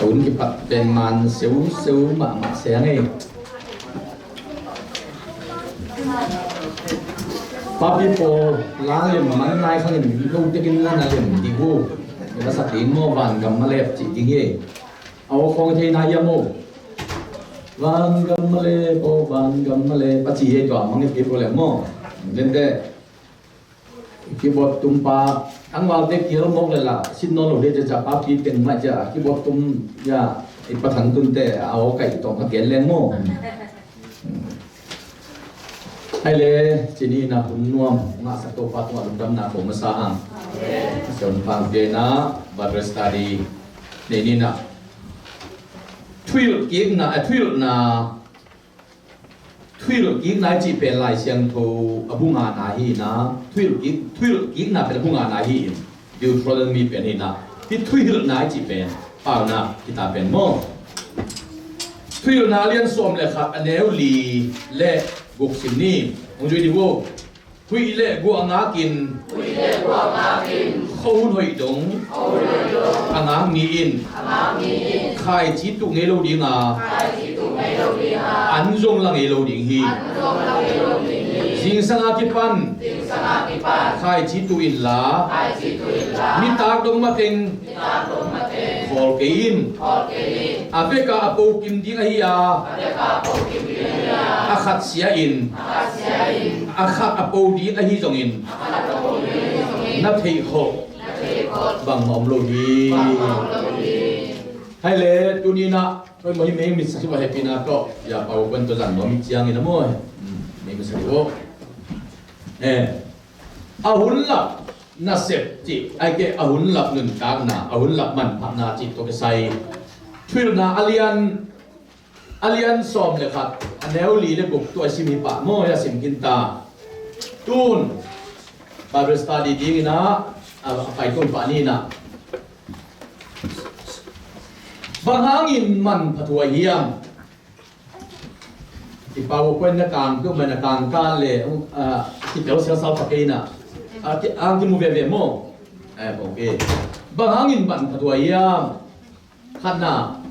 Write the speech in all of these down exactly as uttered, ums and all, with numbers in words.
Hun kipat pen man seuseu mahmah se a ngei. Papi pawl la lem man nai khangin lo tekin la na lem ding uh. Ka sak ding maw, van gam malep cih ding hi. A aw khawng thei nai hiam maw? Van gam malep aw, van gam malep a ci hi. Tua mang hi pawl lem maw? Lente. Keyboard tumpa, tangvalte kial mawk le la, sin nawn lo hi cia, papi teng mah cia, keyboard tum, ya, i Pathian tunte, a aw kaih tawng a kial leng maw. Hai le, cini na hun nuam, ngahsak Topa tungah lungdamna ko masa hang. Sion pang pia na, Bible study, nei ni na. Thuhilh kikna, eh, thuhilhna, Thuhilh kikna i cih pen Lai Siangtho a bu ngana hi na, thuhilh kik, thuhilh kikna pen a bu ngana hi in, Deuteronomy pen hi na, hi thuhilhna i cih pen Paunak kitab pen maw. Thuhilhna a lian sawm le khat, a neu li le guk sim ni. Hong zui dih uh. Huih le guah ngakin, huih le guah ngakin, khuahun hoih dong, khuahun hoih dong, a ngak mi in, a ngak mi in, khaici tuh ngei lo ding a, khaici tuh ngei lo ding a, an zong la ngei lo ding hi. An zong la ngei lo ding hi. Zingsang a kipan, zingsang a kipan, khaici tuh in la, khaici tuh in la, nitak dong mateng, nitak dong mateng, khawl kei in, khawl kei in, a vek a a po kim ding ahi a, a vek a a po kim ding ahi a, a khat sia in, a khat sia in, a khat a po ding ahi zongin, a khat a po ding ahi zongin, na theih khol, na theih khol, bangmah om lo hi. Bangmah om lo hi. Hai le, tuni na, hoi maw hi meng mit sa hi wa hehpihna tawh, ya pau kuen tawh zan nuam hi ciangin a maw. Hmm, meng mit sa hi wa. Eh, a hun lak nasep cih, ai ke a hun lak nuntakna, a hun lak manphatna cih tawh kisai. Thuhilhna a lian, a lian sawm le khat, a neu li le guk tawh a sim hi pah maw, a sim khin ta. Tun, Bible study dingin a, a, a pai tun pah ni na. Bang hangin manpha thuai hiam? I PowerPoint na kang, tu mai na kang ka le, ah, kitel siasal pa kei na. Ah, ki, ah, kimu veve maw. Eh, ok. Bang hangin manpha thuai hiam? Khatna,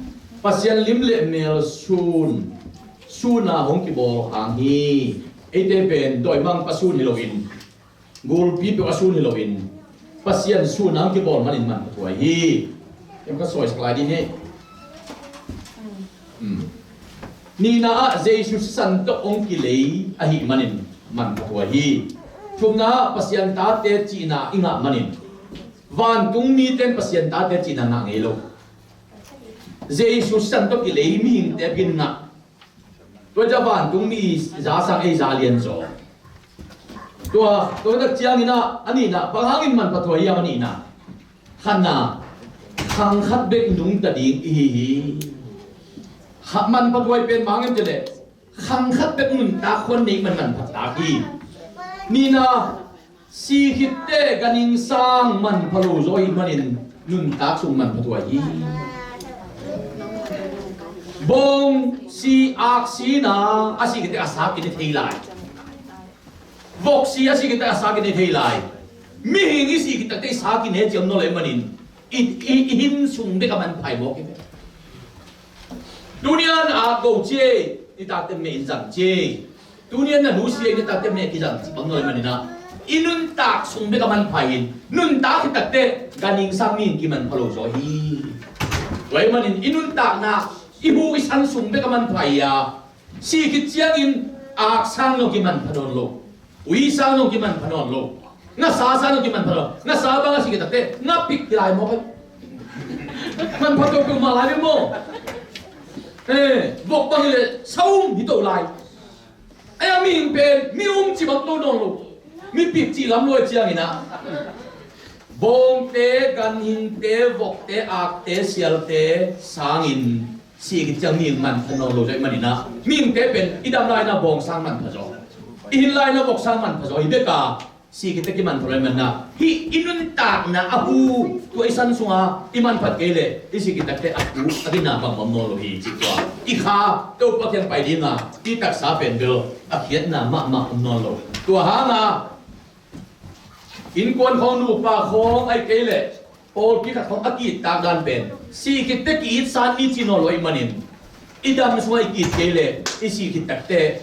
Pasian lim le mel sun, sun a hong kibawl hang hi. Eite pen dawimangpa sun hi loin, gulpi peuh a sun hi loin, Pasian sun a hong kibawl manin manpha thuai hi. Em ka sawisak lai ding hi. Hmm. Nihna ah Jesu sisan tawh hong kilei ahih manin manpha thuai hi. Thumna ah Pasian tate cihna i ngah manin, vantung mite in Pasian tate cihna ngah ngei lo. Jesu sisan tawh kilei mihingte pen ngah. Tua ciang vantung mi za sang ei za lian zaw. Tua, tua tak ciangin ah, a nihna, bang hangin manpha thuai hiam a nihna. Khatna, khang khat bek nungta ding i hi hi. Kha, manpha thuai pen bang hangin cih leh, khang khat bek nuntak huan nei man manpha tak hi. Nihna, si khit teh ganhing sang manpha lo zaw ahih manin nuntak sung manpha thuai hi. Bawng si, ak si na, a si khit teh a sak in i thei lai. Vok si, a si khit teh a sak in i thei lai. Mihing i si khit teh a sak in i thei ciam nawn lo ahih manin i, i, i hin sung bek a manpha hi mawk hi. Tuni-in a go ci ei, i takte meh in zang ci ei. Tuni-in na nu si ei, i takte meh kizang ci bang nawn lo ahih manin ah, i nuntak sung bek a manpha in, nuntak khit teh ganhing sang mihing kimanpha lo zaw hi. Tua ahih manin i nuntakna, i hu i san sung bek a manpha hi a, si khit ciangin ak sang zong kimanpha nawn lo. Ui sang zong kimanpha nawn lo. Ngasa sang zong kimanpha nawn lo. Ngasa bang a si khit teh ngapik hi lai mawk hi. Manpha to peuhmah lai ve maw. Eh, vok bang hi leh saum hi to lai. Ai a mihing pen mi um ci bang to nawn lo. Mipik cih lam lo ahih ciangin ah, bawngte, ganhingte, vokte, akte, sialte sangin si khit ciang mihing manpha nawn lo zaw ahih manin ah, mihingte pen i dam lai-in ah bawng sang manpha zaw, i hin lai-in ah vok sang manpha zaw hi bek a, si khit teh kimanpha lo ahih manin ah, hih i nuntakna a hu, tua i san sungah i manphat kei leh i si khit teh a hu a dina bangmah om nawn lo hi cih tua i kha Topa kiang pai ding a, i taksa pen bel a khiatna mahmah om nawn lo. Tua hang a, innkuan khawng, nupa khawng, ahih kei leh pawlpi khat khawng a ki-it tak dan pen, sih khit teh ki-it sat ni ci nawn lo ahih manin, i dam sungah i ki-it kei leh i sih khit tak teh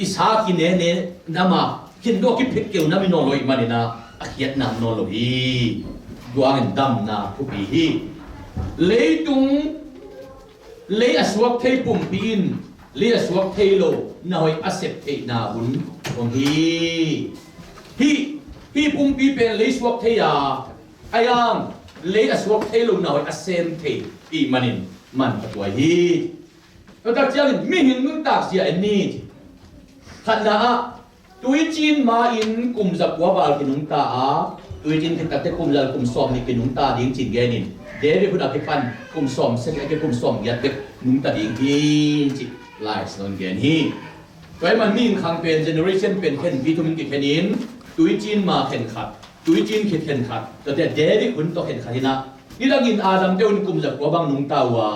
i sa kinene nam a, khin dawh kiphet keu nam hi nawn lo ahih manin ah, a khiatna om nawn lo hi. Tua hangin damna thupi hi. Leitung lei a suak thei pumpi in lei a suak thei lo na hoih a sep theihna hun om hi. Hih, hih pumpi pen lei suak thei a, a yang lei a suak thei lo na hoih a sem thei ahih manin manpha tuai hi. Tua tak ciangin mihing nuntak zia en ni. Khatna ah, tuicin ma-in kum zakua val kinungta a, tuicin khit tak teh kum za kum sawm nih kinungta ding ci-in genin, David hun a kipan kum sawm sagih a kipan kum sawm giat bek nungta ding hi ci Lai Siangtho in gen hi. Tua ahih man mihing khang pen generation pen khenpi thum in kikhenin, tuicin ma khen khat, tuicin khit khen khat, tua teh David hun tawh khen khat hi-in ah, nidangin Adam te un kum zakua bang nungta uh a,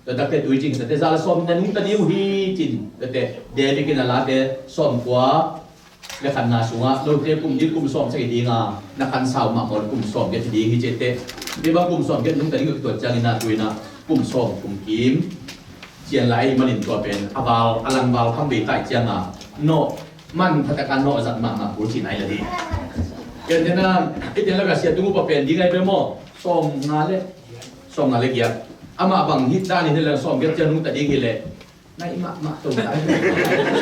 tua tak teh tuicin khit tak teh za le sawm na nungta ding uh hi ci-in, tua teh David in a late sawmkua le khatna sungah, note kum ding kum sawm sagih ding a, na khansa uh mahmah kum sawm giat ding hi ci teh, hih bang kum sawm giat nungta ding uh kituat ciangin ah, tu-in ah kum sawm kum kim cian lai ahih manin tua pen a val, a lang val kham bei ta ahih ciangin ah, nawh, manpha takin nawh zat mahmah kul cihna hi lai hi. Ken tena, i ten lak a sia tung upa pen ding ahi peuh maw, sawmnga le, sawmnga le giat. Amah bang hih dan in hi leh sawm giat ciang nungta ding hi leh, naih mahmah to lai.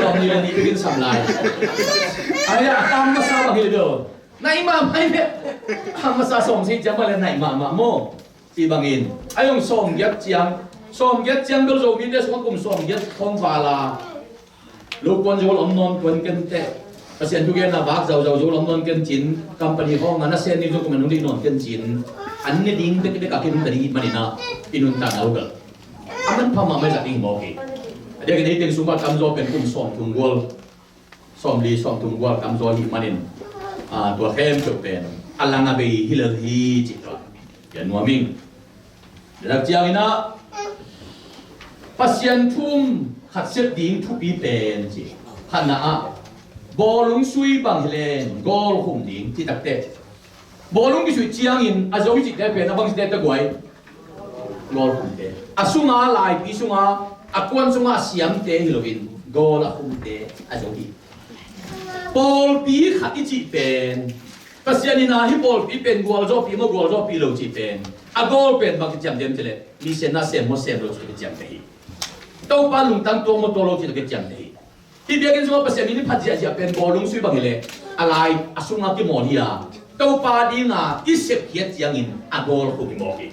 Sawmnih le nih bekin sam lai. Ai, a tam masa bang hi leh bel, naih mahmah hi leh, a tam masa sawmsagih ciang bang leh naih mahmah maw. Ci bangin, a zong sawm giat ciang, sawm giat ciang bel Zomite sungah kum sawm giat khawng val a, lo kuan zo lo om nawn kuan ken teh, Pasian thugenna vak zauzau zo lo om nawn ken cin, company khawng a nasem ni zong kum a nung dih nawn ken cin, an ne ding bekbek a kinungta ding ahih manin ah, i nuntakna uh bel a manpha mahmah zat ding hi mawk hi. A diakin ei teng sungah tamzaw pen kum sawmthum gual, sawmli, sawmthum gual tamzaw ahih manin, ah, tua khempeuh pen a lang a bei hi lel hi cih tua. Pia nuam ing. Tua tak ciangin ah, Pasian thu um khat sep ding thupi pen ci. Khatna ah, bawlung sui bang hi leng gawl khum ding ci tak teh, bawlung kisuih ciangin a zo i cihte pen a bang cihte tawh guai? Gawl khumte. A sunga laipi sunga, a kuan sunga a siamte hi loin gawl a khumte a zo hi. Pawlpi khat i cih pen, Pasian in ah hih pawlpi pen gualzawhpih maw gualzawhpih lo cih pen, a gawl pen bang kiciam diam cih leh, mi sianna sem maw sem lo cih kiciam ka hi. Topa lungtang tuak maw tuak lo cih kiciam ka hi. Hih biakinn sungah Pasian min i phat ziahziah pen bawlung sui bang hi leh, a lai a sungah kimawl hi a, Topa dinga i sepkhiat ciangin a gawl khum hi mawk hi.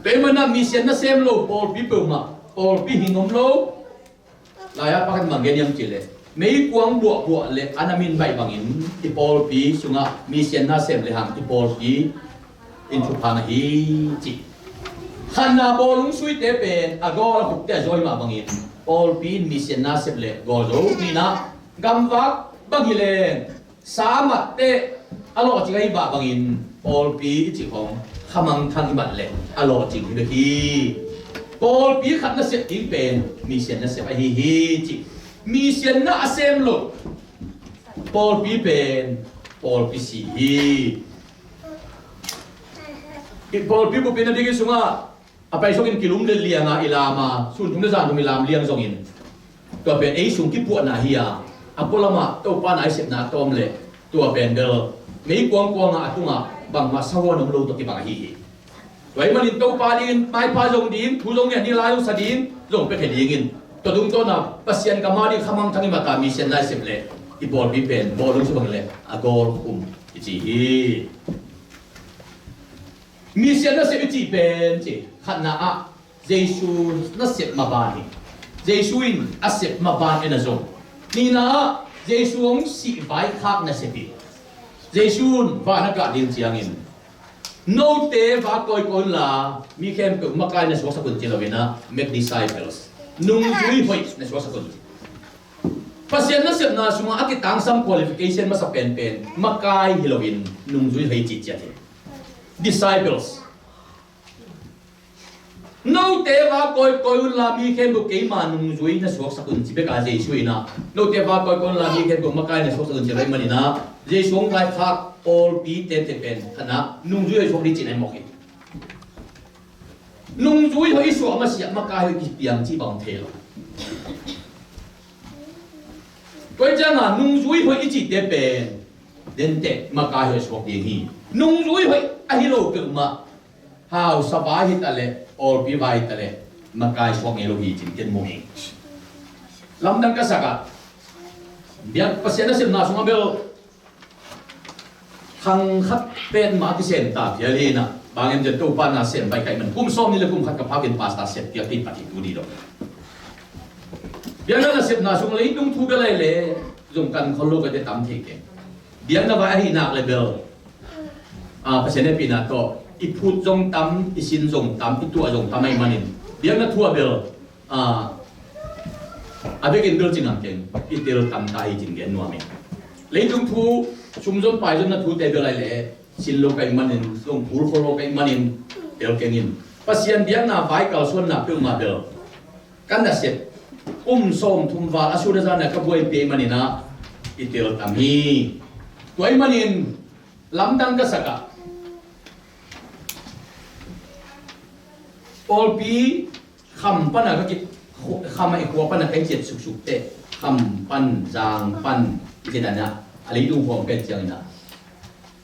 Tua ahih manin ah mi sianna sem lo pawlpi peuhmah, pawlpi hing om lo. Lai-ah pakhat mah gen hiam cih leh, meikuang buahbuah le a na min baih bangin i pawlpi sungah mi sianna sem lehang i pawlpi in thupha na hi ci. Khatna bawlung suite pen a gawl a khupte a zawi mah bangin pawlpi in mi sianna sep leh gawl zo. Nihna, gamvak bang hi leng sa matte a lawhcing ahi mah bangin pawlpi i cih khawng khamangthang i mat leh a lawhcing hi bek hi. Pawlpi khat na sep ding pen mi sianna sep ahi hi ci. Mi sianna a sem lo pawlpi pen pawlpi si hi. I pawlpi bup in a dingin sungah a paisawkin kilum le lianga i lam a, sun thum le zan thum i lam liang zongin, tua pen ei sung kipuahna hi a, a pualamah Topa na i sepna a tawm leh tua pen bel meikuang kuanga a tungah bangmah sahuan om lo tawh kibang ahi hi. Tua ahih manin Topa dingin maipha zong ding, thu zong ngen ding, la zong sa ding, zong pia khia dingin, tua tungtawna Pasian gam a ding khamangthang i mat a mi sianna i sep leh i pawlpi pen bawlung sui bang leh a gawl khum i ci hi. Mi sianna sep i cih pen ci, khatna ah Jesu nasep maban hi. Jesu in a sep maban en a zong. Nihna ah Jesu hong sih vaikhak nasep hi. Jesu in van a kah ding ciangin, note vak kawikawi unla mi khempeuh makai na suaksak un ci lo in ah, make disciples, nungzui hoih na suaksak un ci. Pasian nasepna sungah a kitangsam qualification masa penpen makai hi loin nungzui hoih cih ciat hi. Disciples. Note vak kawikawi unla mi khempeuh keima nungzui na suaksak un ci bek a Jesu in ah, note vak kawikawi unla mi khempeuh makai na suaksak un ci lo ahih manin ah, Jesu hong vaikhak pawlpi tete pen khatna nungzui hoih suak ding cih na hi mawk hi. Nungzui hoih i suah masiah makai hoih kipiang cih bang om thei lo. Tua hi cianga nungzui hoih i cihte pen denteh makai hoih suak ding hi. Nungzui hoih ahi lo peuhmah hausa vai hi taleh pawlpi vai hi taleh makai suak ngei lo hi cin ken mu hi. Lamdang ka sak ah biak Pasian nasepna sungah bel khang khat pen mah kisem ta phial hi na. Bang em cian Topa nasem bai kaih man kum sawm nih le kum khat ka phakin pastor sep piak hi pah hi tu dih lo. Biakna nasepna sung leitung thu bel ai le zong kan khol lo ka te tam thei keng. Biakna vai ahi nak le bel a Pasian hehpihna tawh i phut zong tam, i sin zong tam, i tuah zong tam ahi manin biakna thu a bel a vekin bel cingam keng i tel tam ta hi cin gen nuam hi. Leitung thu sumzon paizonna thute bel ai le sin lo kaih manin zong phul khol lo kaih manin tel keng in Pasian biakna vai kalsuanna peuhmah bel kan nasep kum sawm thum val a sun a zana ka buai pei manin ah i tel tam hi. Tua hi manin lamdang ka sak ah pawlpi kham pana ka ki kham a i khua pana ka i ciat suksuk teh kham pan zang pan i ciat ana a leitung khawng pen ciangin ah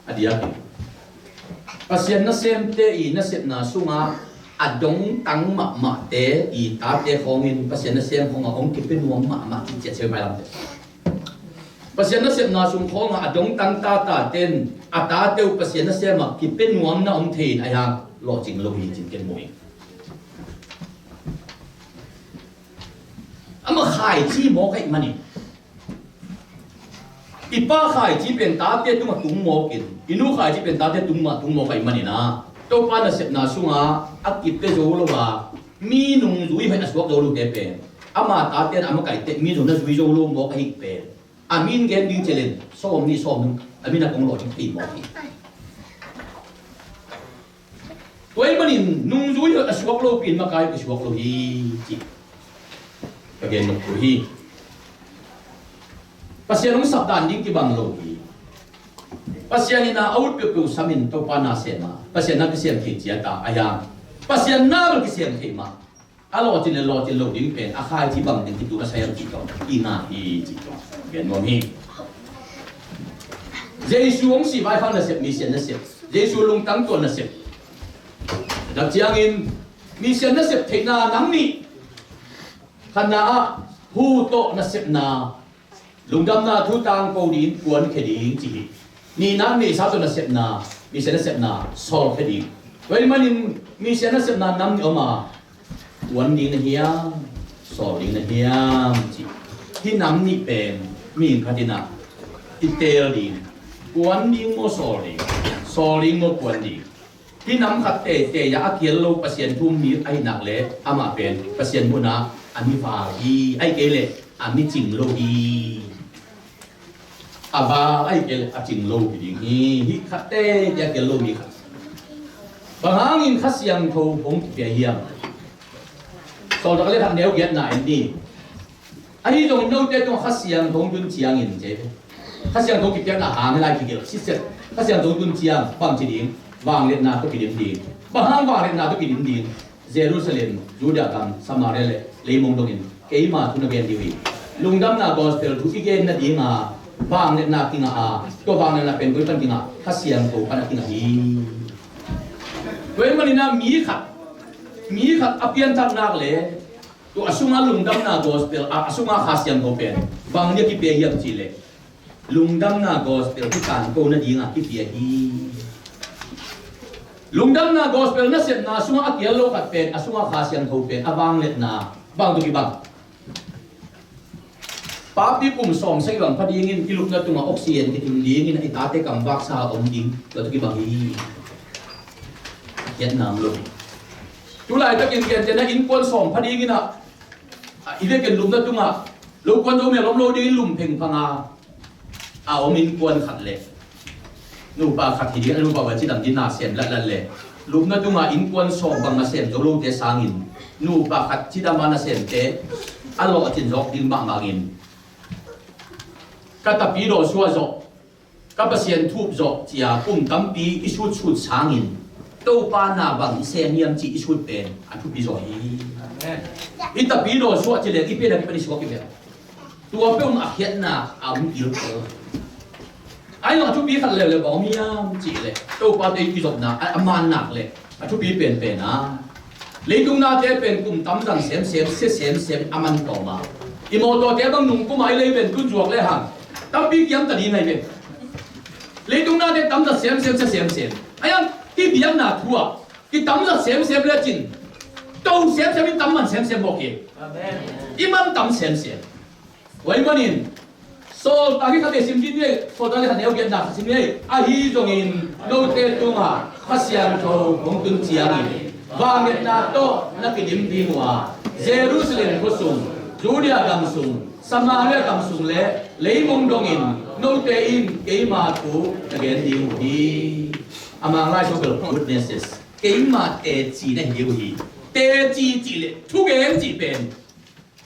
a diak hi. Pasian nasemte i nasepna sungah a dongtang mahmahte i tate khawngin Pasian nasem khawngah hong kipia nuam mahmah ci ciat seu mailamte. Pasian nasepna sung khawngah a dongtang tataten a tate uh Pasian nasem ah kipia nuamna om thei in a hiang lawhcing lo hi cin ken mu hi. Amah khaici mawk ahih manin i pa khaici pen tate tungah tung mawkin i nu khaici pen tate tungah tung mawk ahih manin ah Topa nasepna sungah a kipia zo lo a mi nungzui hoih a suak zo lote pen ama tate in a makaihte mi zong na zui zo lo mawk ahih pen a min gen ding cialin sawm nih sawm nung a min a kong lawh ding thei mawk hi. Tua ahih manin nungzui hoih a suak lopi in makai hoih a suak lo hi cih ka gen nop thu hi. Pasian hong sap dan ding kibang lo hi. Pasian in a ut peuhpeuh samin Topa na sem a Pasian na kisem thei ciat a a hiang Pasian na bel kisem thei mah a lawhcin le lawhcin lo ding pen a khaici bang ding kitu a sayang cih tawh i ngah hi cih tawh gen nuam hi. Jesu hong sih vaikhak nasep, misian nasep, Jesu lungtang tuah nasep. Dak ciangin misian nasep theihna nang nih khatna ah hu tawh nasepna lungdamna thu tangko ding kuankhia ding ci hi. Nihna neihsa tawh nasepna misian nasepna sawlkhia ding. Tua ahih manin misian nasepna nam nih om a kuan ding na hiam, sawl ding na hiam ci. Hih nam nih pen mihing khat in ah i teel ding, kuan ding maw sawl ding, sawl ding maw kuan ding. Hih nam khat teitei ah a kial lo Pasian thu um mi ahih nak leh amah pen Pasian munah a mi val hi, ahih kei leh a mi cing lo hi. A val ahih kei leh a cing lo hi ding hi. Hih khat teitei a kial lo mi khat. Bang hangin Kha Siangtho hong kipia hiam? Sawltak le khat neu giatna en ni. Ahi zongin note tungah Kha Siangtho hong tun ciangin ci. Kha Siangtho kipiakna hang hi lai kigelh sitset. Kha Siangtho tun ciang bangci ding, vangliatna tawh kidim ding. Bang hang vangliatna tawh kidim ding? Jerusalem, Judea gam, Samaria le leimong dongin keima thu na gen ding hi. Lungdamna gospel thu i gen nadinga vangliatna kingah a, tua vangliatna pen koi pan kingah? Kha Siangtho pan a kingah hi. Tua ahih manin ah mi khat, mi khat a pianthak nak le tua a sunga lungdamna gospel a, a sunga Kha Siangtho pen bang dia kipia hiam cih leh lungdamna gospel thu tangko nadinga kipia hi. Lungdamna gospel nasepna sungah a kial lo khat pen a sunga Kha Siangtho pen a vangliatna bang tawh kibang? Papi kum sawm sagih bang pha dingin i lupna tungah oxygen kitum dingin i tate kam vaksa om ding, tua tawh kibang hi. Khiatna om lo hi. Tulaitakin gentehna innkuan sawm pha dingin ah i vekin lupna tungah lo kuan zo mel om lo dingin lum phengphang a a om innkuan khat le nupa khat hi ding, a nupa ua cidam ding nasem latlat le lupna tungah innkuan sawm bang nasem zo lote sangin nupa khat cidam a nasemte a lawhcin zawk ding mahmah in ka tapi dawh suah zawh, ka Pasian thup zawh cia kum tampi i sutsut sangin Topa na bang i sem hiam ci i sut pen a thupi zaw hi. Amen. I tapidaw suah ci leng i pen a kipan i suak i pen. Tua peuh a khiatna a om kilkel. Ai lo a thupi khat leuleu bang om hiam cih leh Topa te i kizopna a, a mannak le a thupi penpen a. Leitung nate pen kum tamzan semsem, sia semsem a man tawm a. I mawtaw te bang nung kum a i lei pen tun zuak le hang tampi kiam ta ding ngai pen. Leitung nate tamzan semsem, sia semsem. Ai ang i biakna thu a i tamzan semsem le cin. To semsem i tam man semsem bawk hi. Amen. I man tam semsem. Tua ahih manin Sawltak hi khat i sim dih ni, Sawltak hi khat neu giatna khat sim ni. Ahi zongin note tungah Kha Siangtho hong tun ciangin vangliatna tawh na kidim ding uh a, Jerusalem khuasung, Judea gamsung, Samaria gamsung le leimong dongin note in keima thu na gen ding uh hi. A Mang lai sung bel witnesses. Keima teci na hi uh hi. Teci cih le thugen cih pen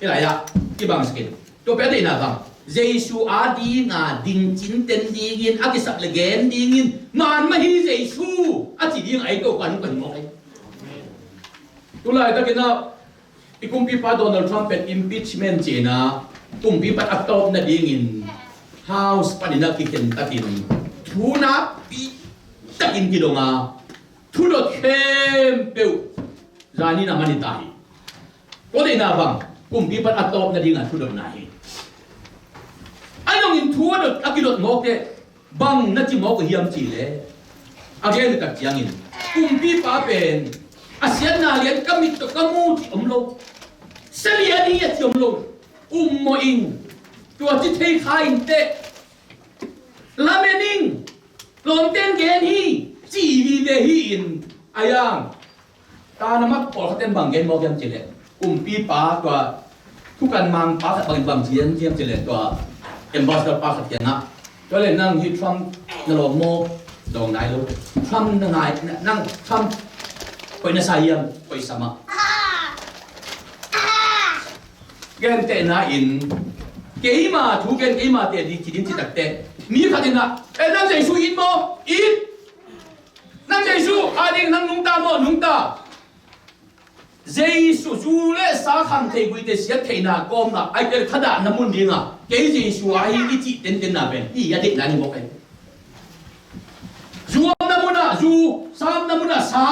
Hih lai-ah kibang sakin tua pia deihna bang Jesu a dinga ding cinten dingin a kisap le gen dingin man mah hi Jesu a ci ding a ei Topa nung ka hi mawk ei. Tulai takin ah i kumpipa Donald Trump pen impeachment cihna kumpipa a tawp nadingin House panin a kikhen takin thu nakpi takin kidong a thudot khempeuh zanin a man hi ta hi. Tua deihna bang kumpipa a tawp nading a thudotna hi. A nongin thu a dot a kidot mawk teh bang na ci mawk uh hiam cih leh a gen tak ciangin kumpipa pen a siatna lian ka mit tawh ka mu ci om lo. Sia lian hi a ci om lo. Um mawh in tua ci thei kha in teh lamen in lawmten gen hi ci vive hi in a yang. Tana mak pawlkhaten bang gen mawk hiam cih leh kumpipa tua thukan mangpa khat bangin bang ci hiam cih leh tua ambassador pa khat kiangah tua le nang hi Trump na lawm maw? Lawm nai lo. Trump na ngai nang Trump koih na sa hiam? Koih sa mah. Gentehna in keima thu gen keima te di ci din ci takte mi khat in ah e nang Jesu it maw? It. Nang Jesu a ding nang nungta maw? Nungta. Jesu zu le sa kham thei guite siat theihna kawmna ai tel thadah na mun dinga kei Jesu a hi i cih tentenna pen hi a deihna ni mawk ai. Zu omna munah zu, sa omna munah sa,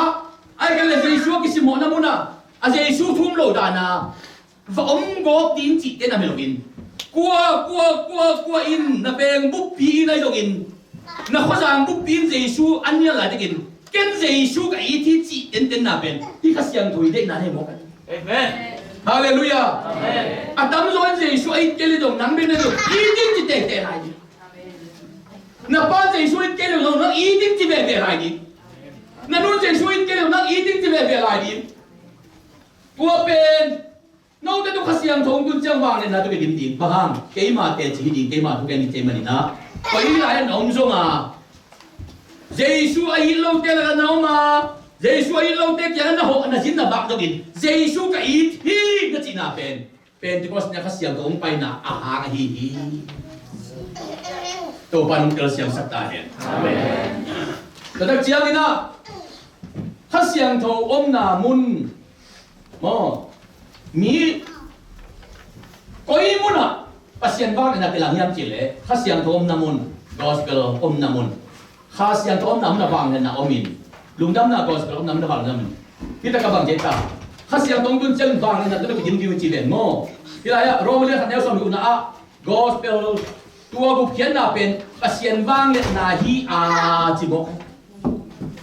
ai tel le Jesu a kisimawhna munah a Jesu thum lo dana va om gawp ding cihte na hme loin kua kua kua kua in na veng buppi in ahi zongin na khuazang buppi in Jesu an nial lai takin ken Jesu ka it hi cih tentenna pen hi Kha Siangtho i deihna hei mawk a. Amen. Halleluiah. Amen. A tamzaw in Jesu a it kei le zong nang bek na zong it ding ci teitei lai ding. Na pa Jesu it kei le zong nang it ding ci veve lai ding. Na nun Jesu it kei le zong nang it ding ci veve lai ding. Tua pen note tu Kha Siangtho hong tun ciang vangliatna tu kidim ding. Bang hang keima teci hi ding keima thugen hi cei maninah koi lai an om zonga Jesu a it lote lakah na om a Jesu a it lote kiangah na hawh na zin na bak dongin Jesu ka it hi na cihna pen Pentecost ni a Kha Siangtho hong paina a hang ahi hi. Topa nong tel siangsak ta hen. Amen. Taktak cianginah Kha Siangtho omna mun maw mi koi munah Pasian vangliatna kilang hiam cih leh Kha Siangtho omna mun, gospel omna mun. Kha Siangtho omna mun a vangliatna om in lungdamna gospel omna mun a vangliatna om in. Hita ka bang kei ta Kha Siangtho tun ciang vangliatna tun a kidim ding ci ven maw? Hi lai-ah Rome lian khat neu sawm gukna ah gospel tua gupkhiatna pen Pasian vangliatna hi a ci maw?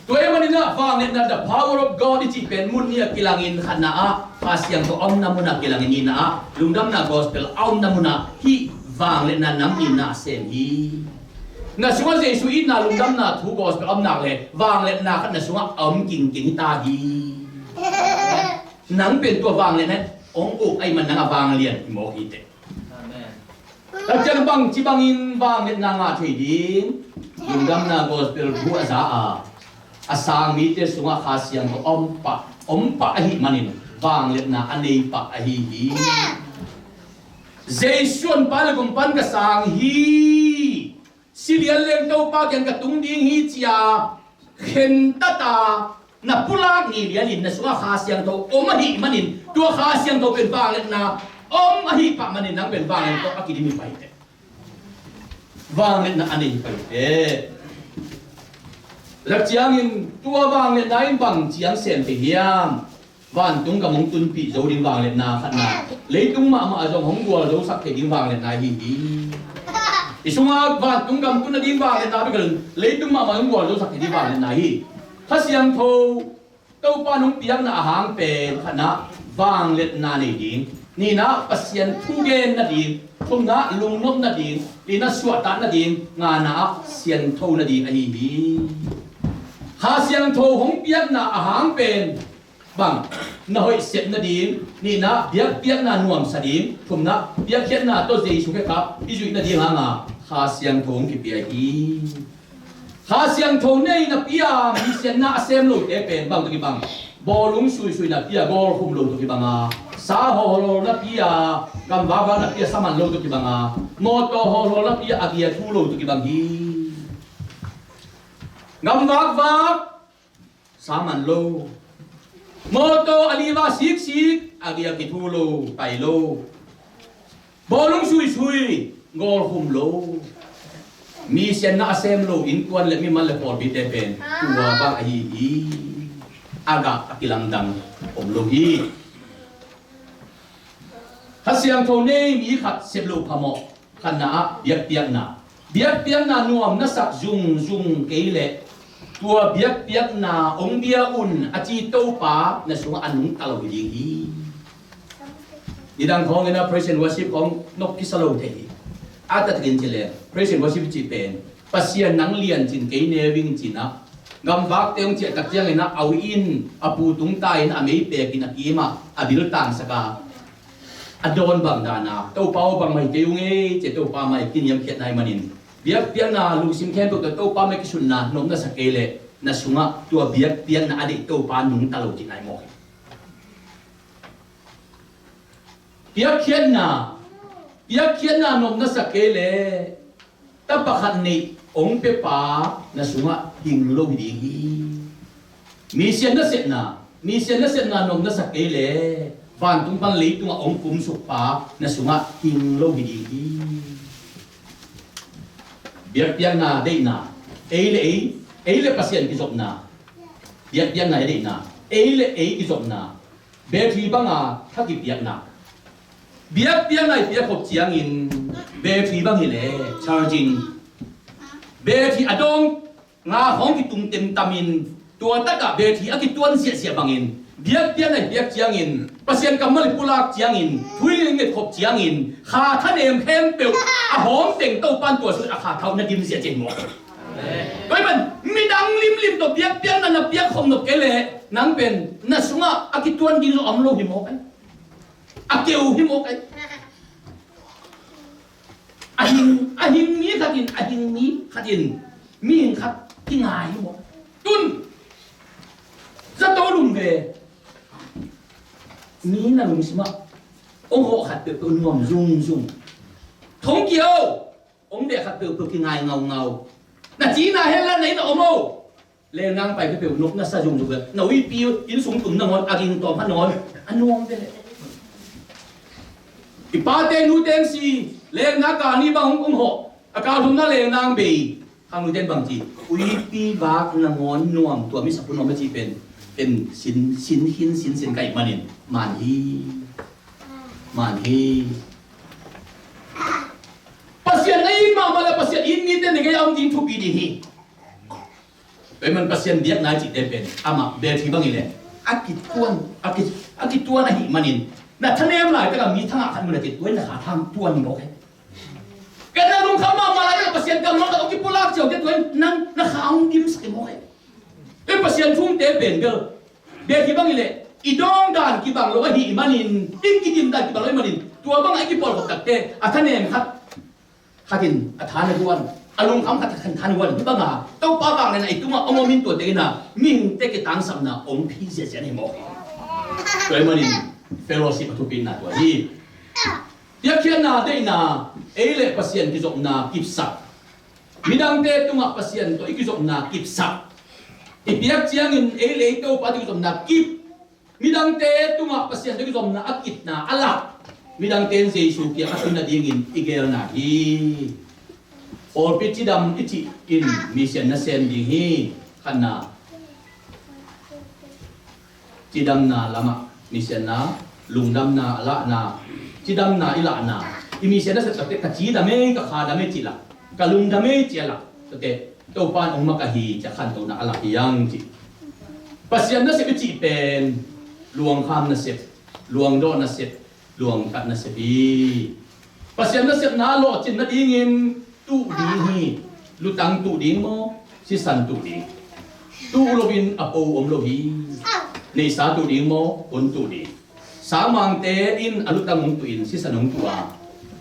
Tua ahih maninah vangliatna the power of God i cih pen mun nih a kilangin khatna ah Kha Siangtho a omna munah kilangin nihna ah lungdamna gospel a omna munah hih vangliatna nam nihna a sem hi. Na sungah Jesu itna lungdamna thu gospel a om nak le vangliatna khat na sungah a om kingking hi ta hi. Nang pen tua vangliatna hong uk ahih man nang a vanglian hi mawk hi teh. Amen. Takciang bangci bangin vangliatna ngah thei ding lungdamna gospel thu a za a a sang mite sungah Kha Siangtho om pah om pah ahih manin vangliatna a nei pah ahi hi. Jesu an pa le gumpan ka sang hi. Si lian leng Topa kiang ka tung ding hi ci-a khentat a na pulak ni lianin na sungah Kha Siangtho om ahih manin tua Kha Siangtho pen vangliatna om ahih pah manin nang pen vangliatna tawh a kidim hi pah hi teh. Vangliatna a nei hi pah hi teh. Lak ciangin tua vangliatna in bang ciang sem thei hiam? Vantung gam hong tunpih zo ding vangliatna khatna, leitung mahmah a zong hong gualzosak thei ding vangliatna ahi hi. I sungah vantung gam tun nading vangliatna bek a, leitung mahmah hong gualzosak thei ding vangliatna hi. Kha Siangtho Topa nong piakna a hang pen khatna vangliatna nei ding, nihna Pasian thu gen nading, thumna lungnop nading, lina suahtak nading, ngana ah siangtho nading ahi hi. Kha Siangtho hong piakna a hang pen bang, na hoih sep nading, nihna biakpiakna nuamsa ding, thumna biakpiakna tawh Jesu khe kha i zuih nading hanga Kha Siangtho hong kipia hi. Kha Siangtho nei napi a misianna a sem lote pen bang tawh kibang? Bawlung suisui napi a gawlkhum lo tawh kibang a, sa hawlhawl napi a, gam vakvak napi a sa man lo tawh kibang a, mawtaw hawlhawl napi a a gia thu lo tawh kibang hi. Gam vakvak sa man lo. Mawtaw a liva siksik, a gia kithu lo, tai lo. Bawlung suisui, gawlkhum lo. Misianna a sem lo innkuan le mimal le pawlpite pen tua bang ahi hi. A gah a kilamdang om lo hi. Kha Siangtho nei mi khat sep lo phamawh. Khatna ah biakpiakna. Biakpiakna nuam na sak zungzung kei leh tua biakpiakna hong bia un a ci Topa na sungah a nungta lo hi ding hi. Nidang khawngin a praise and worship khawng nok kisa lo thei hi. A taktakin ci leng praise and worship cih pen Pasian nang lian cin kei neu ing cinah gamvakte hong ciah tak ciangin a au in a pu tungta in a mei pekin a kim ah a bil tangsak a a dawn bang dana Topa aw bangmah hi kei ung ei ci-a Topa mai kiniamkhiatna ahih manin biakpiakna lungsim khempeuh tawh Topa mai kisunna nuam na sak kei leh na sungah tua biakpiakna a deih Topa nungta lo cihna hi mawk hi. Piakkhiatna, piakkhiatna nuam na sak kei leh tapa khat neih hong piapa na sungah hing lo hi ding hi. Misian na sepna, misian na sepna nuam na sak kei leh vantung pan leitungah hong kumsukpa na sungah hing lo hi ding hi. Biakpiakna deihna, ei le ei, ei le Pasian kizopna. Biakpiakna deihna, ei le ei kizopna. Battery banga tha kipiakna. Biakpiakna i piakkhop ciangin battery bang hileh charging. Battery a dawng nga khawng kitung temtamin tua takah battery a kituan ziahziah bangin biakpiakna i piak ciangin Pasian kammal i pulak ciangin thuhilh i ngetkhop ciangin kha thanem khempeuh a hawm teng Topan tua sungin a kha thau na dim ziahziah hi maw? Tua hi man midang limlim tawh biakpiakna na piakkhop nop kei leh nang pen na sungah a kituan ding zong om lo hi maw kai? A keu hi maw kai? A hing, a hing mi khatin, a hing mi khatin, mihing khat kingai hi maw? Tun zato lum ve. Mi na lungsimah hong hawh khat peuhpeuh nuam zungzung. Thongkia aw, hong beh khat peuhpeuh kingai ngaungau. Na cina hella na inn a om aw. Lengnang pai peuhpeuh nop na sa zungzung ve. Na uipi inn sung tum nangawn a ging tawm kha nangawn a nuam ve. I pate nute si lengnang kal nih bang hong hawh a kal thumna lengnang bei. Khang nute bang ci uipi vak nangawn nuam tua mi sapu nuam a ci pen pen sin sin hin sin sin kaih manin man hi. Man hi. Pasian na it mahmah le Pasian it mite na gei a om ding thupi ding hi. Tua hi man Pasian biakna i cihte pen amah battery bang hileh a kituan, a ki, a kituan ahih manin na thanem laitakah mi thangah khat mun a cih tua in na kha thang tuan hi mawk hi. Ken na lungkham mahmah laitakah Pasian kammal khat hong kipulak ciau te tua in nang na kha hong dimsak hi mawk hi. Tua in Pasian thumte pen bel battery bang hileh i dawng dan kibang lo ahih manin, i kidim dan kibang lo ahih manin tua bangah i kipawlkhop takte a thanem khat khatin a tha na guan, a lungkham khat khatin tha na guan. Hih banga Topa vangliatna i tungah hong om in tua tengin a mihingte kitangsapna hong phi ziahziah hi mawk hi. Tua ahih manin fellowship a thupina tua hi. Piakkhiatna deihna, ei le Pasian kizopna kipsak. Midangte tungah Pasian tawh i kizopna kipsak. I piak ciangin ei le ei Topa tawh i kizopna kip. Midangte tungah Pasian tawh i kizopna a kipna a lak. Midangte in Jesu kiang a tun nadingin i gelna hi. Pawlpi cidam i cih in mission na sem ding hi. Khatna, cidamna lamah mission na, lungdamna a lahna, cidamna i lahna. I mission na sem takte ka cidam ei, ka khadam ei cih lak, ka lungdam ei cih a lak takte Topa in hong makaih hi ci-a khantohna a lak hi hang ci. Pasian nasep i cih pen luangkham nasep, luangdawh nasep, luangkhat nasep hi. Pasian nasepna a lawhcin nadingin tuh ding hi. Lutang tuh ding maw, sisan tuh ding? Tuh loin a po om lo hi. Neihsa tuh ding maw, hun tuh ding? Sangmangte in a lutang hong tuhin sisan hong tuh a,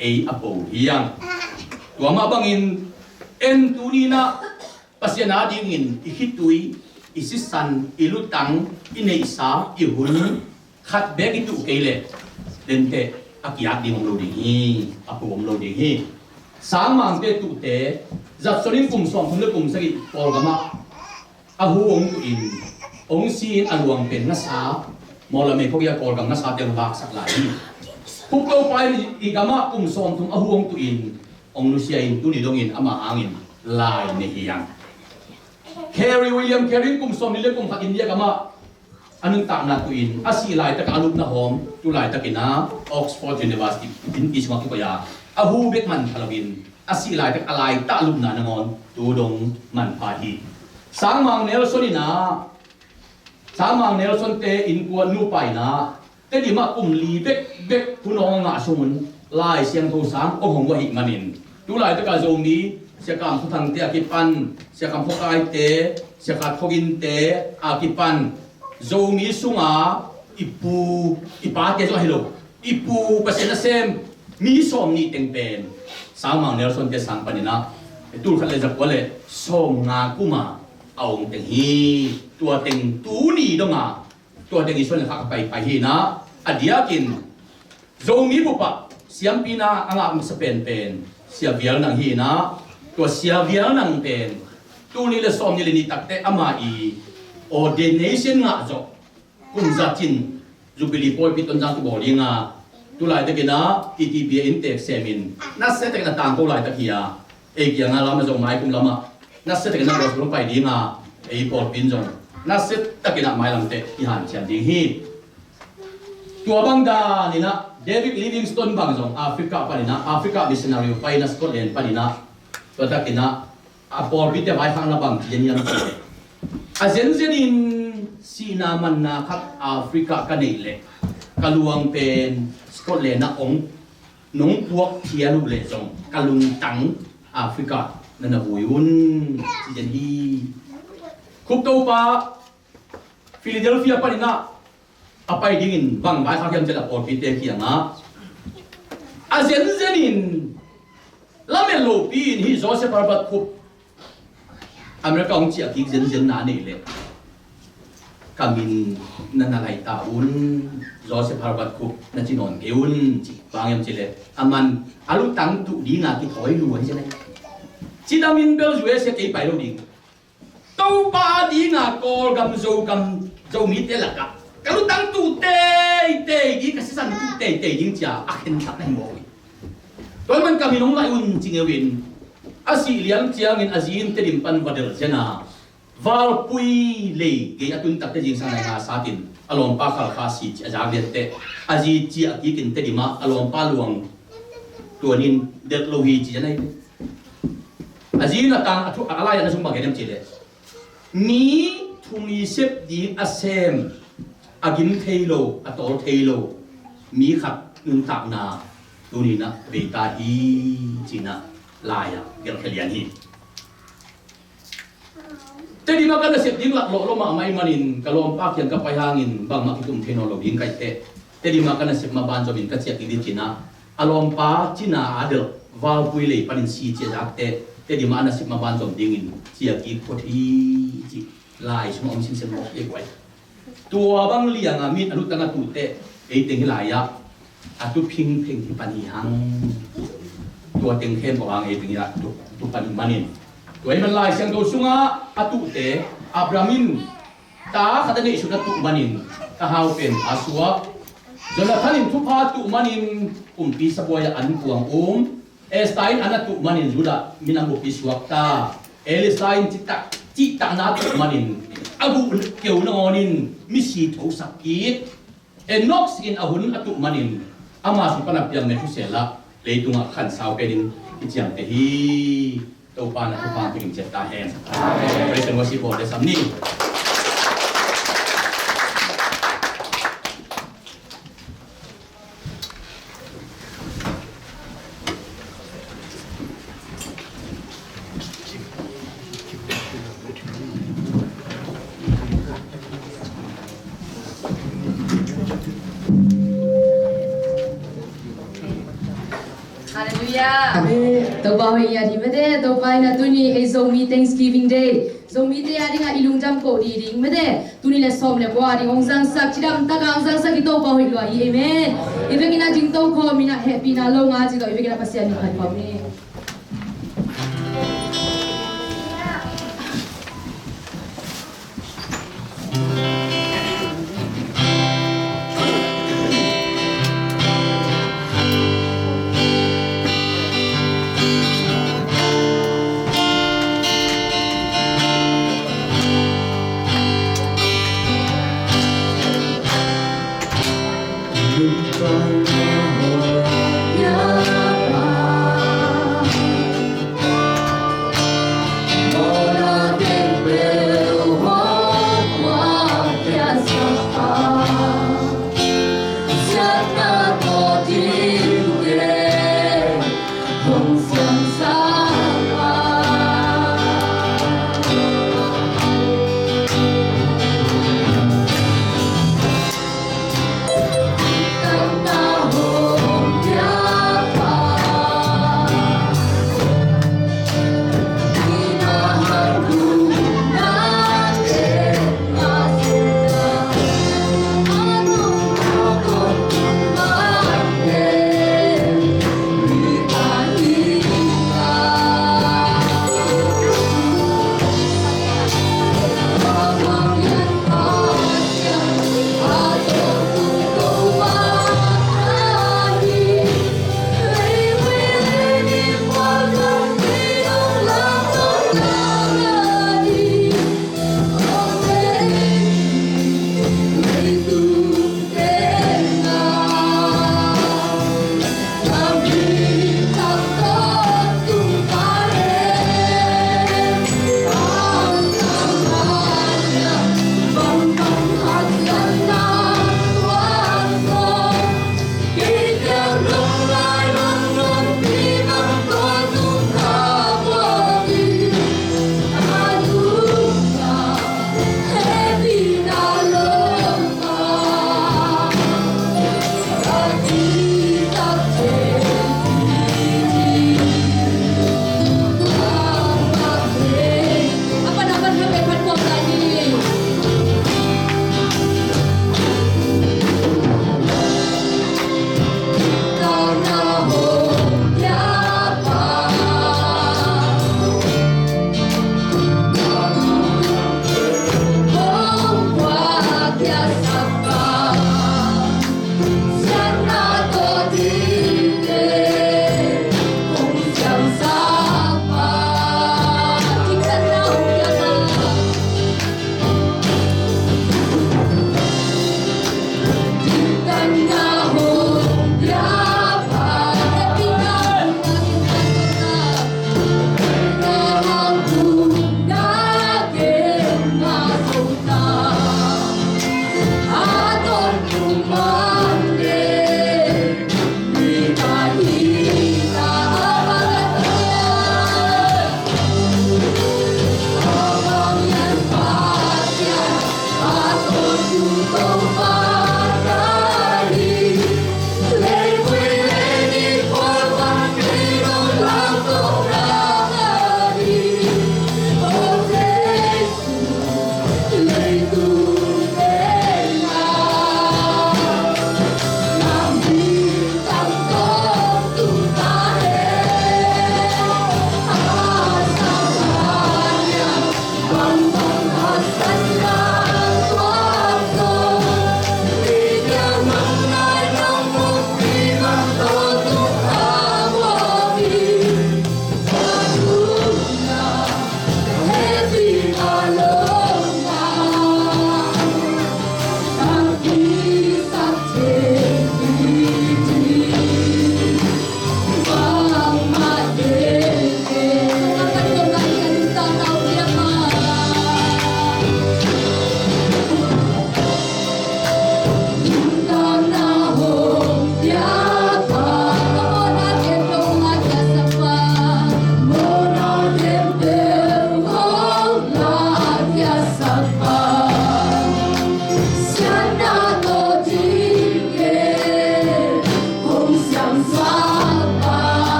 ei a po hi hang. Tua mah bangin en tuni-in ah Pasian adingin i khitui, i sisan, i lutang, i neihsa, i hun khat beek i tuh kei leh, denteh a kiak ding om lo ding hi, a po om lo ding hi. Sangmangte tuhte, Judson in kum sawmthum le kum sagih Kawlgamah a hu hong tuhin, hong si-in a luang pen ngasa, mawlamei khawkia Kawlgam ngasate hong laksak lai hi. Khup Topa in i gamah kum sawmthum a hu hong tuhin, hong nusia in tuni dongin amah hangin lai nei hi hang. Carey, William Carey in kum sawmli le kum khat India gamah a nuntakna tuhin, a sih laitak a lupna hawm, tu laitakin ah Oxford University in i sungah kikoih a, a hu bek manpha loin a sih laitak a laitak lupna nangawn tu dong manpha hi. Sangmang Nelson in ah, Sangmang Nelson te innkuan nupa in ah, Tedim ah kum li bekbek hun hong a ngah sung un Lai Siangtho sang hong hong uh ahih manin, tu laitaka Zomi Sia Kam Thang Thangte a kipan, Sia Kam Khaw Kaite, Sia Khat Khaw Ginte a kipan, Zomi sunga i pu i pate zong ahi lo, i pu Pasian nasem mi sawmnih teng pen Sangmang Nelson te sang panin ah, tul khat le zakua le sawmnga kuma a ong teng hi. Tua teng tuni donga, tua teng i suan le khak a paipai hi in ah, a diakin Zomi bup ah siampina a ngak masa penpen Sia Vial Nang hi in ah, tua Sia Vial Nang pen tul nih le sawmnih le nih takte ama i ordination ngah zawh kum za cin Jubilee pawlpi Tonzang kibawl ding a, tu laitakin ah T T B A inntek semin, nasia takin a tangko laitak hi a, ei kiangah lam a zong mai kum lamah nasia takin a gospel hong pai ding a, ei pawlpi in zong nasia takin ah mailamte i hanciam ding hi. Tua bang danin ah David Livingstone bang zong Africa panin ah, Africa missionary paina Scotland panin ah, tua takin ah a pawlpite vaikhakna bang ci hiam cih leh, a zenzenin sihna manna khat Africa ka neih leh ka luang pen Scotland ah ong nong puak phial uh leh zong ka lungtang Africa na na vui un, ci zen hi. Khup Topa Philadelphia panin ah a pai dingin bang vaikhak hiam cih leh a pawlpite kiangah a zenzenin lamet lopi in hih Joseph Herbert Khup America hong ciah kik zenzen na nei leh ka min na na lai ta un, Joseph Herbert Khup na ci nawn kei un ci. Bang hiam cih leh aman a lutang tuh dinga kithawi lua hi zen ahi. Cidamin bel U S A kei pai lo ding. Topa a dinga Kawlgam Zogam Zomite lakah ka lutang tuh teitei ding, ka sisan tuh teitei ding ci-a a khensak na hi mawk hi. Tua ahih man ka min hong laih un ci ngeu in, a sih liang ciangin a zi in Tedim pan va delh zen a, Valpui lei gei a tun takte zingsang nai nga satin a lawmpa Khalkha si ci a zak lian teh, a zi ciah kikin Tedim ah a lawmpa luang tuanin delh lo hi ci zen ahi. A zi in a tang a thu a lai-ah na sung bang gen hiam cih leh, mi thumi sep ding a sem, a gim thei lo, a tawl thei lo mi khat nuntakna tuni-in ah vei ta hi, ci-in ah lai-ah gelhkhia lian hi. Tedim ah ka nasep ding laklawh lua mahmah ahih manin ka lawmpa kiang ka pai hangin bangmah kikum thei nawn lo ding ka hih teh, Tedim ah ka nasep mah banzomin ka ciah kik ding ci-in ah, a lawmpa cina a delh Valpui lei panin si ci a zak teh, Tedim ah a nasep mah banzom dingin ciah kik phot hi, ci lai sungah om sinsen mawk hi guai. Tua bang lianga mi in a lutang a tuh teh, ei teng hih lai-ah a tu phingpheng hi pan hi hang. Tua teng khempeuh hang ei teng hih lai-ah tu, tu pan hi manin, Tua ahih manin Lai Siangtho sungah a tuhte, Abraham in ta khat a neihsun a tuh manin thahau pen a suak. Jonathan in thupha a tuh manin kumpi sabuai-ah an kuang um. Esther in an a tuh manin Judah minam bup suak ta. Elisha in cihtak, cihtakna a tuh manin a guh keu nangawnin misi thosak kik. Enok in a hun a tuh manin ama sung pan a piang Methusela leitungah khansau penin i ciamteh hi. Topa na thupha tengin ciat ta hen. Praise and worship bawl leh sam ni. Halleluiah. Amen. Topa hoih ngiat hi mate, Topa in a tuni ei Zomi Thanksgiving Day, Zomite a dingah i lungdam koh ding ding mate. Tuni le sawm le kua a ding hong zangsak, cidam taka hong zangsak i Topa hoih lua hi. Amen. I vekin a ding tokhawm in a hehpihna lo nga ci tawh i vekin a Pasian min phat khawm ni.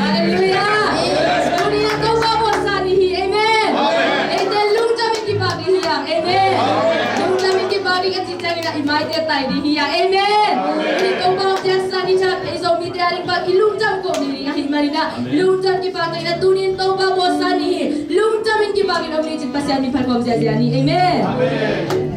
Halleluiah. Tuni-in Topa Buatsa ni hi. Amen. Eite lungtamin kipak ding hi hang. Amen. Lungtamin kipak ding a cih ciangin ah i maite tai ding hi hang. Amen. Tuni-in Topa Buatsa ni, ei Zomite a ding bang i lungtang kop ni ding ahih manin ah, lungtang kipak ding ah, tuni-in Topa Buatsa ni hi. Lungtamin kipak in om ni cin, Pasian min phat khawm ziahziah ni. Amen.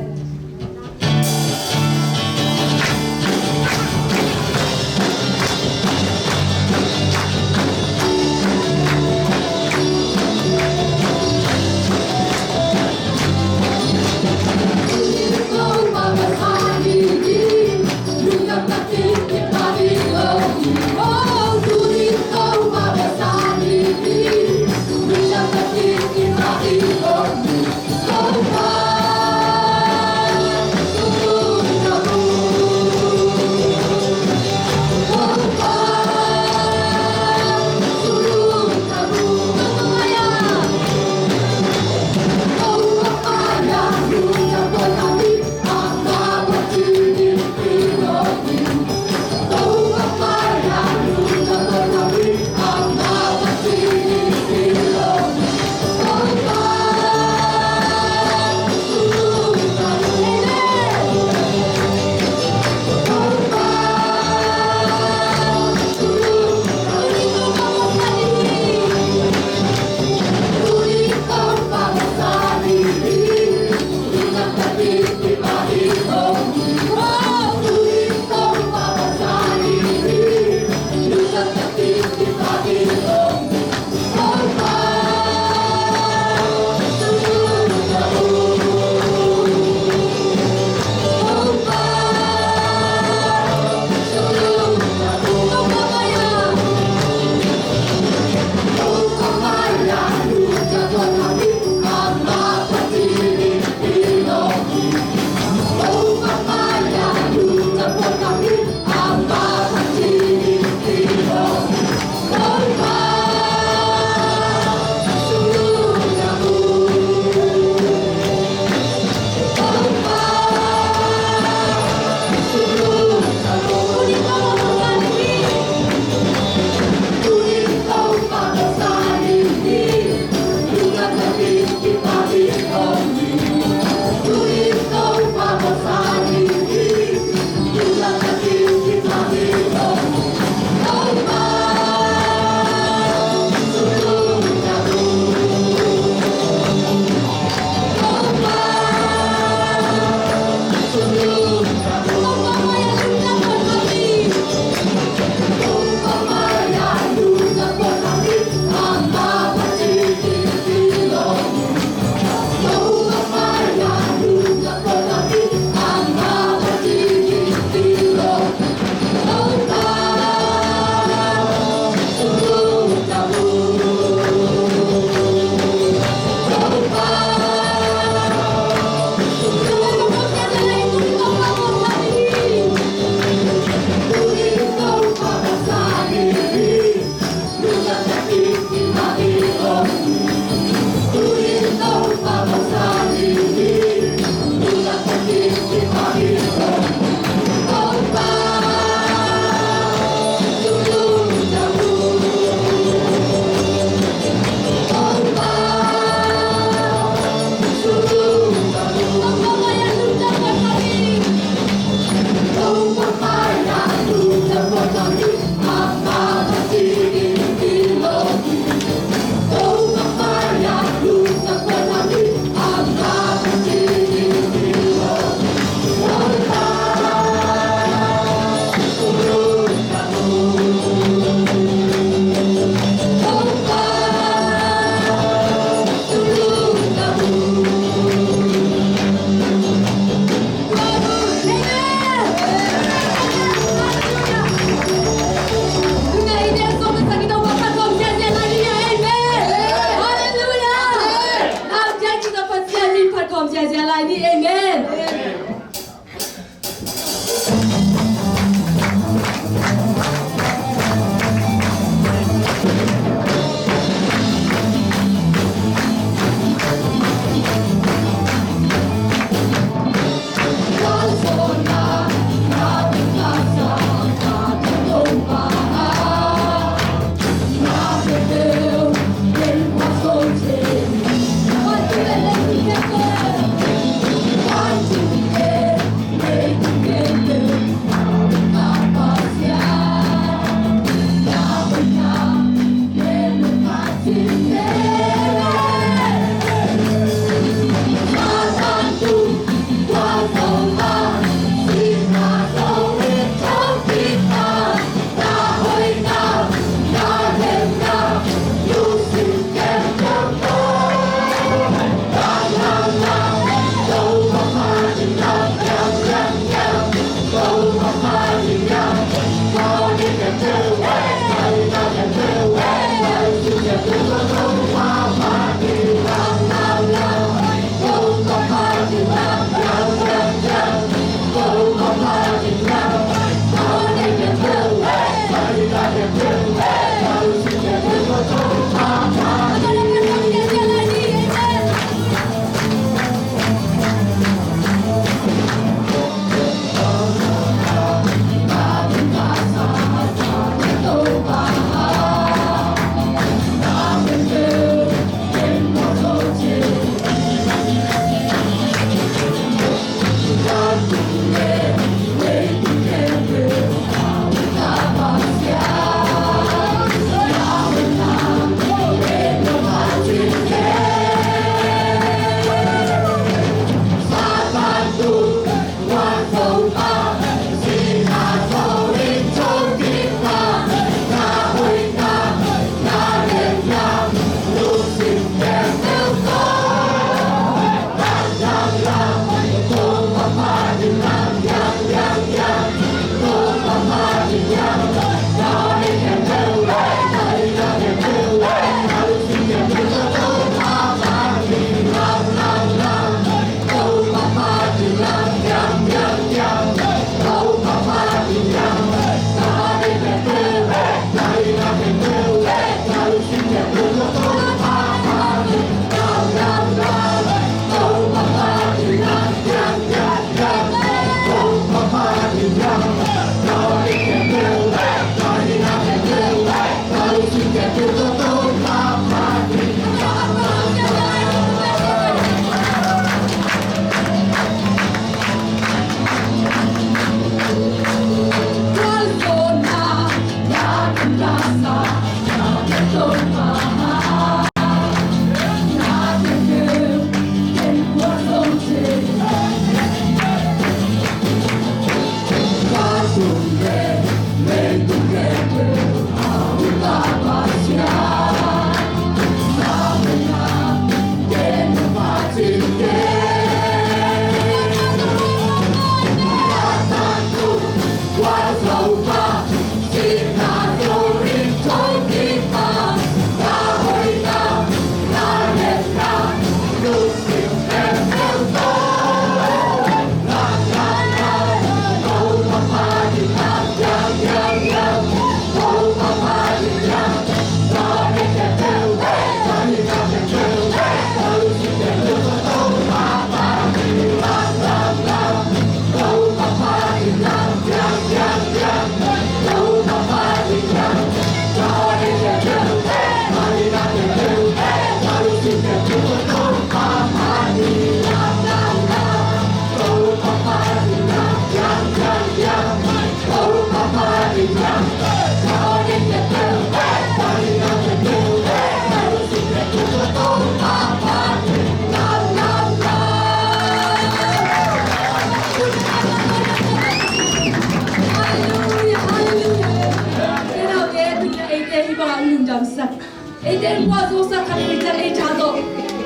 Eite in gualzosak khat hi ciang ei tawh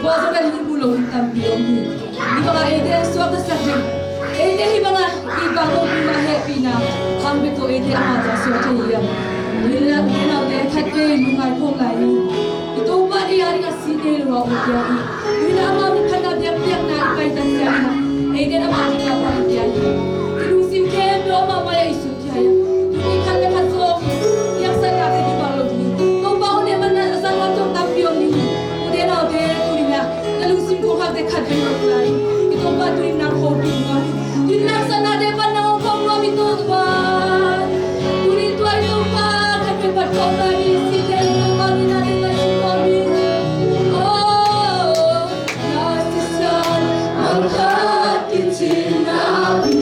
gualzo ding hi mu lo hi tampi om hi. Hih bangah eite suaktasak ding, eite hih bangah i bang lo ding mah hehpihna hang bek tawh eite ama tawh suak thei hiam? Tuni in ah u te nau te khatvei lungngai khawm lai ni. I Topa deih a ding a si nei lo a om pia hi. Tuni in ah ama min phatna biakpiakna i paitan ciangin ah eite in ama min phatna biak pia hi. I lungsim khempeuh ama mai-ah i sut Tuni khat le khat zong i haksatnate kibang lo ding hi. Topa hong deih manin a zang lam zong tampi om ding hi. U te nau te, tuni in ah na lungsim kongkhakte khat vei hong lai. I Topa tuni in nang hopih nuam hi. Tuni in haksatnate pan nang hong khawm nuam hi Topa. Tuni in tua i Topa khat vei pan khawm lai ni. Site i Topa tuni in ah ding lai sin nuam hi. Oh, na sisan mangkhat kicin na hi.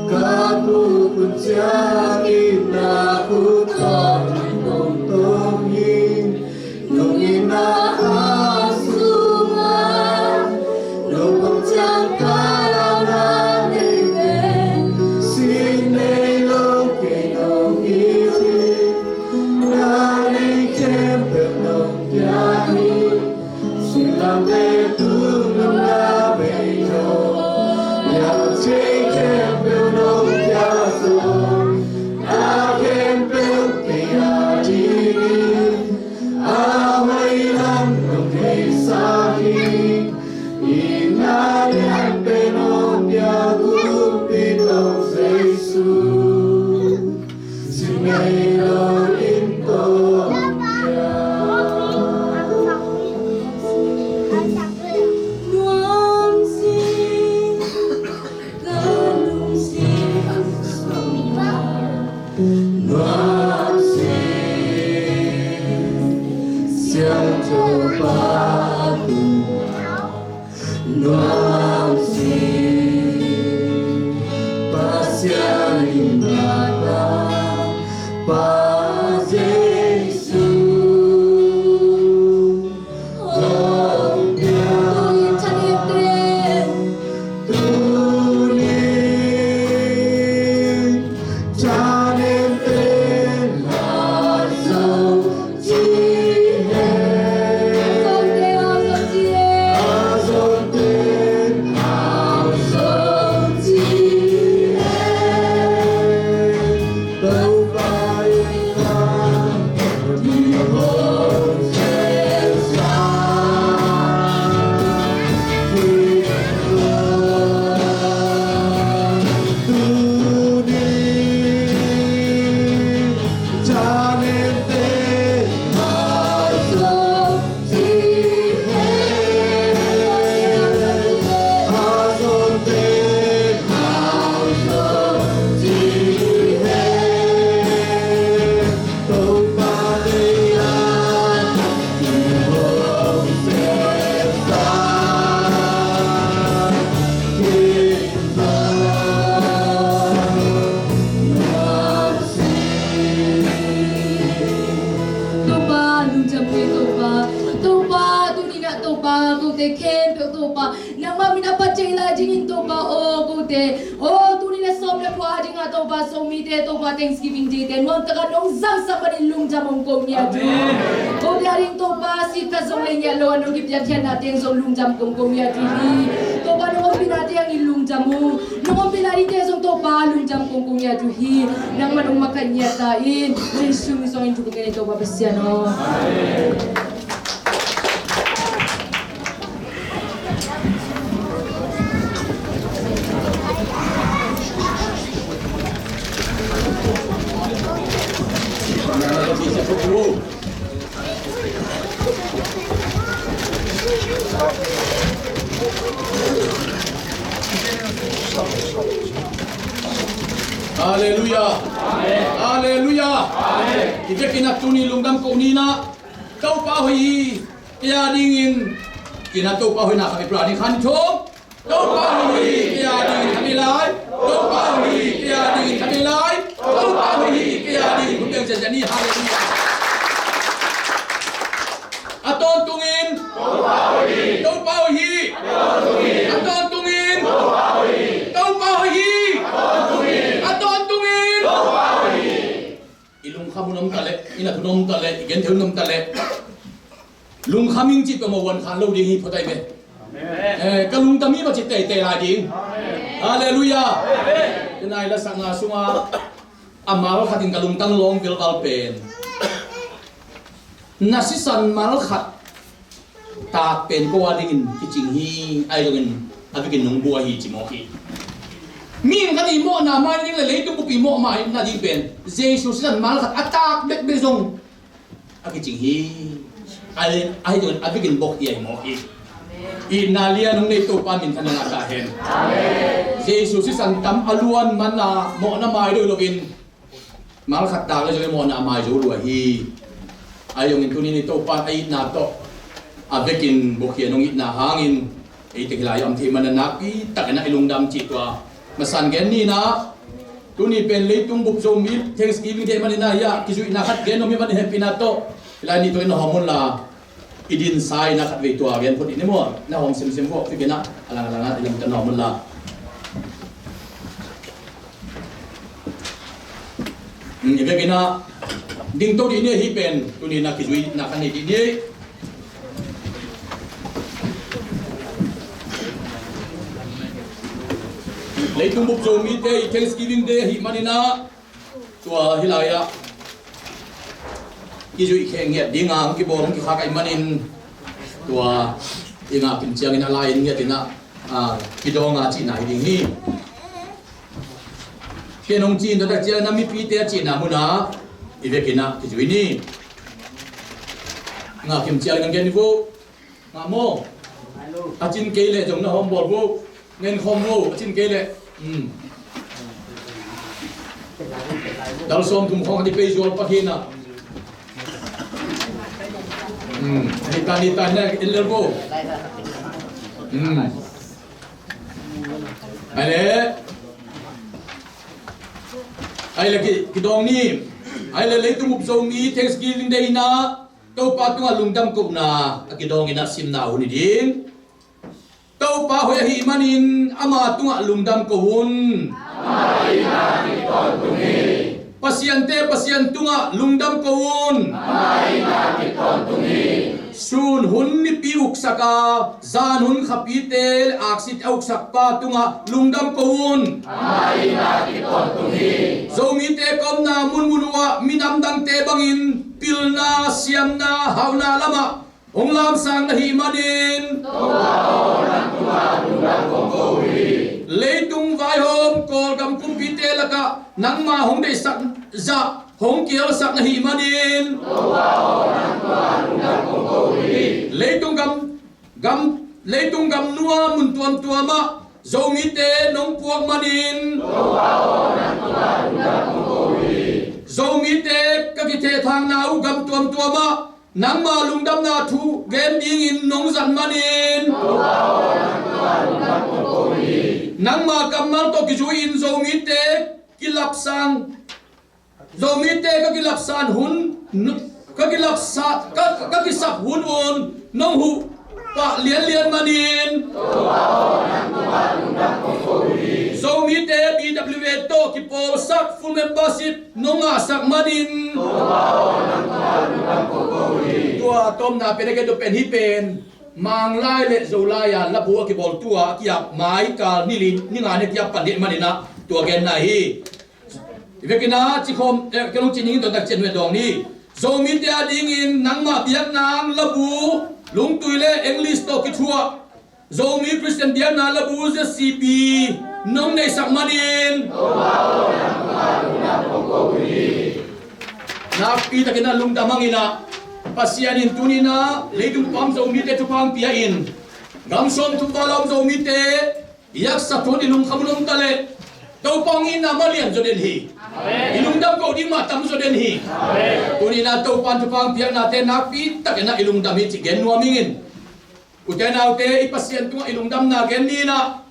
Ka pukun ciangin na khut tawh nong tawng hi. Nong itna a sungah nong pom ciang ka lauhuai nei ve. Sin nei lo kei nong it hi. Na nei khempeuh nong pia hi. Singlamteh tung nong na bei lo. Yathei khempeuh nong pia zo. A khempeuh kei a ding hi. A hoih lam nong theihsa hi. Itna lianpen hong pia Kumpi Topa Jesu. Sin nei lo in ko pia. Nuam sin, ka lungsim sungah nuam sin, Siangtho Pa tung nuam sin, Pasian in na Pa, Pa Jesu. Hong pia. Tuni thanemte. Tuni thanemte. Hong pia. Topa, lungdam hi Topa. Topa, tuni-in ah Topa, kote khempeuh Topa, nangmah min a phat thei lai dingin Topa aw, kote aw, tuni le sawm le kua a dingah Topa, Zomite Topa, Thanksgiving Day te nuam takin nong zangsak manin lungdam hong ko ning a Topa. Amen. Kote a ding Topa, sik khat zong lei ngiat lo a nong kipiak khiatna teng zong lungdam kong ko ning a Topa. Topa, nong ompihna teng in lungdam ung. Nong ompih lai dingte zong Topa, lungdam kong ko ning a Topa. Nangmah nong makaih ngiat ta in, Jesu min suangin thupha ka ngen hi Topa Pasian aw. Amen. Halleluiah. Halleluiah. I biakinn ah tuni lungdam ko ni in ah, Topa hoih hi, kei a dingin, in ah Topa hoihna khat i pra ding khan thum. Topa hoih hi, kei a dingin khat vei lai. Topa hoih hi, kei a dingin khat vei lai. Topa hoih hi, kei a dingin khat vei lai. Halleluiah. A tawntungin. Topa hoih hi. Topa hoih hi. A tawntungin. Topa hoih hi. Topa hoih hi. A tawntungin. Topa hoih hi. I lungkham hun om ta leh, i nat hun om ta leh, i genthei hun om ta leh, lungkham ing cih peuhmah uan khan lo ding hi, phuatai ve. Amen. Eh, ka lungdam hi mah ci teitei lai ding. Amen. Halleluiah. Amen. Tena i lasakna sungah a mal khat in ka lungtang lawng vilval pen, na sisan mal khat taak pen ko a dingin kicing hi, ahi zongin a bikin nong bua hi ci mawk hi. Mihing khat i mawhna mai nading le leitung bup i mawh mai nading pen Jesu sisan mal khat a taak bekbek zong a kicing hi. Ahi, ahi zongin a bikin bok hi ahi mawk hi. Itna lian hong nei Topa minthanna ngah ta hen. Jesu sisan tam a luan man a mawhna mai doi loin mal khat taak le zong i mawhna a mai zo lua hi. Ahi zongin tuni-in Topa in a itna tawh a vekin bukhia nong itna hangin eite hih lai-ah om thei manin nakpi takin i lungdam cih tua masa-in gen ni. Tuni pen leitung bup Zomi Thanksgiving Day manin a, hiah kizuihna khat gen nuam ing manin hehpihna tawh hih lai-ah ni tawh in na hawm unla, i dinsa-in a khatvei tua gen phot dih ni maw. Na hawm semsem vawk, tua ciangin a langlang-in i lamta na hawm unla. Hmm, i vekin a dingto dih ni, hih pen tuni-in a kizuihna khat nei dih ni. Leitung bup Zomite i Thanksgiving Day ahih manin a, tua hih lai-ah kizuih khek ngiat ding a hong kibawl hong kikhak ahih manin, tua i ngak kim ciangin a lai-in ngiat in a, a, kidawng a cihna hi ding hi. Ken hong ci-in tua tak ciangin a mipite a cihna mun ah i vekin a kizui ni. Ngak kim ciangin hong gen ni vo. Ngah maw? A cin kei leh zong na hawm bawl vo. Ngen khawm vo, a cin kei leh. Hmm. Dal sawmthum khawng a ding pei zual pah hi na. Hmm. Nitan, nitan na en lel vo. Hmm. Ai le. Ai le ki, kidawng ni. Ai le, leitung bup Zomi Thanksgiving Day in a Topa tungah lungdam kohna a kidawng in a simna hun hi ding. Topa hoih ahih manin ama tungah lungdam ko un. Pasiante Pasian tungah lungdam ko un. Sun hun nipi uksak a, zan hun khapite le aksite a uksak pa tungah lungdam ko un. Zomite ka omna munmun uh ah minam dangte bangin pilna, siamna, hauhna lamah hong lamsang na hih manin, leitung vaihawm Kawlgam kumpite lakah nangma hong deihsak zah hong kihelsak na hih manin, leitung gam, gam, leitung gam nua mun tuamtuam ah Zomite nong puak manin, Zomite ka kithehthangna uh gam tuamtuam ah nangma lungdamna thu gen dingin nong zat manin, nangma kammal tawh kizui-in Zomite kilapsang, Zomite ka kilapsan hun, ka kilapsa, ka, ka kisak hun un nong huh pah lianlian manin, Zomite B W A tawh kipawlsak full membership nong ngahsak manin, tua tawmna pen a gen tua pen hih pen Manglai le Zolai a labu a kibawl tua a kiap mai kal ni li, ni nga ni a kiap pan dih manin ah tua genna hi. I vekin a cikhawm, eh, ka lungcin ning in tua tak ciang hong dawng ni. Zomite a dingin nangma biakna labu, lungtui le English tawh kithuah Zomi Christian biakna labu Z C B nong neihsak manin, nakpi takin a lungdam hangin ah, Pasian in tuni-in a leitung bup a om Zomite thupha hong pia in, gam sawmthum val a om Zomite i haksa thu-in i lungkham uh om ta leh, Topa hong itna mah lian zaw den hi. I lungdam ko ding mah tam zaw den hi. Tuni-in a Topa in thupha hong piaknate nakpi takin a i lungdam hi cih gen nuam ing in. Ute naute, i Pasian tungah i lungdamna gen ni in ah,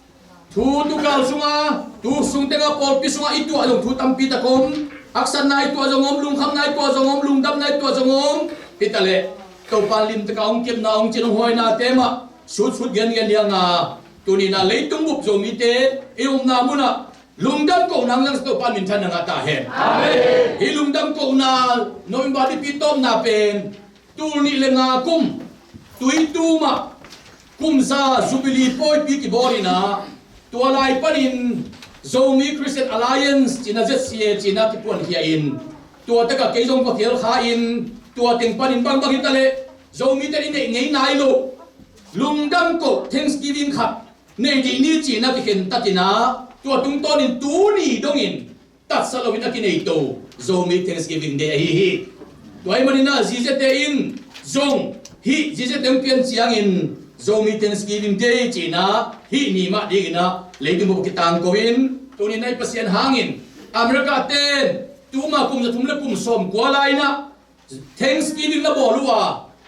thu tukal sungah, tu sung tengah pawlpi sungah i tuah zong thu tampi tak om, haksatna i tuah zong om, lungkhamna i tuah zong om, lungdamna i tuah zong om. Hi ta leh, Topa in limtakin hong kepna, hong cin, hong hawinate mah sutsut gengen hi hang a, tuni-in a leitung bup Zomite i omna munah lungdam kohna zang Topa in minthanna ngah ta hen. Amen. Hih lungdam kohna November nipi tawpna pen tul nih le nga kum Tuitum ah kum za Jubilee pawipi kibawl in ah, tua lai panin Zomi Christian Alliance ci-in a, Z C A ci-in a kipuankhia in, tua takah kei zong va khel kha in, tua teng panin bangbang hi ta leh Zomite i neih ngei nai loh lungdam koh Thanksgiving khat nei dih ni ci-in a kikhen ta in ah, tua tungtawnin tuni dongin tatsa loin a kineito Zomi Thanksgiving Day ahi hi. Tua ahih manin ah, ziziate in zong hih ziziate hong pian ciangin Zomi Thanksgiving Day ci-in ah, hih ni mah dingin ah leitung bup kitangko in, tuni-in a i Pasian hangin America ten tuma kum za thum le kum sawmkua lai-in ah Thanksgiving na bawl uh a,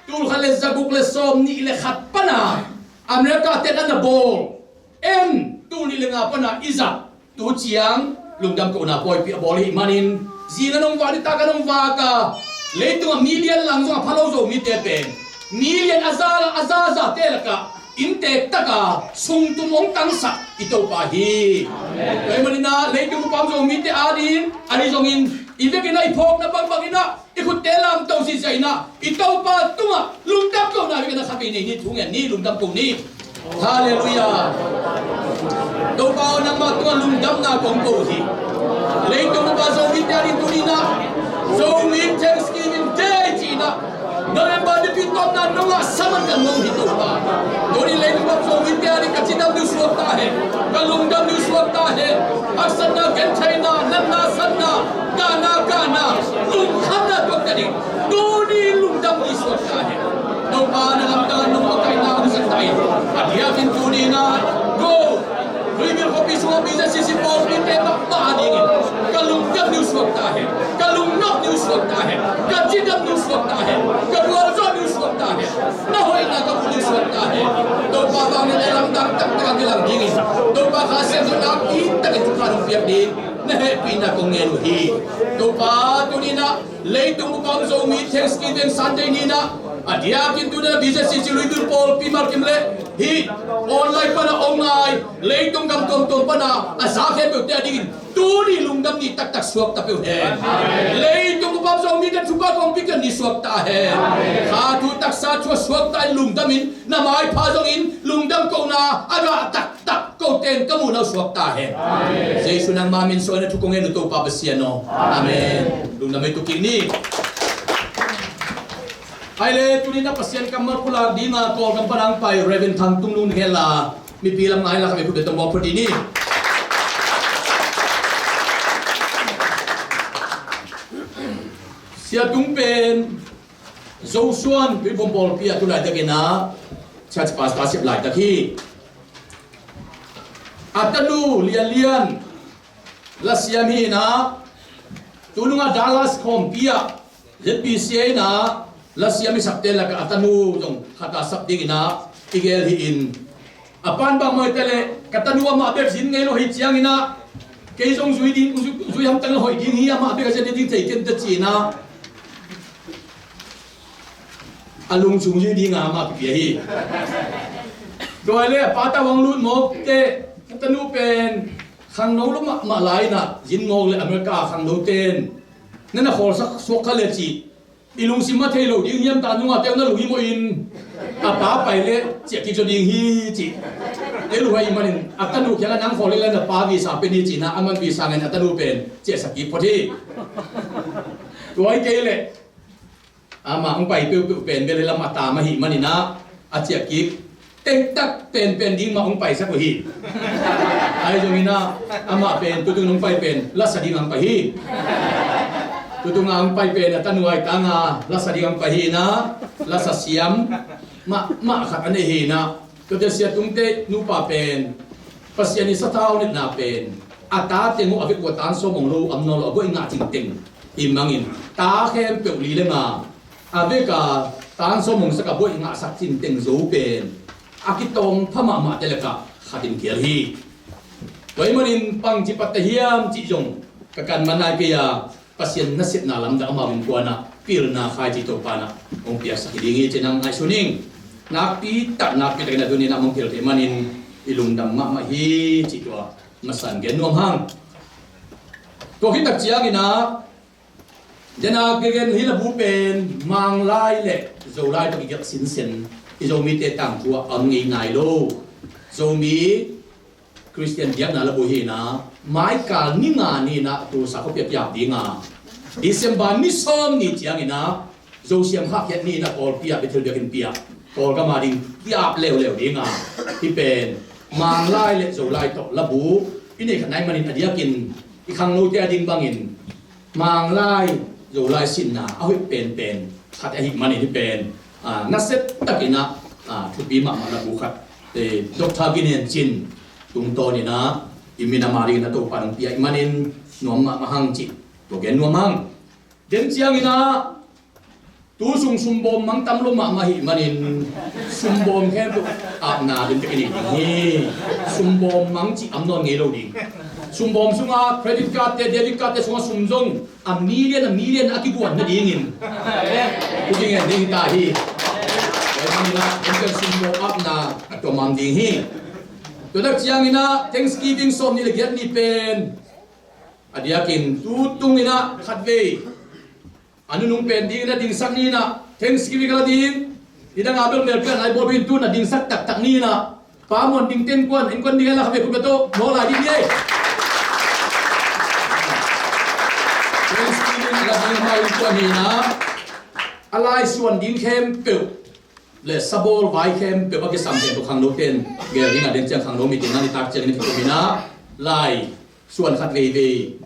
tul khat le za guk le sawm nih le khat pana America ten a na bawl en, tul nih le nga pana i zat tu ciang lungdam kohna pawipi a bawl ahih manin, zing a nong vak, nitak a nong vak a, leitungah million lang zong a pha lo Zomite pen million a za, a za zate lakah inntek taka sungtum hong tangsak i Topa hi. Tua ahih manin ah leitung bup a om Zomite ading ahi zongin, i vekin ah i phawkna bangbang in ah i khutte lamto zihziah in ah i Topa tungah lungdam kohna vekin ah khatvei nei ni, thu ngen ni, lungdam ko ni. Halleluiah. Topa aw, nangmah tungah lungdamna kong ko hi. Leitung bup a Zomite ading tuni in ah Zomi Thanksgiving Day ci-in ah November nipi tawpna nong ngahsak man ka nuam hi Topa. Tuni leitung bup a Zomite ading ka cidam ding suak ta hen. Ka lungdam ding suak ta hen. Haksatna, gentheihna, natna, satna, gahna, gahna, lungkhamna tuakte ding tuni lungdam ding suak ta hen. Topa na lamdang nong makaihna hong sak ta in. A diakin tuni in ah go Louisville khuapi sungah B Z C C pawlpite mahmah a dingin ka lungdam ding suak ta hen. Ka lungnop ding suak ta hen. Ka cidam ding suak ta hen. Ka gualzawh ding suak ta hen. Na hoihna ka mu ding suak ta hen. Topa vanglian a lamdang taktak a kilang dingin Topa Kha Siangtho nakpi takin thupha hong piak ding na hehpihna kong ngen uh hi. Topa tuni in ah leitung bup a om Zomi Thanksgiving Sunday ni in ah a diakin tuni in ah B Z C C Louisville pawlpi malkim le hih online pana om ngai leitung gam tuamtuam pana a za khempeuhte adingin tuni lungdam ni taktak suak ta peuh hen. Leitung bup a om Zomite thupha kong pia ni suak ta hen. Kha thu taksa thu a suak ta in lungdam in na maipha zongin lungdam kohna a gah taktak kote in ka muhna uh suak ta hen. Jesu nangma min suangin a thu kong ngen uh Topa Pasian aw. Amen. Lungdam ei tu kik ni. Ai le, tuni in ah Pasian kammal pulak ding a Kawlgam pan hong pai Reverend Thang Tung Lung na gen la, mipi lam ngai la kha mi khut bia tong bawk phot ding ni. Sia Tung pen Zosuan Tuiphum pawlpi ah tu laitakin ah church pastor sep laitak hi. A tanu Lian Lian lasiam hi in ah, tu nungah Dallas khawmpi ah Z B C A in ah lasiam i sakte lakah a tanu zong khat a sap dingin ah i gel hi in, a pan bangmah hi ta leh ka tanu amah bek zin ngei lo hi ciangin ah, kei zong zui ding, zui, zui hamtang a hoih ding hi, amah bek a zia ding thei ken ta ci-in ah a lungchung zui ding a amah kipia hi. Tua hi leh a pa tawh hong lut mawk teh, a tanu pen khangno lo mahmah lai in ah zin mawk leh America khangno ten na na khawlsak suak kha leh cih i lungsim ah thei lo ding hiam, ta nungah teu na lunghimawh in a pa pai leh ciah kik zaw ding hi cih. Ei luhai manin a tanu kiangah nang khawl leh na pa visa pe ni ci-in ah aman visa ngen a tanu pen ciahsak kik phot hi. Tua hi kei leh amah hong pai peuhpeuh pen Valley lam a tam ahih manin ah a ciah kik tektak penpen ding mah hong paisak uh hi. Ahi zongin ah amah pen tutung hong pai pen lasa ding hong pai hi. Tutung a hong pai pen a tanu ai tang a lasa ding hong pai hi in ah, lasa siam mahmah khat a nei hi in ah, tuate Sia Tungte nupa pen Pasian i sathau netna pen a tate ngawh a vek uh a tan sawm hong lo, am nawn lo a buai ngah cingteng i mangin ta khempeuh li le nga a vek a tan sawm hong sak a buai ngahsak cingteng zo pen a kitawng pha mahmahte lakah khat in kial hi. Tua ahih manin pangci patte hiam cih zong ka kan man nai kei a, Pasian nasepna lamdang amau innkuan ah pilna khaici Topa in ah hong piaksak hi ding hi ci-in ah ngaihsun ing. Nakpi tak, nakpi takin a tuni in ah hong phel theih manin i lungdam mahmah hi cih tua masa in gen nuam hang. Tua khit tak ciangin ah, den a ka gen hi labu pen Manglai le Zolai tawh kigelh sinsen i Zomite tangthu ah a om ngei nai lo Zomi Khristian biakna labu hi in ah, maikal ni nga ni in ah tulsa khuapi ah kiap ding a, December ni sawm ni ciangin ah Zosiam Khahkhiat ni in ah Kawlpi ah Bethel biakinn pi ah Kawlgam a ding kiap leuleu ding a, hih pen Manglai le Zolai tawh labu i neih khat nai manin a diakin i khangnote a ding bangin Manglai Zolai sinna a hoih penpen khat ahih manin hih pen, ah, nasia takin ah, ah, thupi mahmah labu khat, eh, Doctor Ginen Cin tungtawn in ah i minam a dingin ah Topa in hong pia ahih manin nuam mahmah hang cih tua gen nuam hang. Den ciangin ah Tu sung sumbawm mang tam lo mahmah hi manin, sumbawm khempeuh apna ding te ka nei ding hi. Sumbawm mang cih om nawn ngei lo ding. Sumbawm sungah credit card te, debit card te sungah sum zong a million, a million a kiguan nadingin, tu ding en ding ta hi. Tua manin ah, ding te sumbawm apna a tuam ding hi. Tua tak ciangin ah Thanksgiving sawm nih le giat ni pen a diakin tu tungin ah khatvei a nunung pen dingin a dingsak ni in ah, Thanksgiving a la ding, i dang a bel mel pian ai bawl in tu na dingsak taktak ni in ah, pa muan ding ten kuan, innkuan ding a la khatvei khut bia tawh bawl lai ding hi ei. Thanksgiving a la ding a ma innkuan hi in ah, a laisuan ding khempeuh le sabawl vai khempeuh a kisam khempeuh khangno ten gel ding a, den ciang khangno meeting a nitak ciangin a kikum in ah, lai suan khat veivei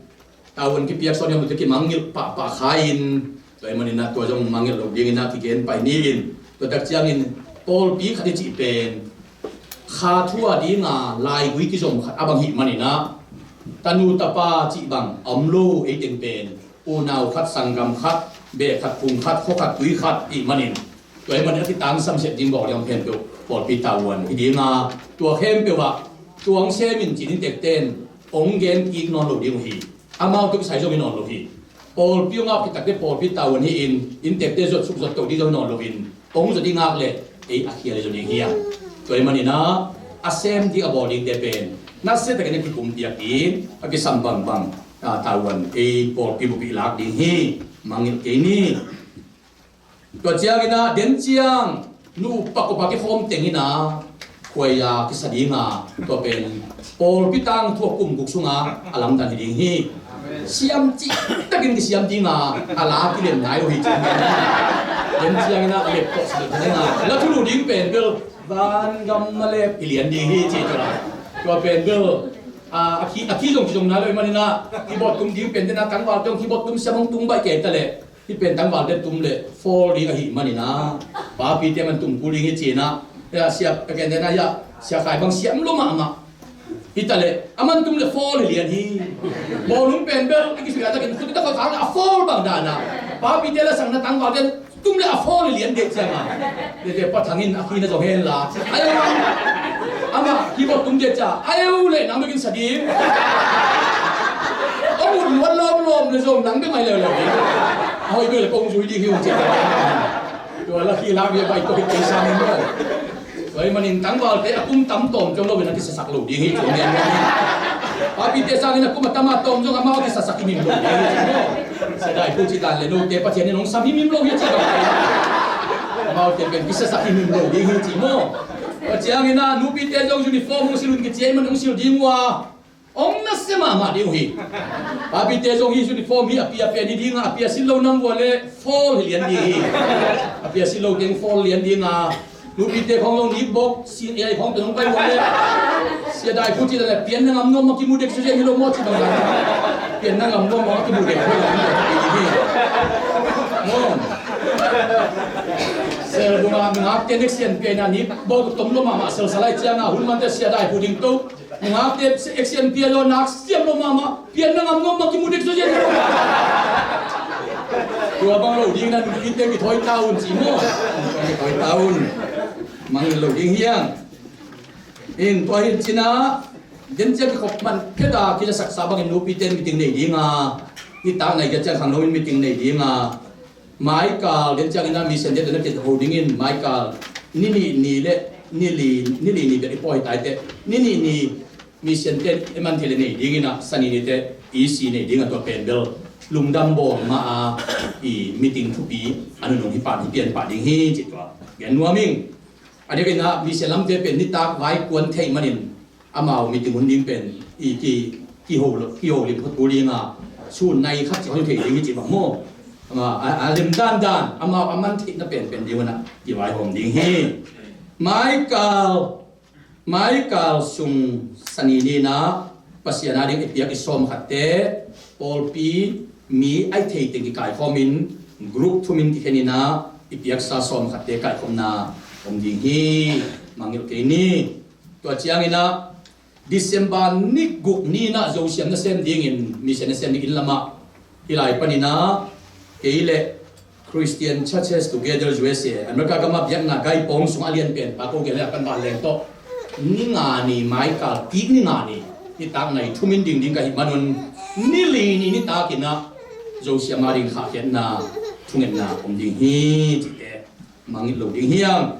tavuan kipiak sawn hiam lote kimangngilh pahpah kha in, tua ahih manin ah tua zong mangngilh lo dingin ah kigen pai ni in. Tua tak ciangin pawlpi khat i cih pen kha thu a dinga laigui kizom khat a bang hih manin ah, tanu tapa cih bang a om lo, ei teng pen unau khat, sanggam khat, beh khat, phung khat, khua khat, tui khat i hih manin, tua ahih manin a kitangsam set ding bawl ding khempeuh pawlpi tavuan hi ding a, tua khempeuh ah tuang sem in ci-in inntekte in hong gen kik nawn lo ding uh hi. Amau tawh kisai zong hi nawn lo hi. Pawlpi hong ap khit takteh pawlpi tavuan hi-in, inntekte zuat suk zuat to ding zong hi nawn loin, hong zuat ding ngak leh ei a khial hi zaw ding hi a. Tua ahih manin ah a sem ding a bawl dingte pen nasia takin a kipumpiak ding, a kisam bangbang, a, tavuan ei pawlpi bup i lak ding hi. Mangngilh kei ni. Tua ciangin ah den ciang nu pakop a kikhawm teng in ah khuai a kisa ding a, tua pen pawlpi tangthu a kum guk sungah a lamdang hi ding hi. Siam cihtakin kisiam ding a, a la kilem nai lo hi ci. Den ciangin ah lep tawh si ding a, la thulu ding pen bel vangam a lep hi lian ding hi ci. Tua pen bel, a, a khi, a khi zong kizom nai lo ahih manin ah keyboard tum ding pen den a tangvalte hong keyboard tum siam hong tung baih kei ta leh, hih pen tangvalte tum leh fawl ding ahih manin ah, papite man tum kul ding hi ci-in ah, ya, sia, a kente na, ya, sia khai bang siam lo mahmah. Hi ta leh a man tum leh fawl hi lian hi. Bawlung pen bel a kisuia takin khut i ta khawh khang a fawl bang dan ah, papite la sang na tangvalte tum leh a fawl hi lian dek ciang a, dek dek Pa Thang in a khi na zong hen la, ai, amah keyboard tum dek ciang a, ai, u leh nang bekin sa ding. Hong ut luat lawmlawm le zong nang bek mai leuleu ding. A hoih bek le kong zui ding hi ung ci. Tua la khi lak bia bai tawh hi kei sang in maw. Tua ahih manin tangvalte a kum tam tawm ciang lo in a kisasak lo ding hi ci maw. Papite sangin a kum a tam a tawm zong amau a kisasak himhim lo ding hi ci maw. Sia Dai Pu cih dan le note Pathian in hong sam himhim lo hi ci maw. Amaute pen kisasak himhim lo ding hi ci maw. Tua ciangin ah nupite zong uniform hong sil un kici ahih man hong sil ding uh a, hong nasia mahmah ding uh hi. Papite zong hi uniform hi a pia pen hi ding a, a pia sil lo nang vua leh fawl hi lian ding hi. A pia sil lo keng fawl lian ding a, nupite khawng zong nipbok sin ei khawng pen hong pai vua leh, Sia Dai Pu cih leh pian na ngam nuam mah kimu dek susia hi lo maw ci bang dan. Pian na ngam nuam mah kimu dek hi lo maw. Sel bunga ngak te nek sian pian na nipbok tom lo mahmah sel salai ciang a hun mante Sia Dai Pu ding to. Ngakte action pia lo, nak siam lo mahmah, pian na ngam nuam mah kimu dek zaw zian. Tua bang lo ding na nupite kithawi ta un ci maw. Kithawi ta un. Mangngilh lo ding hi hang. In tua hi in ci-in ah, den ciang kikhop man phet a kizasaksa bangin nupite in meeting nei ding a, nitak nai ciang khangno in meeting nei ding a, maikal den ciangin ah mission te na kiho dingin maikal ni nih ni le ni li, ni li ni bek i pawi tai teh, ni nih ni mission te i man thei le nei dingin ah, sani ni teh E C nei ding a, tua pen bel lungdam bawl mah a, i meeting thupi a nunung hi pah, hi pian pah ding hi ci tua gen nuam ing. A diakin ah mission lamte pen nitak vai kuan theih manin amau meeting hun ding pen i ki, kiho lo, kiho lim phot kul ding a, sun nai khat ci hong thei ding hi ci bang maw. A, a, a lem dandan amau a man theihna penpen ding hun ah kivaihawm ding hi. Maikal, maikal sung sani ni-in ah Pasian a ding i piak i sawm khatte pawlpi mi a i thei teng kikaikhawmin group thumin kikhenin ah i piaksa sawm khatte kaikhawmna om ding hi. Mangngilh kei ni. Tua ciangin ah December ni guk ni-in ah Zosiam nasem dingin mission nasem ding inn lamah hih lai panin ah kei le Christian Churches Together U S A, America gama biakna gai pawng sungah a lian pen pa ko gel le a kan vanleng tawh ni nga ni, maikal kik ni nga ni, nitak nai thum in ding ding ka hih manun ni li ni nitakin ah Zosia ma ding khahkhiatna thungetna om ding hi cihte mangngilh lo ding hiang.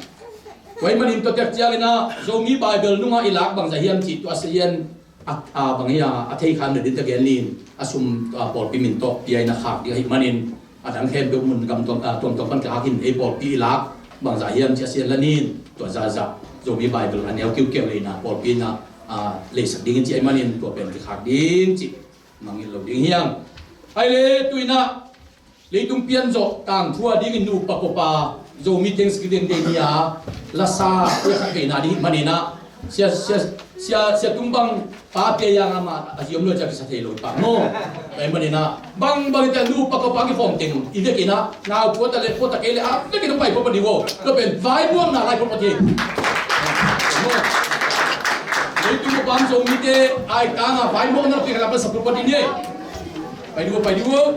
Tua ahih manin tua tek ciangin ah Zomi Bible nungah i lak bangzah hiam cih tua a sia hian a, a bang hi a, a thei khan le din ta gen nin a sum, a, pawlpi min tawh pia in a khak ding ahih manin a dang khempeuh mun gam tuam, a, tuamtuam pan ka hak in ei pawlpi i lak bangzah hiam cih a sia la nin tua zahzah Zomi Bible a neu kiukiau leina pawlpi in a, a, leisak ding in cih ahih manin tua pen kikhak ding cih mangngilh lo ding hiang. Ahih leh tu in ah leitung pian zawh tangthu a dingin nupa pawpa Zomi Thanksgiving Day ni a lasa tua khat veina ding hih manin ah sia, sia, sia, sia tung bang pa pia yang amah a hiam lo cia kisa thei lo pa maw. Tua ahih manin ah bang bang i tia nupa pawpa kikhawm teng i vekin ah nau puata le puata kei le a vekin ah pai pawpa ding aw. Tua pen vaimuangna lai pawpa ding. Leitung pawpa Zomite ai tanga vaimuangna pi kala pasa pawpa ding ni. Pai ding aw, pai ding aw.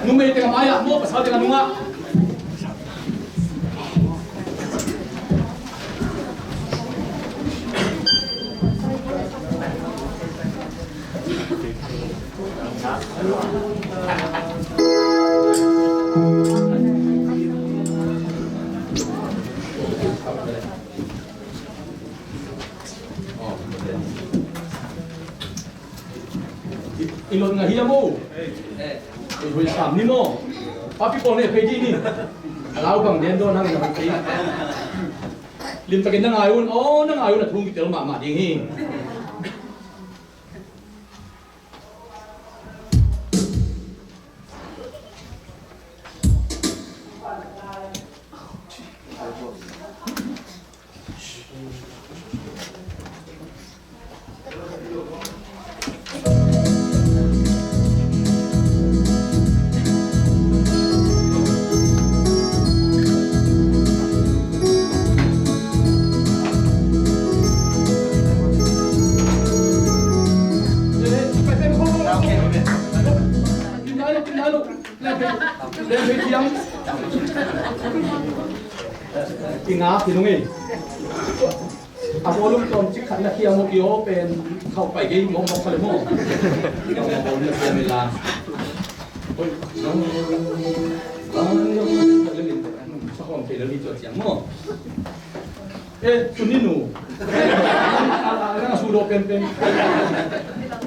Numei tengah mai-ah maw, pasal tengah nungah. I lot ngah hiam aw? I hoi sam ni maw? Papi pawl ne phei dih ni. A lau bang den dawn hang na hoi phei. Limtakin na ngai un, aw na ngai un a thung kitel mahmah ding hi. Pi nga pi nung ei. A volume tawm cik khat na khiam uh i aw pen khauh pai kei mawkmawk kha le maw? Volume na khiam i la. Oi, sa khawm thei lo ni tua ciang maw? Eh, tuni nu. Nang a su dawh penpen.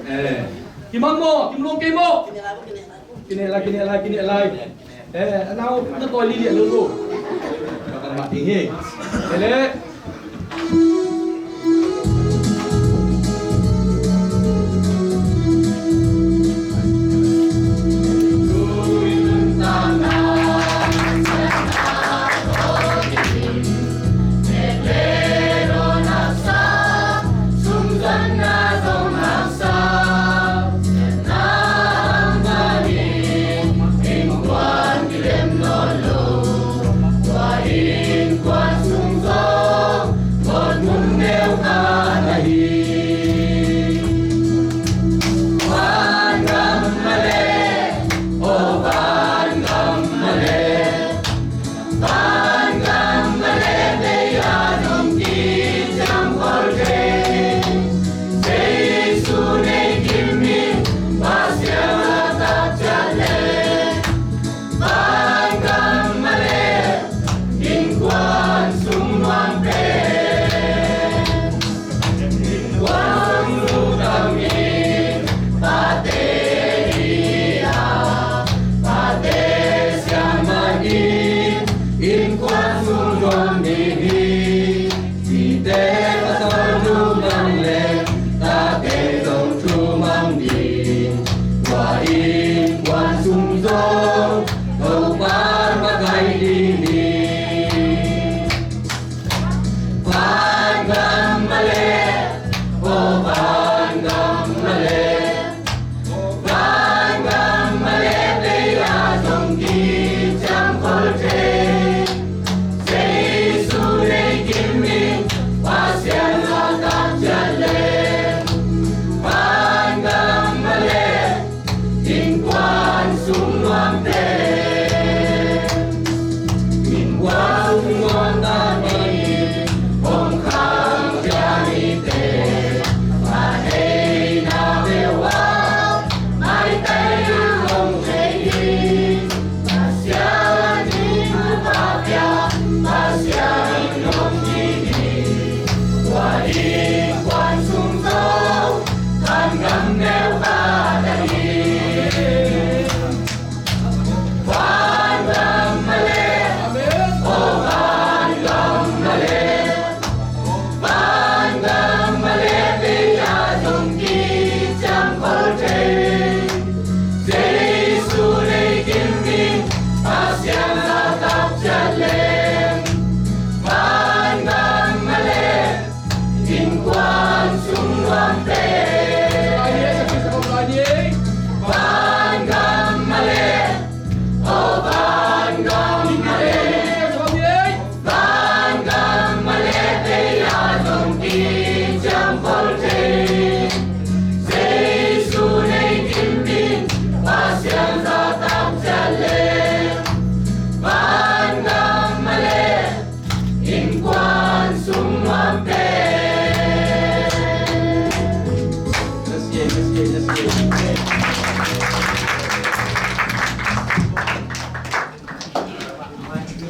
Eh, kimang maw, kimlawng kei maw? Kineh lai, kineh lai, kineh lai. Eh, a nau na tawi liliah lo lo. Ka kan mah ding hi. Ele.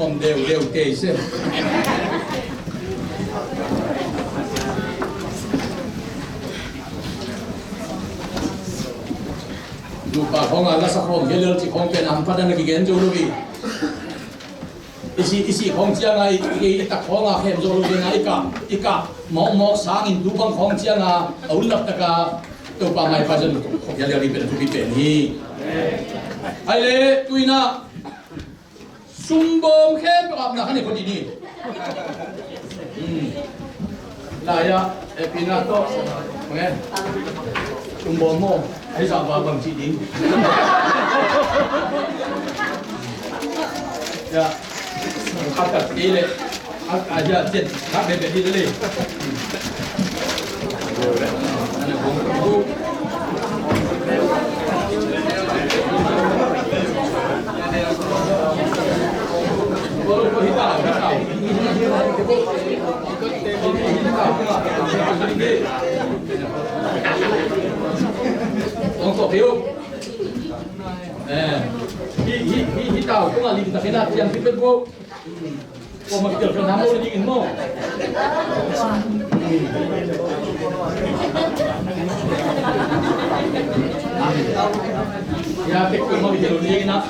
Om deu deu tei se. Nupa khong a lasa khong, hialel ci khong pen ang padan a kigen zo lo hi. I si, i si khong ciang a i, i, i tak khong a khem zo lo hi na i ka, i ka mawk mawk sangin tu bang khong ciang a a un lap taka Topa mai pa zan lo tuk khong hialel i pen a thupi pen hi. Ai le, tuina Sumbawm khempeuh apna kha nei kho dih ni. Hmm. Lai-ah, eh, pina tawh. Mange. Sumbawm maw? Ai zah va bang ci ding. Ya. A kat kei leh. A, a, ya, cian. Khat beh beh dih leh. Eh, hi, hi, hi, hi tau, kung a lim takin a tiang pipet bo. Kua mah kitel kha nam lo ding in maw? Ya, tek kua mah kitel ding in ah.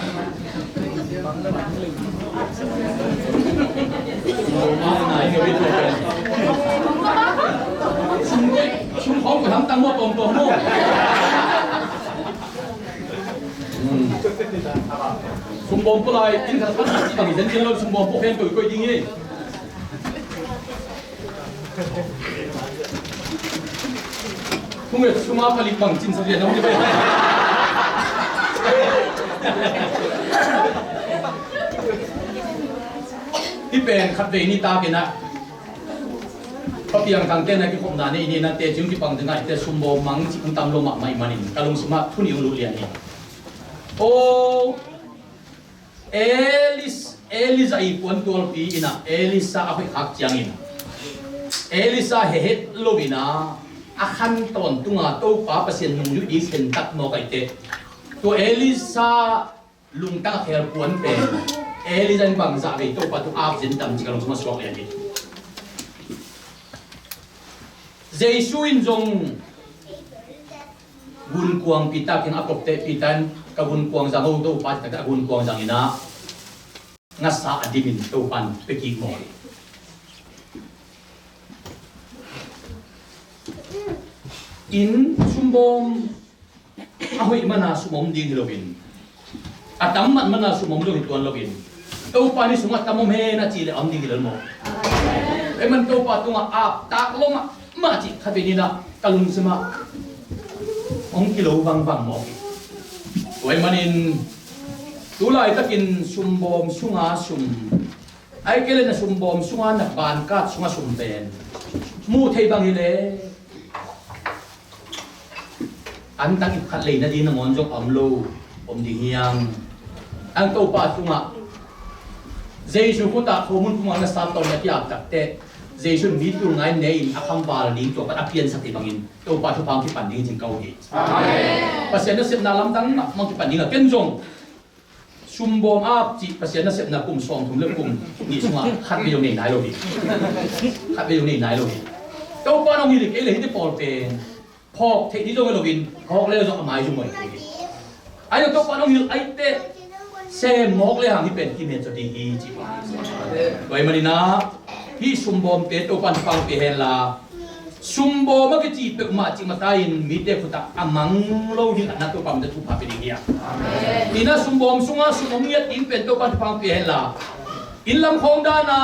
Sum, sum khawng kua hamtang maw, tawmtawm maw? Sumbawm pua lai, inn khat a phat cih bang hi zen zen lo, sumbawm pua khen koikoi ding hi. Thunget suma palik bang cin sa rian a hong hi ve. Hih pen khat vei ni takin ah. Pa piangthangte na kikhopna nei ni na teci hong kipang ding ahih teh sumbawm mang cih hong tam lo mahmah ahih manin ka lungsim ah thu nih hong lut lian hi. Aw, Elis-, Elijah i puantualpi in ah Elisha a hoih khak ciangin Elisha hehet lo in ah a khan tawntung a Topa Pasian nungzui ding khentat mawk ahih teh tua Elisha lungtang a khel puan pen Elijah in bangzah vei Topa tung ap zen tam cih ka lungsim ah suak lian hi. Jesu in zong gunkuang Peter kiang a pok teh Peter in ka gunkuang zang o Topa cih tak teh a gunkuang zang in ah ngasa a dim in Topa in pia kik mawk hi. Inn sumbawm a hoih mana sum om ding hi loin a tam man mana sum om ding hi tuan loin Topa ni sungah tam om hen a cih leh a om ding hi lo maw? Ei man Topa tungah ap tak lo mahmah cih khat vei ni na ka lungsim ah hong kilo vangvang mawk hi. Tua ahih manin tu laitakin sumbawm sunga sum Ai kei le na sumbawm sunga na bankat sunga sum pen muh theih bang hi le antang ip khat lei nading nangawn zong a om lo om ding hiam? Ang Topa tungah Jesu khutah khomun pumang na sap tawh na kiap takteh Jesu in mi tul ngai nei in a khamval ding tua pan a piansak hi bangin Topa thupha hong kipan ding hi cin ka uh hi. Pasian nasepna lamdang mahmah kipan ding a ken zong Sumbawm ap cih Pasian nasepna kum sawmthum le kum nih sungah khat vei zong nei nai lo hi. Khat vei zong nei nai lo hi. Topa nong hilh kei le hite pawl pen phawk theih ding zong hi loin phawk le zong a mai zong mawh hi. Ai lo Topa nong hilh ai teh sem mawk le hang hi pen kimen zaw ding hi ci. Tua ahih manin ah hih sumbawmte Topa in pangpih hen la Sumbawm a kici peuhmah cih mata in mite khutah a mang lo ding a na Topa mite thupha pia ding hi a. Inn a sumbawm sungah sum om ngiat ding pen Topa thupha hong pia hen la inn lam khawng dan a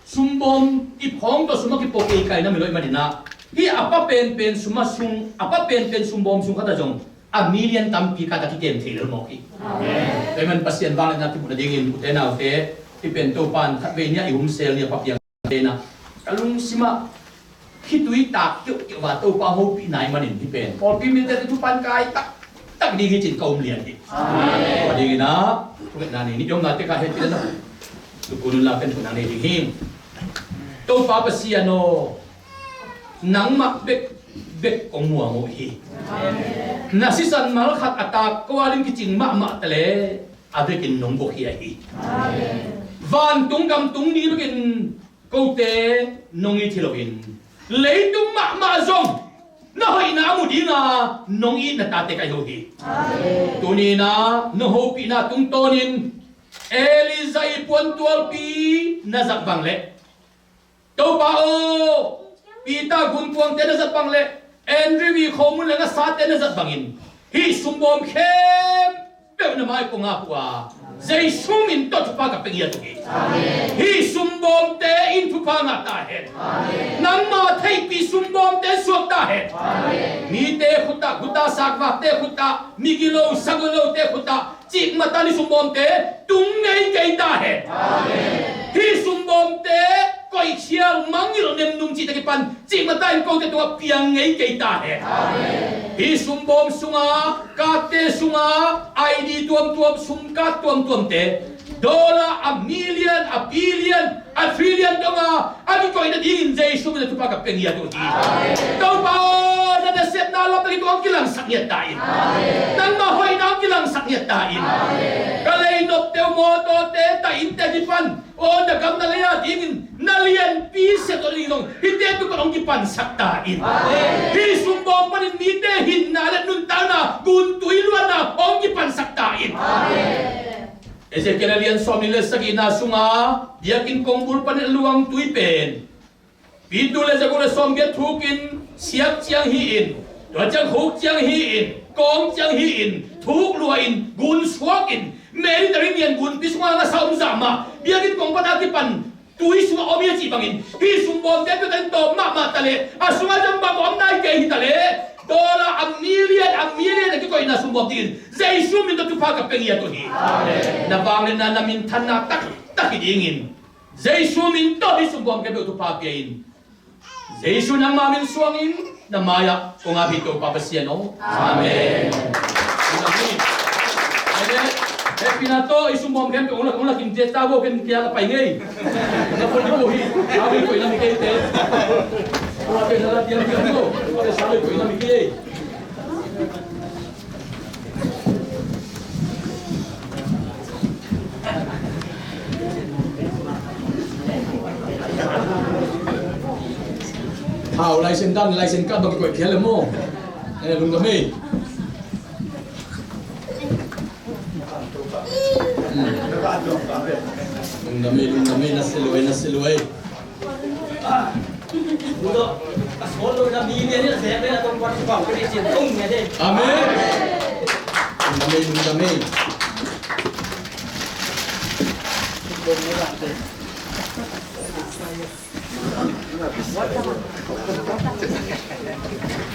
sumbawm ip khawng tawh sum a kipuak kei kai na mi lo ahih manin ah hih a pa penpen sum a sung a pa penpen sumbawm sung khat ah zong a million tampi khat a kikem thei lel mawk hi. Tua ahih man Pasian vangliatna kimuh nadingin ute naute hih pen Topa in khat vei ni a i humsel ni a pa piang te na ka lungsim ah khitui tak kiuhkiuh va Topa hopih nai manin hih pen pawlpi mite thupha kai taktak ding hi cin ka um lian hi. Tua dingin ah thungetna nei ni i omna te kha hehpih lel a sukun un la pen thungetna nei ding hi. Topa Pasian aw, nangmah bekbek kong muang uh hi. Na sisan mal khat a tak ko a lim kicing mahmah ta le a vekin nong buakhia hi. Amen. Vantung gam tung ding bekin kote nong it hi loin, leitung mahmah zong na hoihna a mu dinga nong it na tate ka hi uh hi. Tuni-in ah nong hopihna tungtawnin Elijah ii puantualpi na zat bang leh, Topa aw, Peter gunkuangte na zat bang leh Andrew ii khomun le ngasate na zat bangin hih sumbawm khempeuh na mai kong ap uh a, Jesu min tawh thupha ka pia ngiat uh hi. Hih sumbawmte in thupha ngah ta hen. Nangma theihpih sumbawmte suak ta hen. Mite khut ah, guta sakvakte khut ah, migilo sagilote khut ah, cikmah takin hih sumbawmte tung ngei kei ta hen. Hih sumbawmte koihkhial, mangngilh, nemnum cihte kipan cikmah takin kote tungah piang ngei kei ta hen. Hih sumbawm sungah, card-te sungah, I D tuamtuam, sum card tuamtuamte, dollar a million, a billion, a trillion dong a, a kikoih nadingin Jesu min a thupha ka pia ngiat uh hi. Topa aw, na nasepna lamdang hi tungah hong kilangsak ngiat ta in. Nangma hoihna hong kilangsak ngiat ta in. Ka lei nopte uh, mawtawte, ta innte kipan, aw, na gam na lei a dingin na lianpi siat tawh ding zong hihte tungah hong kipansak ta in. Hih sumbawm panin mite hinna le nuntakna, guntui luanna hong kipansak ta in. Ezekiel a lian sawmnih le sagihna sungah biakinn kongbul panin a luang tui pen, Pitu le za guk le sawmgiat thukin siak ciang hi-in, tua ciang khuk ciang hi-in, kawng ciang hi-in, thuk lua-in, gun suakin, Mediterranean gunpi sungah ngasa om zah mah, biakinn kong pan a kipan tui sungah om hi a cih bangin, hih sumbawmte tua tan tawm mahmah ta leh, a sungah zong bang om nai kei hi ta leh, dollar a million, a million a kikoihna sumbawm dingin Jesu min tawh thupha ka pia ngiat uh hi. Na vangliatna, na minthanna taktak hi dingin Jesu min tawh hih sumbawm khempeuh thupha pia in. Jesu nangma min suangin na mai-ah kong ap hi, Topa Pasian aw. Amen. Amen. Hehpihna tawh hih sumbawm khempeuh hong lak, hong lak in, tua ta bo ken kia ka pai ngei. Na phone ding uh hi. Sa lei koih nam hi kei te. Sa lei koih nam hi kei. Hau, license dan, license ka bang koih phial le maw. Eh, lungdam ei. Hmm. Lungdam ei, lungdam ei, na se luai, na se luai. Amen. Amen, amen.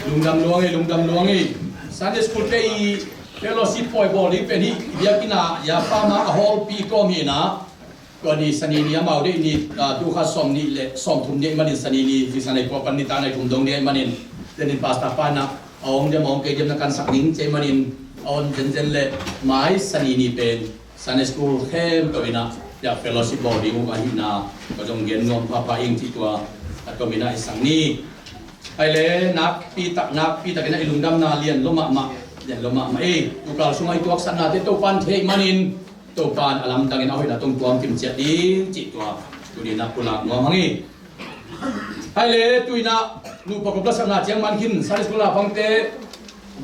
Lungdam luang ei, lungdam luang ei. Sunday school te i fellowship pawi bawl ding pen hih biakinn ah, ya pa ma a hall pi kawm hi na. Tua ni Sani ni amau deih ni, ah, tu kha sawm nih le sawm thum deih manin Sani ni, Zingsang nai kua pan nitak nai thum dong deih manin, tua ni pastor pa in a om diam, a om kei diam na kansak ning ci manin, a om zenzen le mai Sani ni pen Sunday school khempeuh in a, ya fellowship bawl ding uh ahihna ka zong gen nuam phapha ing cih tua a tom in a i sang ni. Hai le, nakpi tak, nakpi tak in a i lungdamna lian lo mahmah, lian lo mahmah ei. Tukal sungah i tuaksaknate Topan thei manin, Topan a lamdangin a hoihna tawh tuam kim ciat ding cih tua tuni-in a pulak nuam hang hi. Hai le, tu-in a nupa kop lasakna ciang man khin Sunday school a pangte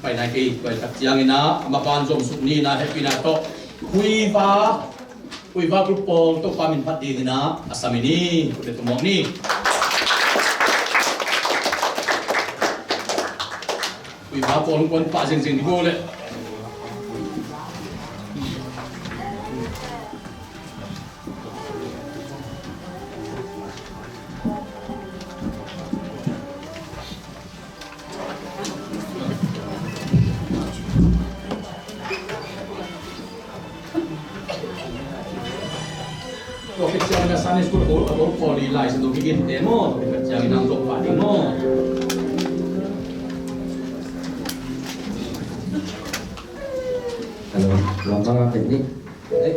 pai nai kei, pai tak ciangin a, a maban zomsuk ni-in a hehpihna tawh Huiva, Huiva group pawl Topa min phat dingin a, a sam in hi, kute tumawk ni. Ui, pa pawl hong kuan pah zengzeng dih bo leh. Tua khit ciangin a Sunday school a bawl, a bawl pawl i Lai Siangtho kigente maw, tua khit ciangin a hong zong pah ding maw. Hello, lamdang a pen ni. Eh.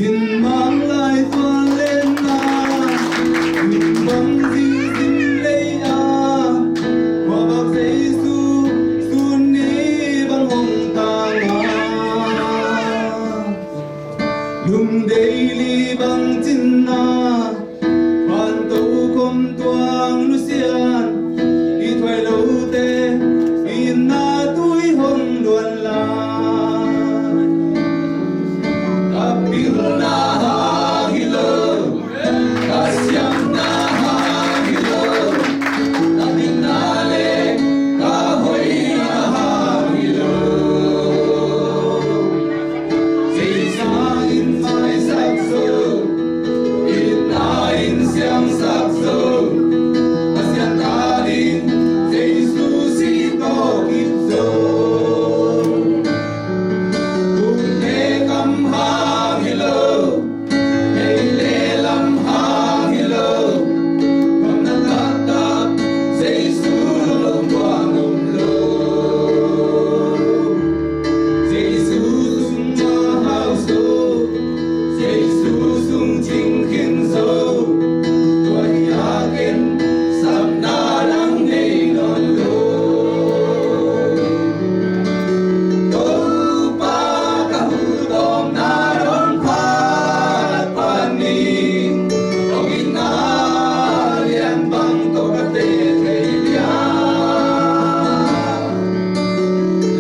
Manglai tuan lenna, in bang zingzing lei a, khuavak Jesu sun ni bang hong tang a, lungdei li bang cinna, Van tokhom tuang nusian, i thuai lote, i na tui hong luan la. Ka pilna hang hi lo, ka siamna hang hi lo, ka dikna le ka hoihna hang hi lo. Zeisa in maisak zo, itna in siangsak zo, Pasian ta ding Jesu si tawh kip zo. Kum le kam hang hi lo, Ei le lam hang hi lo, gamna taktak Jesu lo buang om lo. Jesu sung a hau zo, Jesu sung cing khin zo, tua hi a ken sapna dang nei nawn lo. Topa ka hu tawmna dong phat phat ni, hong itna lian bang tawh ka teh thei lian.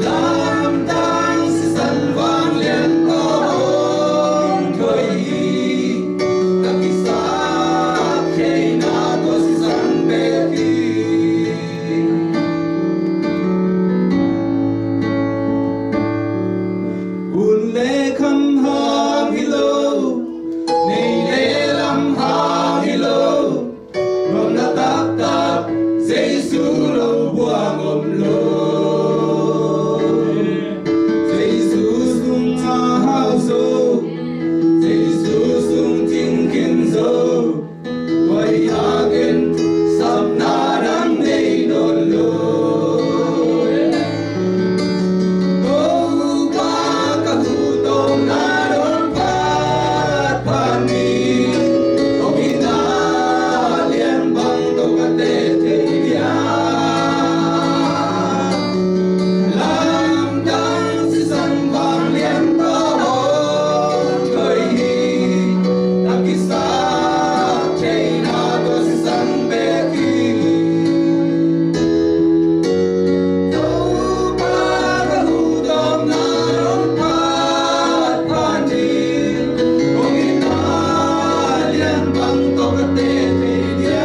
Lamdang sisan vanglian tawh hong thoih hi, ka kisap theihna tua sisan bek hi. Hun le kham hang hi lo, nei le lam hang hi lo, nuamna taktak Jesu lo buang om lo. Jesu sung a hau zo, Jesu sung cing khin zo, Tua hi a ken sapna dang nei nawn lo. Topa ka hu tawmna dong phat phat ni, hong itna lian bang tawh ka teh thei lian. Lamdang sisan vanglian tawh hong thoih hi, ka kisap theihna tua sisan bek hi. Topa ka hu tawmna dong phat phat ni, hong itna lian bang tawh ka teh thei lian.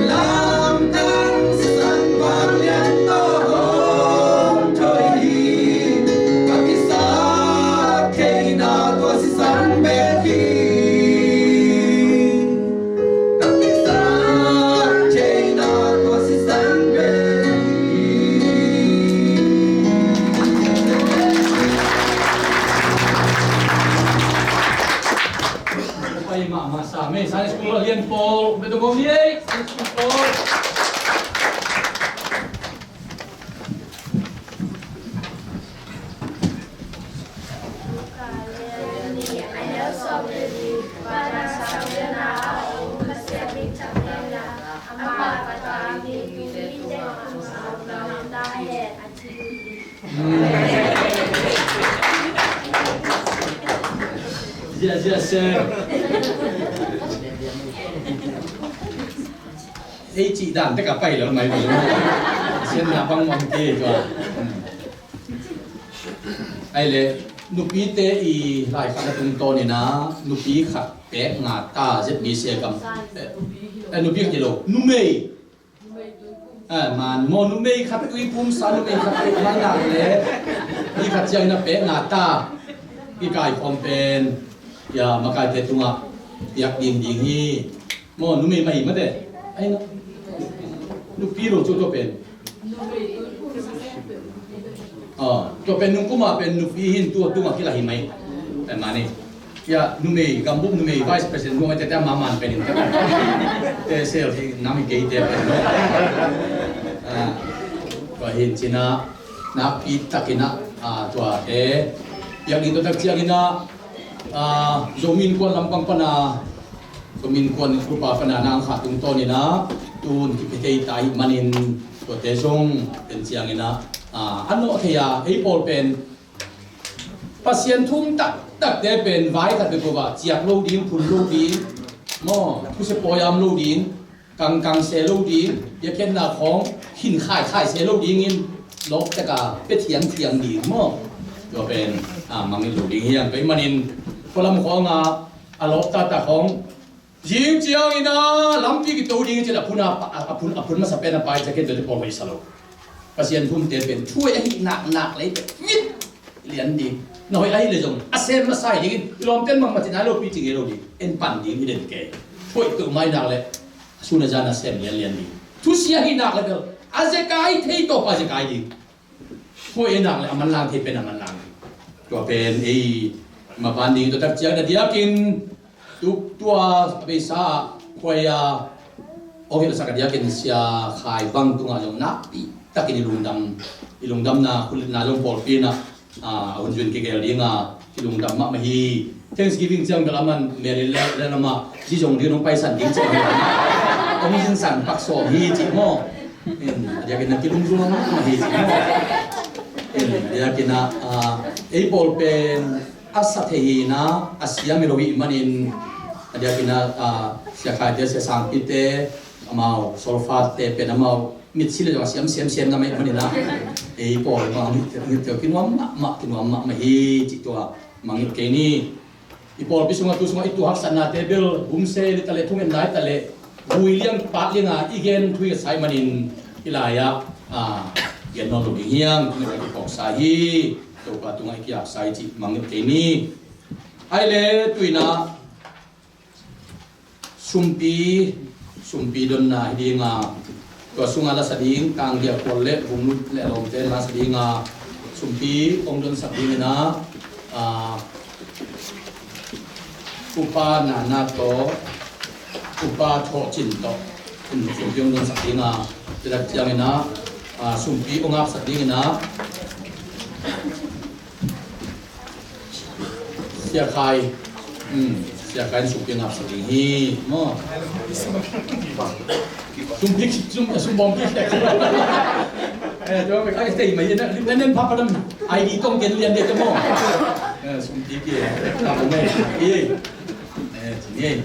Lamdang sisan vanglian tawh hong thoih hi, ka kisap theihna tua sisan bek hi. Ka kisap theihna tua sisan bek hi. Pai mahmah sa mei, Sunday School a lian pawl, betul kau ni, eh, Sunday School pawl. Ziahziah sem. Ei cih dan tek a pai lo mai lo. Sianna bang mong ti tua. Ai le, nupite i lai khat a tungtawn in a, nupi khat pek nga ta, Z B C gam. Eh, eh, nupi khat hi lo, numei. Eh, man, maw numei khat tui pum sa, numei khat tui man nak le. Ni khat ciang in a pek nga ta. Kikai khawm pen, ya, makaite tungah piak ding ding hi. Maw numei mah hi mate. Ai na. Nupi lo cu tua pen. Aw, tua pen nung kum ah pen nupi hin tua tungah kila hi mai. Pen mah ni. Ya, numei, gambup numei, vice president, nuam ai tete a maman pen in. Te sel hi nam hi kei te pen. Ah, tua hin cina, nakpi takin a, ah, tua te. Biakinn tawh tak ciangin ah, ah, Zomi Innkuan lampang pana, Zomi Innkuan grup pana nang kha tungtawnin ah, tun kipia thei ta ahih manin tuate zong pen ciangin ah, ah, a nawh thei a, ei pawl pen Pasian thu um taktakte pen vai khat bek uh ah ciak lo ding, phun lo ding, maw, thusia pawi a om lo ding, kangkang se lo ding, biakpiakna khawng hin khaikhai se lo dingin lawp taka pia thiangthiang ding maw? Tua pen, ah, mangngilh lo ding hi hang. Tua ahih manin khualam khawngah a lawp taktak khawng zing ciangin ah lampi kito ding ci-in a phun a, a, a phun, a phun masa pen a pai ciangin tua te pawl hoih sa lo. Pasian thu umte pen thuhoih ahih naknak leh pen mit lian ding. Na hoih ahih leh zong a sem masa hi dingin, i lawmte'n mangmah ci nai lopi ci ngei lo ding. En pan ding hi den kei. Hoih peuhmah ahih nak leh a sun a zan a sem lianlian ding. Thusia ahih nak leh bel a zekai thei tawh pa zekai ding. Hoih ahih nak leh a manlang thei pen a manlang ding. Tua pen ei maban ding. Tua tak ciang a diakin tu, tua a beisa ah khuai a awk hilhsak a diakin Sia Khai bang tungah zong nakpi takin i lungdam, i lungdamna, khut litna zong pawlpi in ah, ah, a hun zui-in kigel ding a, i lungdam mahmah hi. Thanksgiving ciang bel aman Mary le, le lamah zi zong ding hong paisan ding ciang hi. Hong zinsan pak sawm hi cih maw? In, a diakin a kilungzung mahmah hi cih maw? In, a diakin ah, ah, ei pawl pen a sa thei hi in ah, a siam hi lo ahih manin, a diakin ah, ah, Sia Khaite, Sia Sangpite, amau solfate pen amau mitsi le zong a siam siam siam na mah ahih manin ah, ei pawl bang ngilh, ngilh teh kinuam mahmah, kinuam mahmah hi cih tua mangngilh kei ni. I pawlpi sungah tu sungah i tuah haksatnate bel bumse li ta leh, thungen lai ta leh, vui liang pat liang a i gen thu i sa ahih manin hih lai-ah, ah, gen nawn lo ding hi hang, thu i phawksa hi. Topa tungah i kiapsa hi cih mangngilh kei ni. Ahih leh tu-in ah sumpi, sumpi donna hi ding a, tua sungah lasa ding, Kang Gia Khual le Vung Lut le a lawmte lasa ding a, sumpi hong donsak dingin ah, ah, Upa Nana tawh, Upa Thawh Cin tawh, in sumpi hong donsak ding a, tua tak ciangin ah, ah, sumpi hong apsak dingin ah, Sia Khai, hmm, Sia Khai in sumpi hong apsak ding hi, maw? Sumpi, sum, sum bawmpi. Eh, tua, ai, tei mai, na, na, na, papa dam, I D tong gen lian de, maw? Eh, sumpi ki, eh, papa mai, eh, eh, sini, eh.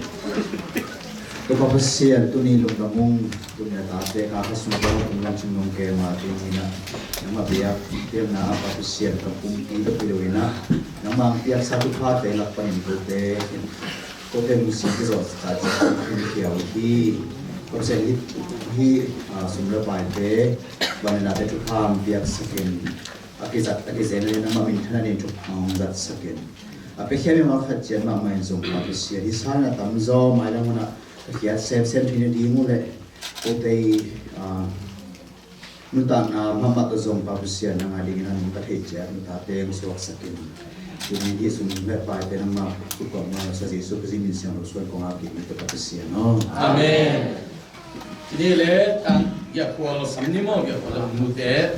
Topa Pasian, tuni lungdam ung, tuni a tate kha kha sung tawh tung lam sung nong kem a, tuni na, nangmah biak piakna a Pa Pasian ka pumpi ka pilo in ah, nangmah hong piaksa thuphate lak panin kote, kote musim kizawh sa in khia uh hi. Ka Pasian, hih, hih, ah, sum le paite, vangliate thupha hong piaksak in, a kizat, a kizen in, nangmah minthan in thupha hong zatsak in. A piakhia mi mah khat ciat mahmah in zong Pa Pasian, hih sangin a tamzaw mailam hunah ka khiat semsem theih nading uh leh, kote, ah, nuntakna mahmah tawh zong Pa Pasian, nang a dingin a nung ka theih ciat nuntak teng suaksak in. Tuni hih sum le paite nangmah khut kuamah Lawmsa Jesuh Khazih min siang lo suan kong ap ding hi, Pa Pasian aw. Amen. Tuni le tang Gia Khual sam ni maw, Gia Khual le Vung Lut te.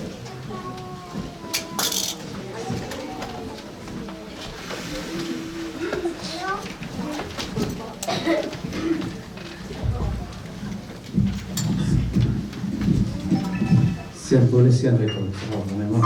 Sian Paul le Sian Rei Paul, sa hau ngai maw.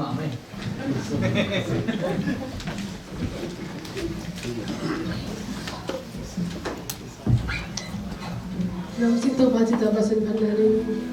Amen. Lungsim Topa, cita Pasian phatna ding.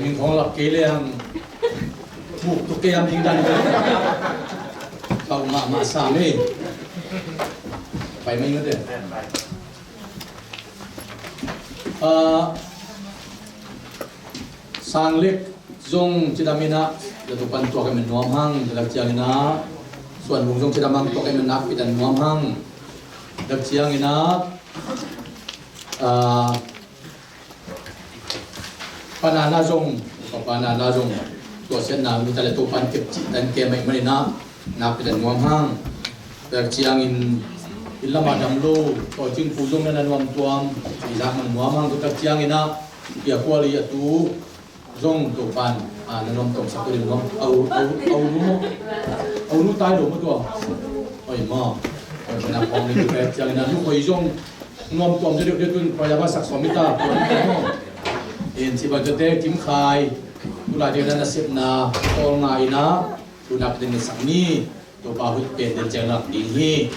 Min khong lap kei leng buk tuk kei am ding dan. Kau mahmah sam ei. Pai mai ngate. Ah, Sang Lek zong cidam inah, zato pan tuak em nuam hang, dak ciang inah, Suan Vung zong cidam hang tuak em nak pitan nuam hang, dak ciang inah, ah, Pa Nana zong, Pa Nana zong, tua siatna mi ta le tua pan kep cih tan kem mai maninah, nak pitan nuam hang. Dak ciangin, inn lamah dam lo, tua cingpu zong na na nuam tuam, i zak man nuam hang, dak cianginah, pia kual i a tu, zong tua pan, a, na nuam tuam sak tua ding nuam, au, au, au nu, au nu tai lo ma tua. Oi ma, oi ma na kong ni dak cianginah, nu koi zong, nuam tuam deuh deuh tun, paya ba sak suam i ta, tuam i ta maw. In ci bang tete, Kim Khai, tu lai deuh na nasepna, tol nga inah, tu nak ding na sak ni, Topa hut pen den ciang lak ding hi.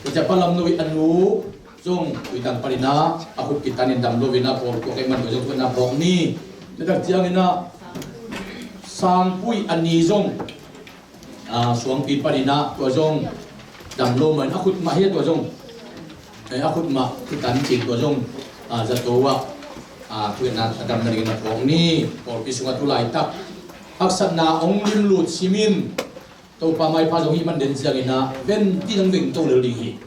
Tua ciang pa Lam Noi a nu, zong, tui tang paninah, a hut kitan in dam lo inah, pawl tua kei man tua zong tua na phawk ni. Tua tak cianginah, Sangpui a ni zong, a, Suangpi paninah tua zong dam lo mah in a khut mah hi tua zong. Eh, a khut mah kitan cing tua zong, a, zato ah, a, tua na a dam na ding na phawk ni. Pawlpi sungah tu laitak haksatna hong limlut simin Topa maipha zong hih man den cianginah ven ti nang veng to lel ding hi.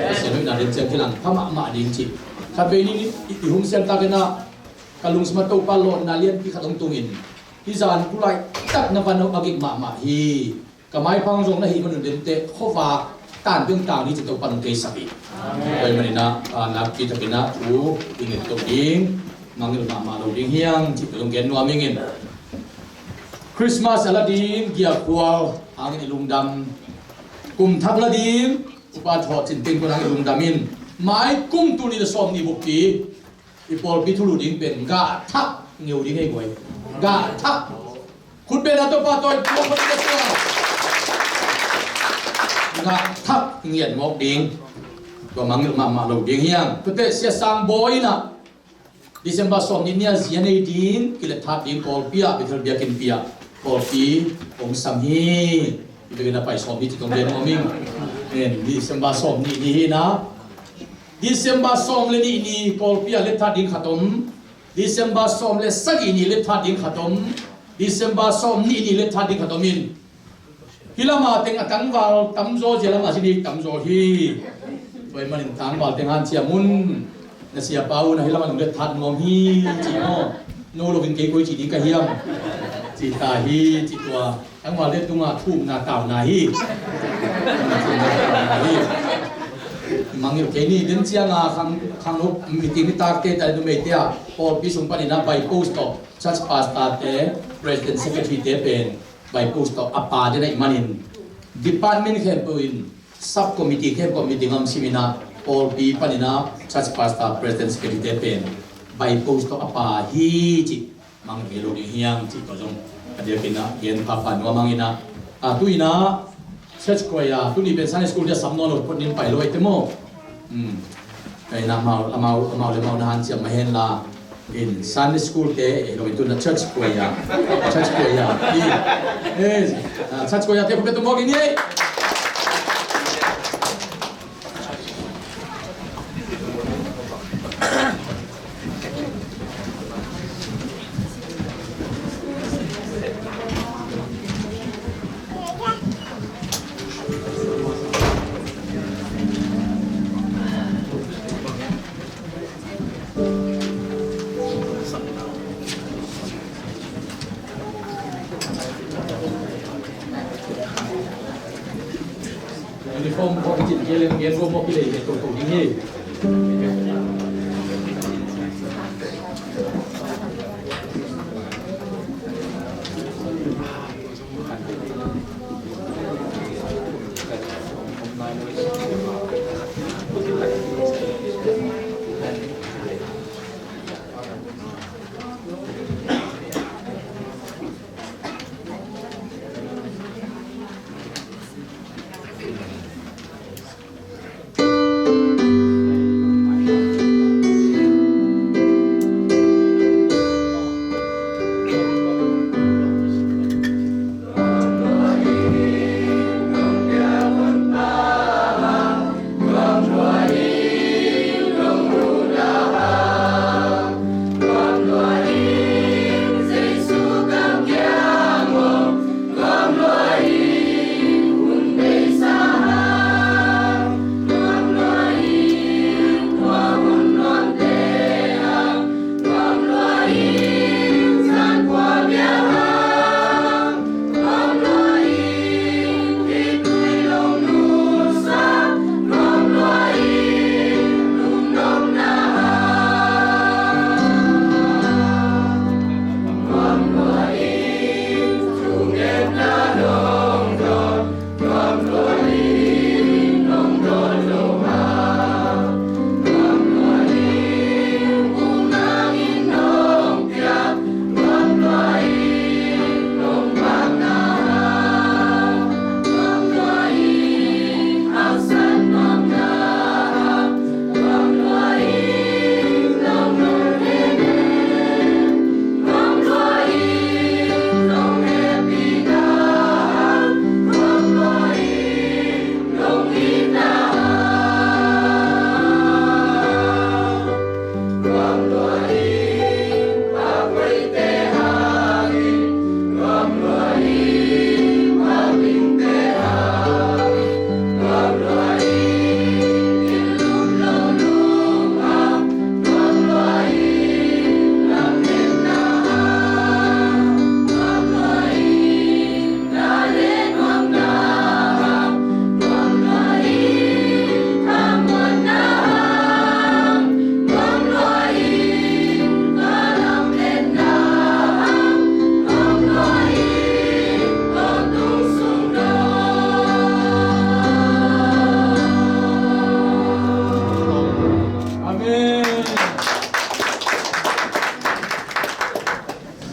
Pasian hoihna den ciang kilang pha mahmah ding cih. Khatvei ni i, i hum siangtakinah ka lungsimah Topa lawhna lianpi khat hong tungin Hih zan kulai tak na van a gik mahmah hi. Ka maipha zong na hih manun dente khuavak tan ding tang ni ci Topa nong theisak hi. Tua ahih maninah, a, nakpi takinah thu i nget tok ding, mangngilh mahmah lo ding hiang ci tua zong gen nuam ing in. Christmas a la ding giakhual hangin i lungdam, kum thak la ding upa thawh cinteng tua hangin i lungdam in, mai kum tul nih le sawm nih buppi i pawlpi thulu ding pen gah thak ngeu ding hei guai. Gah thak. Khut beng a Topa tawi pua khut beng a. Gah thak ngiat mawk ding. Tua mangngilh mahmah lo ding hiang. Tuate Sia Sang Bawi inah December sawm nih ni a zia nei ding, kilet that ding pawlpi ah, Bethel biakinnpi ah pawlpi hong sam hi. Hi bek in a pai sawm nih ci tong gen nuam ing. December sawm nih ni hi inah December sawm le nih ni pawlpi ah let that ding khat om. December sawm le sagih ni let that ding khat om. December sawm nih ni let that ding khat om in. Hih lamah teng a tangval tamzaw zia lamah zia ni tamzaw hi. Tua ahih manin tangval teng hanciam un. Na siapa un a hih lamah nong let that nuam hi ci maw. No loin kei koi ci ding ka hiam. Ci ta hi ci tua. Tangvalte tungah thumna tauna hi. Thumna tauna hi. Mangngilh kei ni, den cianga khang, khangno, miti mitakte ta numeite ah pawlpi sung paninah by post tawh church pastor te, president secretary te pen by post tawh a pa den ahih manin department khempeuh in sub committee khempeuh meeting a om siminah pawlpi paninah church pastor, president secretary te pen by post tawh a pa hi cih. Mangngilh lo ding hiang cih tua zong a diakinah gen phapha nuam hanginah. A, tu inah church choir, tuni pen Sunday school dia sam nawn lo phot nin pai lo aite maw. Hmm. Kainah amau, amau, amau le amau na hanciam mah henla. In Sunday school te, eh, lo in tu na church choir. Church choir. I, eh, a, church choir te khut beng tung mawk in ei. Uniform khawng cin kei leng gen ruam mawk hi leh hi leh tawh tawh ding hi.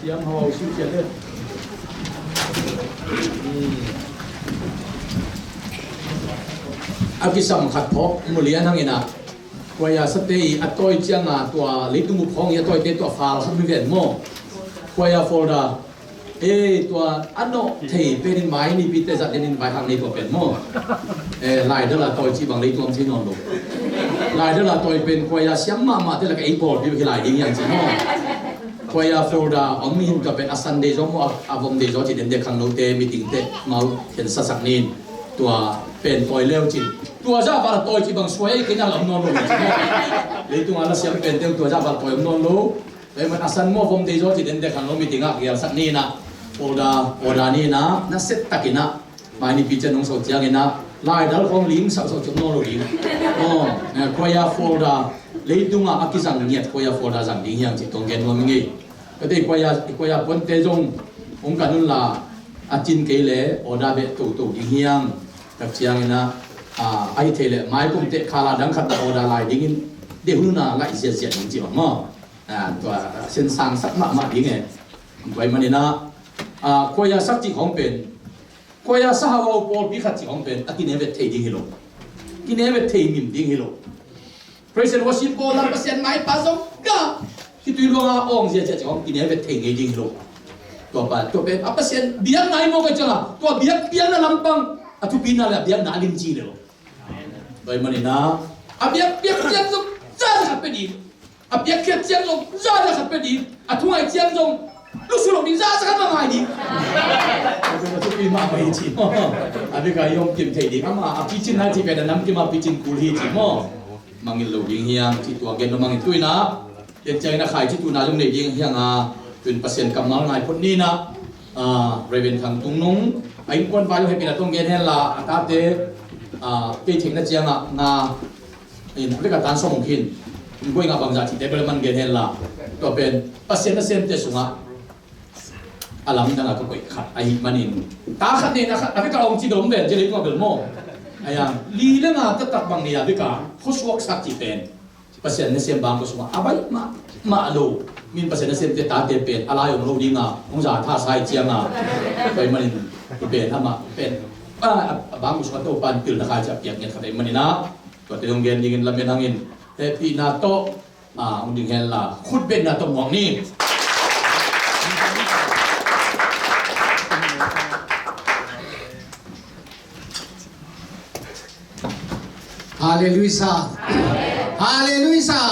A kisam khat phawk mulian hangin ah, kuaya sate i a tawi cianga tua leitung uh khawng i a tawite tua fal khat mi ven maw? Kuaya folder. Ei, tua a nawh thei penin mai nipite zat lenin vai khang nei tua pen maw? Eh, laidal a tawi cih bang leitung om thei nawn lo. Laidal a tawi pen kuaya siam mahmahte lak a ei pawlpi bek hi lai ding hiang cih maw? Kuaya folder om mi hin tua pen a Sunday zaw maw, a, a vom day zaw cih dende khangnote meeting te mau khen sasak nin. Tua pen tawi leu cin. Tua zah val a tawi cih bang suai ei kei nang lam nawn lo hi cih maw? Leitung a la siam pen teu tua zah val tawi om nawn lo. Tua hi man a san maw vom day zaw cih dende khangno meeting ah gialsak ninah, order, order ninah, na set takinah, mai nipi cian nong so cianginah, laidal khawng ling sauh sauh ciang nawn lo ding. Aw, eh, kuaya folder, leitungah a kizang ngiat kuaya folder zang ding hiang cih tuang gen nuam i ngei. Kate kuaya, kuaya puante zong hong kan unla, a cin kei le order beh toto ding hiang. Tak cianginah, ah, a hi thei le mai kumte khala dang khat order lai dingin, deh hununa laih ziatziat ding cih bang maw? Ah, tua, ah, sinsang sak mahmah ding e. Tua ahih maninah, ah, kuaya sak cih khawng pen, kuaya sahau pawlpi khat cih khawng pen a kinevet thei ding hi lo. Kinevet thei mim ding hi lo. Praise and worship bawl lam Pasian maipa zong ka khitui luanga awng ziahziah cih khawng kinevet thei ngei ding hi lo. Tua pa, tua pen a Pasian biakna hi mawk a cianga, tua biak, biakna lampang a thupina le a biakna a limci le lo. Tua ahih maninah a biak, biak ciang zong zaza khat pia ding. A piakkhiat ciang zong zaza khat pia ding. A thungai ciang zong lusu lo ding, zaza khat mah ngai ding. Tua pen a thupi mahmah hi ci maw? A bika i om kim thei ding. Amah a picin nai ci pen a namkim a picin kul hi ci maw? Mangngilh lo ding hiang ci tua gen lo mangngilh tuinah. Ken ciangin a khaici tuna zong nei ding hiang a. Tuin Pasian kammal ngai phot ninah. Ah, Reverend Khang Tung Nung, a innkuan vai lo hepina tong gen henla, a tate, ah, kei theihna ciangah nga, in, a veka tan sawm hong khin, in guai nga bangzah cihte bel man gen henla, tua pen Pasian nasemte sungah a lamdangah ka koih khat ahih manin, ta khat neina khat a veka hong ci dom ven ci lei tungah bel maw? Ayang li le nga taktak bang nei a veka khuasuaksak cih pen Pasian nasem bang ko sungah a baih mahmah lo. Min Pasian nasemte tate pen a lai om lo dinga hong za tha sai cianga. Tua ahih manin i pen amah pen a, a bang ko sungah Topan pilna khai ciah piak ngiat khat ahih maninah. Tuate hong gen dingin lamen hangin hehpihna tawh, a, hong ding henla khutbetna tawh muak ni. Halleluiah. Halleluiah.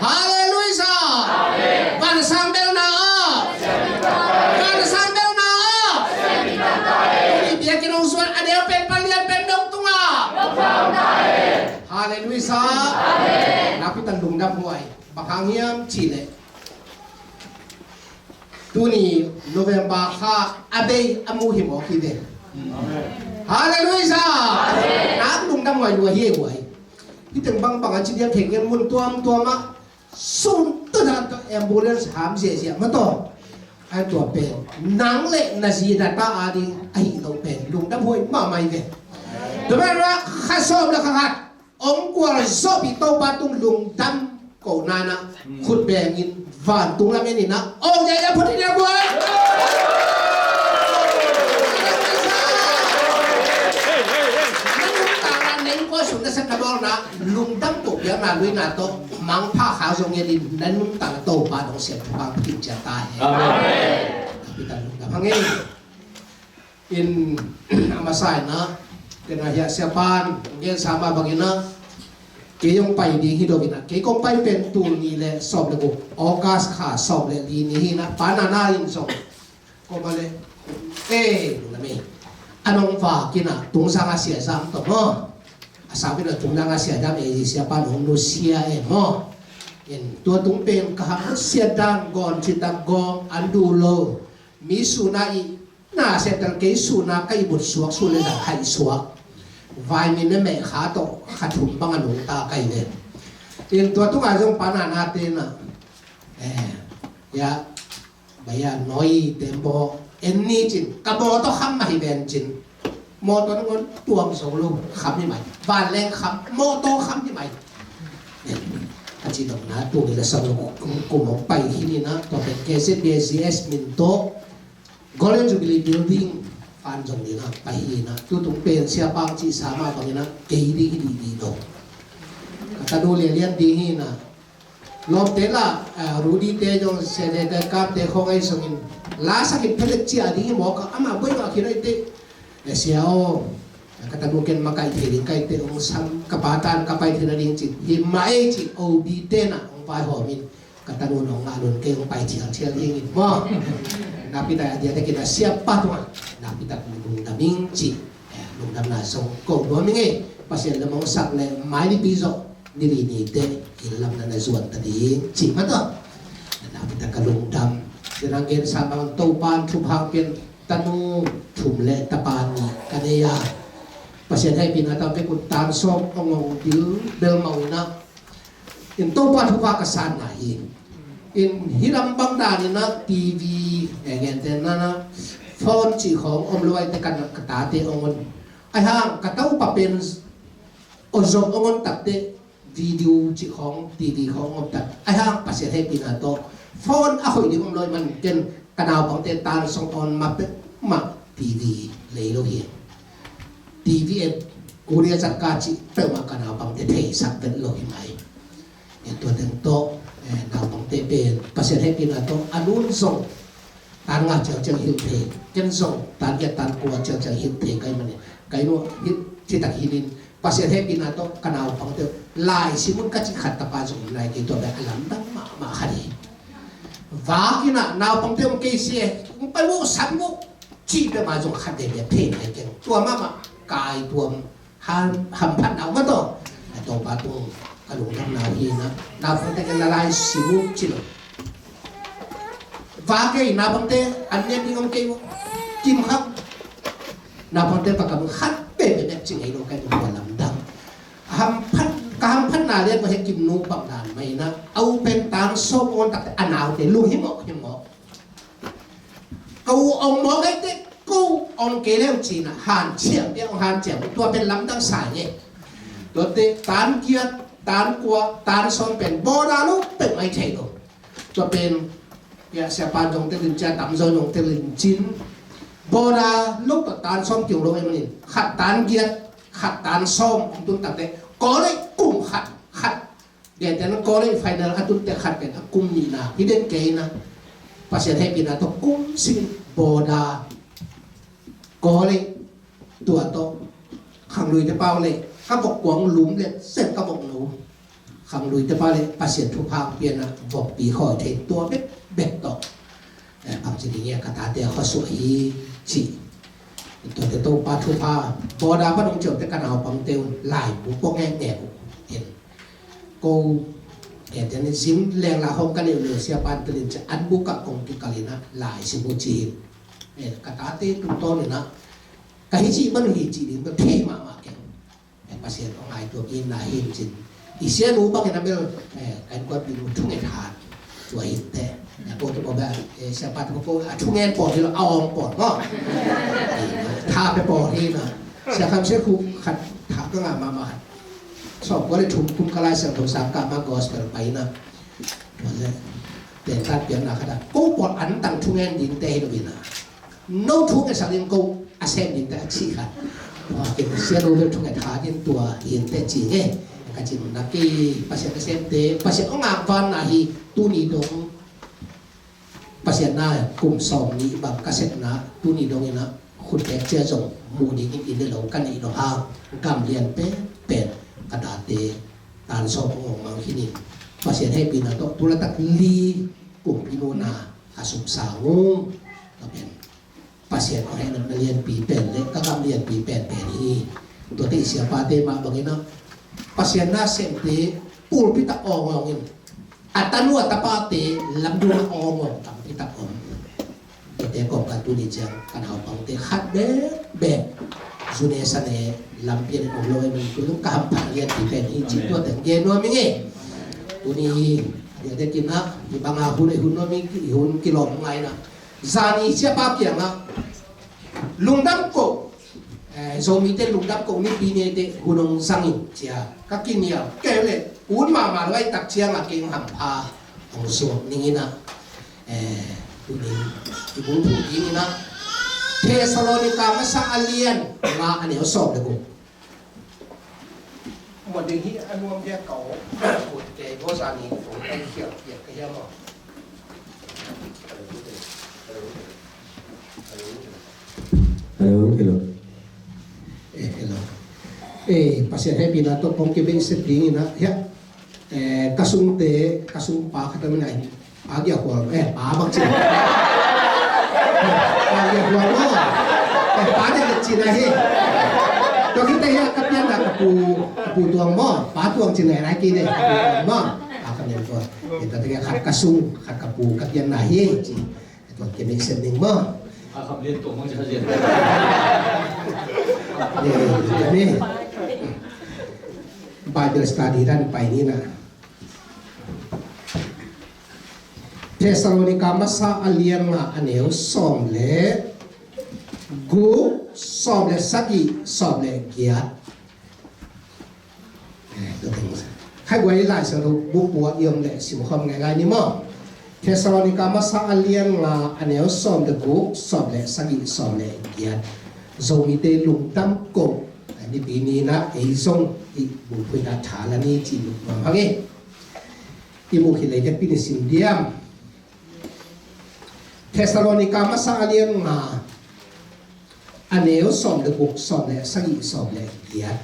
Halleluiah. Vansang belna ah. Vansang belna ah. Tuni biakinn hong suan a deu pen palian pen dong tunga. Halleluiah. Nakpi tak lungdam huai. Bang hang hiam cih leh tuni November kha a bei a mu hi mawk hi ve. Halleluiah. Nak lungdam huai lua hi huai. Hih teng bangbang a ci diam thei ngen mun tuamtuam ah sun tudan tawh ambulance ham ziahziah mah tawh. A tua pen nang le na zi na ta a ding ahi lo pen lungdam huai mahmah hi ve. Tua pen ah kha sawm le kha khat. Hong gualzawhpih Topa tung lungdam kohna inah khut bengin vantung lam en inah awng ziahziah phot hi dia guai. Na nuntakna neng kua sung na sep na bawlna lungdam koh biakna luina tawh mangpha kha zong en in na nuntakna Topa dong siam thupha phin ciat ta hen. Amen. Kapitan lungdam hang ei. In a masa inah, ken a hiah siapan gensa mah bangin ah kei hong pai ding hi lo inah, kei kong pai pen tul nih le sawm le guk, August kha sawm le li ni hi inah, Pa Nana in zong koma le, eh, lungdam ei. A nong vak inah Tungzang a Sia Zam tawh maw? A sau inah Tungzang a Sia Zam ei, siapan hong nusia e maw? In tua tung pen ka hak nusia dan gawn citak gawng an duh lo. Mi suna i na setel kei suna ka i but suak su le zang haih suak. Vai mi ne meh kha tawh kha thum bang a nungta ka i le. In tua tunga zong Pa Nana te na, eh, ya, baya noi te maw en ni cin ka mawtaw kham mah hi ven cin. Mawtaw nangawn tuam zo lo kham hi mai. Vanleng kham mawtaw kham hi mai. A Ci dong na, tu ni la sang lo kum kum ong pai hi ni na, tua pen K Z B A G S min tawh Golden Jubilee Building fan zong ni na pai hi na, tu tung pen sia pang ci sa ma bang na, kei ding hi di di dong. Ka tanu lian lian ding hi na, lawmte la, ah, Rudy te zong, Sene te, Kam te khong ai song in, la sak in phelet ci a ding hi mawk a, ama buai ngah khin ai te. E sia aw, ka tanu ken makaih thei ding ka hih teh, ong sam ka pa tan ka pai thei nading ci, hi mah ei ci, O B te na ong vaihawm in, ka tanu nong ngah lun kei ong pai thialthial ding in maw. Nakpi tak a dia te kin a siapa tungah nakpi tak lungdam ing ci, eh, lungdamna zong ko nuam ing ei. Pasian lam ong sak le mai nipi zawh nili nite inn lam na na zuan ta ding ci mah tawh. Nakpi tak ka lungdam. Tua nang gen sa bang Topa'n thupha pian tanu thum le tapa nih ka nei a, Pasian hehpihna tawh vekun tan sawm ong ong dil bel mawh in ah, in Topa thupha ka sanna hi. In hih lam bang dan in ah T V, eh, gentehna in ah phone cih khawng om lo ai te ka na, ka tate ong on. Ai hang ka tapa pen aw zong ong on tak teh, video cih khawng, T V khawng om tak. Ai hang Pasian hehpihna tawh phone a hoih ding om lo ai man ken ka naupangte tan sawm on mah peuhmah T V lei lo hi. T V et Korea zat ka cih peuhmah ka naupangte theisak vet lo hi mai. Eh, tua teng tawh, eh, naupangte pen Pasian hehpihna tawh a nun zong tan nga ciangciang hilh thei, ken zong tan giat tan kua ciangciang hilh thei ka hih manin, ka hih maw, hilh citak hilh in, Pasian hehpihna tawh ka naupangte uh lai simun ka cih khat tapa zong nai kei, tua bek a lamdang mahmah khat hi. Vak in ah naupangte om kei si e, pai mu, sam mu cih peuhmah zong khat veve thei nai keng. Tua mahmah kai tuam, ham, hamphatna uh mah tawh, a Topa tung ka lungdamna uh hi na, naupangte ken na lai simu ci lo. Vak ei, naupangte an niam ding om kei uh, kim khak. Naupangte pakam khat peuhmah bek ci ngei lo ka hih tua lamdang. Hamphat, ka hamphatna lian mah he kim nu bang dan mah hi na, a u pen tan sawm ong on tak teh a naute lung himawh himawh. Ka u ong mawk ai teh, ko ong kei leu ci na, hanciam te ong hanciam, tua pen lamdang sa nge. Tua teh tan giat, tan kua, tan sawm pen bawda lo peuhmah i thei lo. Tua pen, ya, siapa zong te lin cia, tam zo zong te lin cin, bawda lo tawh tan sawm kiung lo ai manin, khat tan giat, khat tan sawm ong tun tak teh, kawlei kum khat, khat Gentehna kawlei final a tun teh khat pen a kum nihna hi den kei na, Pasian hehpihna tawh kum sing bawda kawlei tua tawh khangluite pau le ka vok kuang lum le sem ka vok no khangluite pau le Pasian thupha pian a vokpi khawi thei tua bek bek tawh. Eh, bangci ding ia ka tate a khuasuah hi ci. Tuate Topa thupha bawda pan ong ciamte ka naupangte un laibu pua ngekngek uh in. Ko, eh, tene zing leng la hong ka neu neu siapa in telin ci an buk ah kong kikal in a lai simu ci hi. Eh, ka tate tungtawn in a ka hi ci man uh hi ci ding bel thei mahmah keng. Eh, Pasian ong ngai tua in na hin cin. I sianu bangin a bel, eh, kan kuat bing thungen hat. Tua hin te. Eh, ko tu ko ba, eh, siapa tu ko a thungen pawl hi lo a ong pawl maw. Eh, tha pe pawl hi na. Sia Kham Sial Khup khat tha ka ngah mahmah. Sawm kua le thum kum ka Lai Siangtho sang ka ma gospel pai na. Tua le. Ten tat pian na khat a. Ko pawl an tang thungen ding te hi lo in a. No thu ngetsak ding ko a sem ding te a ci kha. Tua ken sianu bel thu nget kha ding tua hi in te ci nge. Ka ci na kei Pasian a semte Pasian ong ngak vanna hi tuni dong. Pasian na kum sawm nih bang ka sepna tuni dong in a khut bek cia zong mu ding in inn le lo ka neih lo hang gam lian pen pen ka tate tan sawm ong mang hi ning. Pasian hehpihna tawh tu laitak li kumpi nuna a sum sang ung. Ka pen Pasian a hehna lianpi pen le ka gam lianpi penpen hi. Tuate i siapate mah bangin a Pasian na semte pulpit ah awngawng in a tanu a tapate lamdung ah awngawng tampi tak om. Tuate kawmkal tuni ciang ka naupangte khat bekbek zune sane lampi ah om lo e, man tu ka hamphat lianpi pen hi ci. Tuate gen nuam ing e. Tuni hi a diakdiakin a hi banga hun a hun nuam ing, hun kilawm ngai na. Zani siapa kiangah lungdam koh, eh, Zomite lungdam koh nipi neite hun ong zangin cia ka kinial keu le Ut mahmah lo a i tak ciangah kei hampha hong suak ning in ah, eh, tunin i bung thu ding in ah, Thessalonika masa a lian nga a neu sawm le guk. Mawh ding hi a nuam bia ka aw. Kut kei bawsa ni kong kai khial piak ka hiam aw. Hello, hello. Eh, hello. Eh, Pasian hehpihna tawh kong kibeisep ding in ah, hiah. Eh, ka sungte, ka sungpa khat om in ah, Pa Gia Khual, eh, pa bang ci. Pa Gia Khual maw. Eh, pa dek dek ci na hi. Tua khit teh hiah ka pianna ka pu, ka pu Tuang maw. Pa Tuang ci na hi lai kei dek, ka pu Tuang maw. Pa ka niam Tuang. Eh, tua teh khat ka sung, khat ka pu, ka pianna hi ci. Tua kei mei sem ning maw. A kham lian tua maw ci kha lian. Eh, ni. Bible study dan pai ni na. Thessalonika masa a lian nga a neu sawm le guk, sawm le sagih, sawm le giat. Khai guai Lai Siangtho bukbuak i om leh simkhawm ngeingai ni maw. Thessalonika masa a lian nga a neu sawm le guk, sawm le sagih, sawm le giat. Zomite lungdam koh. Nipi ni in ah ei zong hih bulphuh in ah tha la ni ci lungdam hang e. I muh khit leh i tek pi ni sim diam. Thessalonika masa a lian nga a neu sawm le guk, sawm le sagih, sawm le giat.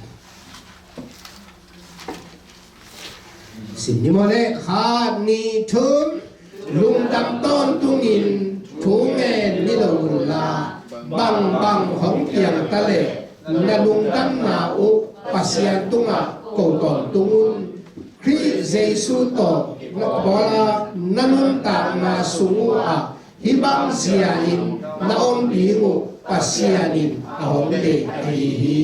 Sim ni maw le, khat, nih, thum. Lungdam tawntungin thu ngen ni lo unla, bangbang hong piang ta leh na lungdamna uh Pasian tungah ko tawntung un. Khrih Jesu tawh na bawl a na nuntakna sung uh ah hih bang zia-in na om ding uh Pasian in a hong deih ahi hi.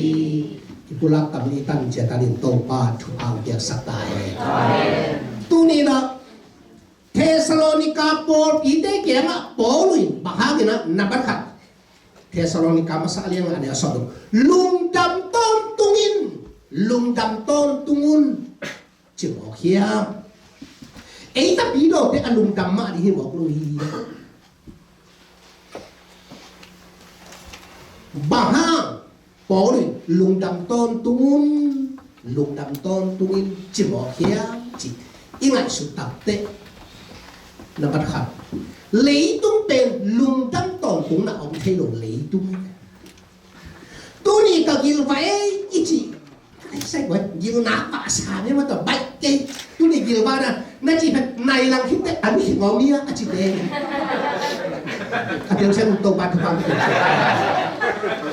I pulak kam i tan ciat tanin Topa thupha hong piaksak ta hen. Tuni-in ah Thessalonika pawlpite kiangah Paul in bang hangin ah, nambat khat, Thessalonika masa a lian nga a neu sawm le guk, lungdam tawntungin, lungdam tawntung un, ci mawk hiam? Ei Tapidawte a lungdam mah ding hi mawk lo hi. Bang hang? Paul in lungdam tawntungin, lungdam tawntungin ci mawk hiam ci i ngaihsut takteh, nambat khat, leitung pen lungdam tawntungna om thei lo leitung. Tuni ka gilvah ei i ci. Ai, sai buai, gilna pah sa mei mah tawh baih kei. Tuni gilvahna na cih pen nai lang khit teh a mi khing om hi a, a cite. A telsiam Topa thupha pia.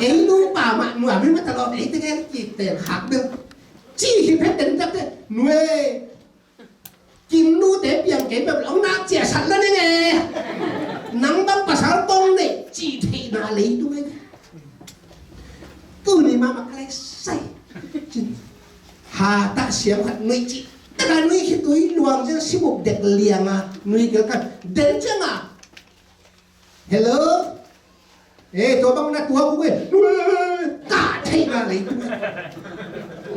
Ei nupa mah nua mei mah tawh ei teng ei cih pen khak bel. Cih hi pen ten tak teh nue. Kim nute piang kei bek lo nak ciahsat la ning e. Nang bang pasal kong nei cih theihna leitung e. Tuni mahmah ka lai sai. Cin. Hatah siam khat nui cih. Taka nui khitui luang ciang sibuk dek lianga nui kil kan. Den cianga. Hello? Eh, tua bang na tua kuk e. Ka theihna leitung e.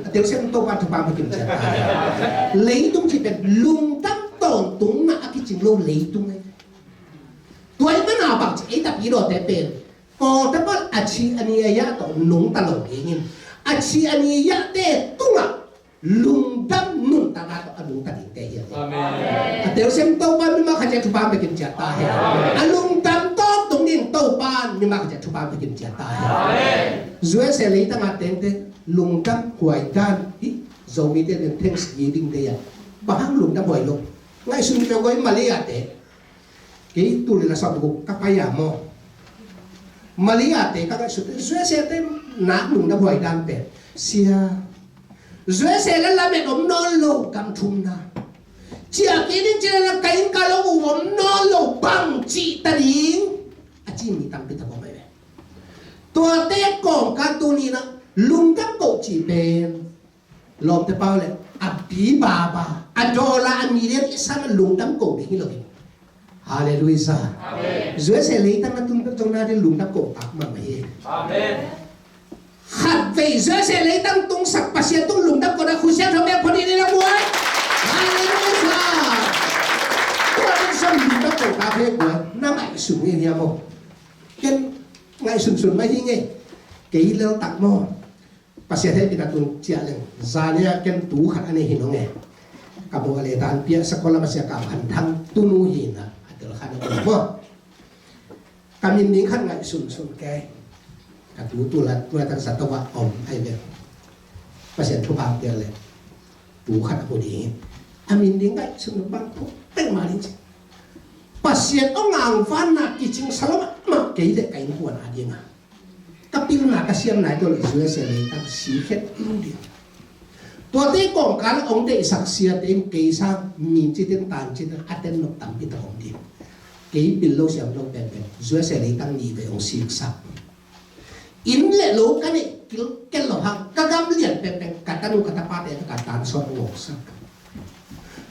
A telsiam Topa thupha pia kim ciat ta. Leitung cih pen lungdam tawntungna a kicing lo leitung e. Tua ahih manin bang ci ei Tapidawte pen Kawlte'n a ci a ni a yah tawh nungta lo dingin, a ci a ni a yahte tungah lungdam nuntakna tawh a nungta dingte hi a. Amen. A telsiam Topa mimal khat ciat thupha pia kim ciat ta hen. A lungdam tawntungin Topa mimal khat ciat thupha pia kim ciat ta hen. Amen. U S A leitang a tengte lungdam huai dan hi. Zomite pen Thanksgiving Day a, bang hang lungdam huai lo? Ngaihsun peuh guai, Malayate. Kei tu le la sawm le guk ka pai a maw. Malayate ka ngaihsut, U S A te nak lungdam huai dan pen, sia, U S A le lamet om nawn lo gam thumna. Ciah kei ding ci le la ka inn ka lo uh om nawn lo, bang cih ta ding? A ci mi tampi tak om ahi ve. Tuate kawmkal tuni-in ah lungdam koh cih pen, lawmte pau le, a pi baba, a dollar, a million i sam a lungdam koh ding hi lo hi. Halleluiah. Amen. U S A leitang a tun peuh zong na ding lungdam koh tak mahmah hi. Amen. Khatvei U S A leitang tungsak Pasian tung lungdam kohna khusia thawm bek phot in la buai. Sam lim bek ko ta phe kua na ngaihsun nge hiam aw? Ken ngaihsunsun mah hi nge. Kei lel tak maw? Pasian hehpihna tun ciah leng zania ken tu khat a nei hi nong e. Ka bawh a le tan piah sakol a masia ka hanthang tunu hi na a tel khat a om maw? Ka min ding khat ngaihsunsun kei. Ka tu tu lat nuai tak sa tawh a om ai ve. Pasian thupha pia le tu khat a hu ding hi. A min ding ngaihsun bang phuk pek ma ding ci. Pasian aw ngangvanna kicing salom mah kei le ka innkuan a ding a. Ka pilna ka siamna i tawh le Israel leitang si khet lo ding. Tuate kawngkal a hong deihsak siate in kei sang min citin tan citin a ten nok tampi tak om ding. Kei pil lo siam lo penpen Israel leitang ni ve hong siksak. Inn le lo ka neih kilkel lo hang ka gam lian penpen ka tanu ka tapate ka tan sawt ngawksak.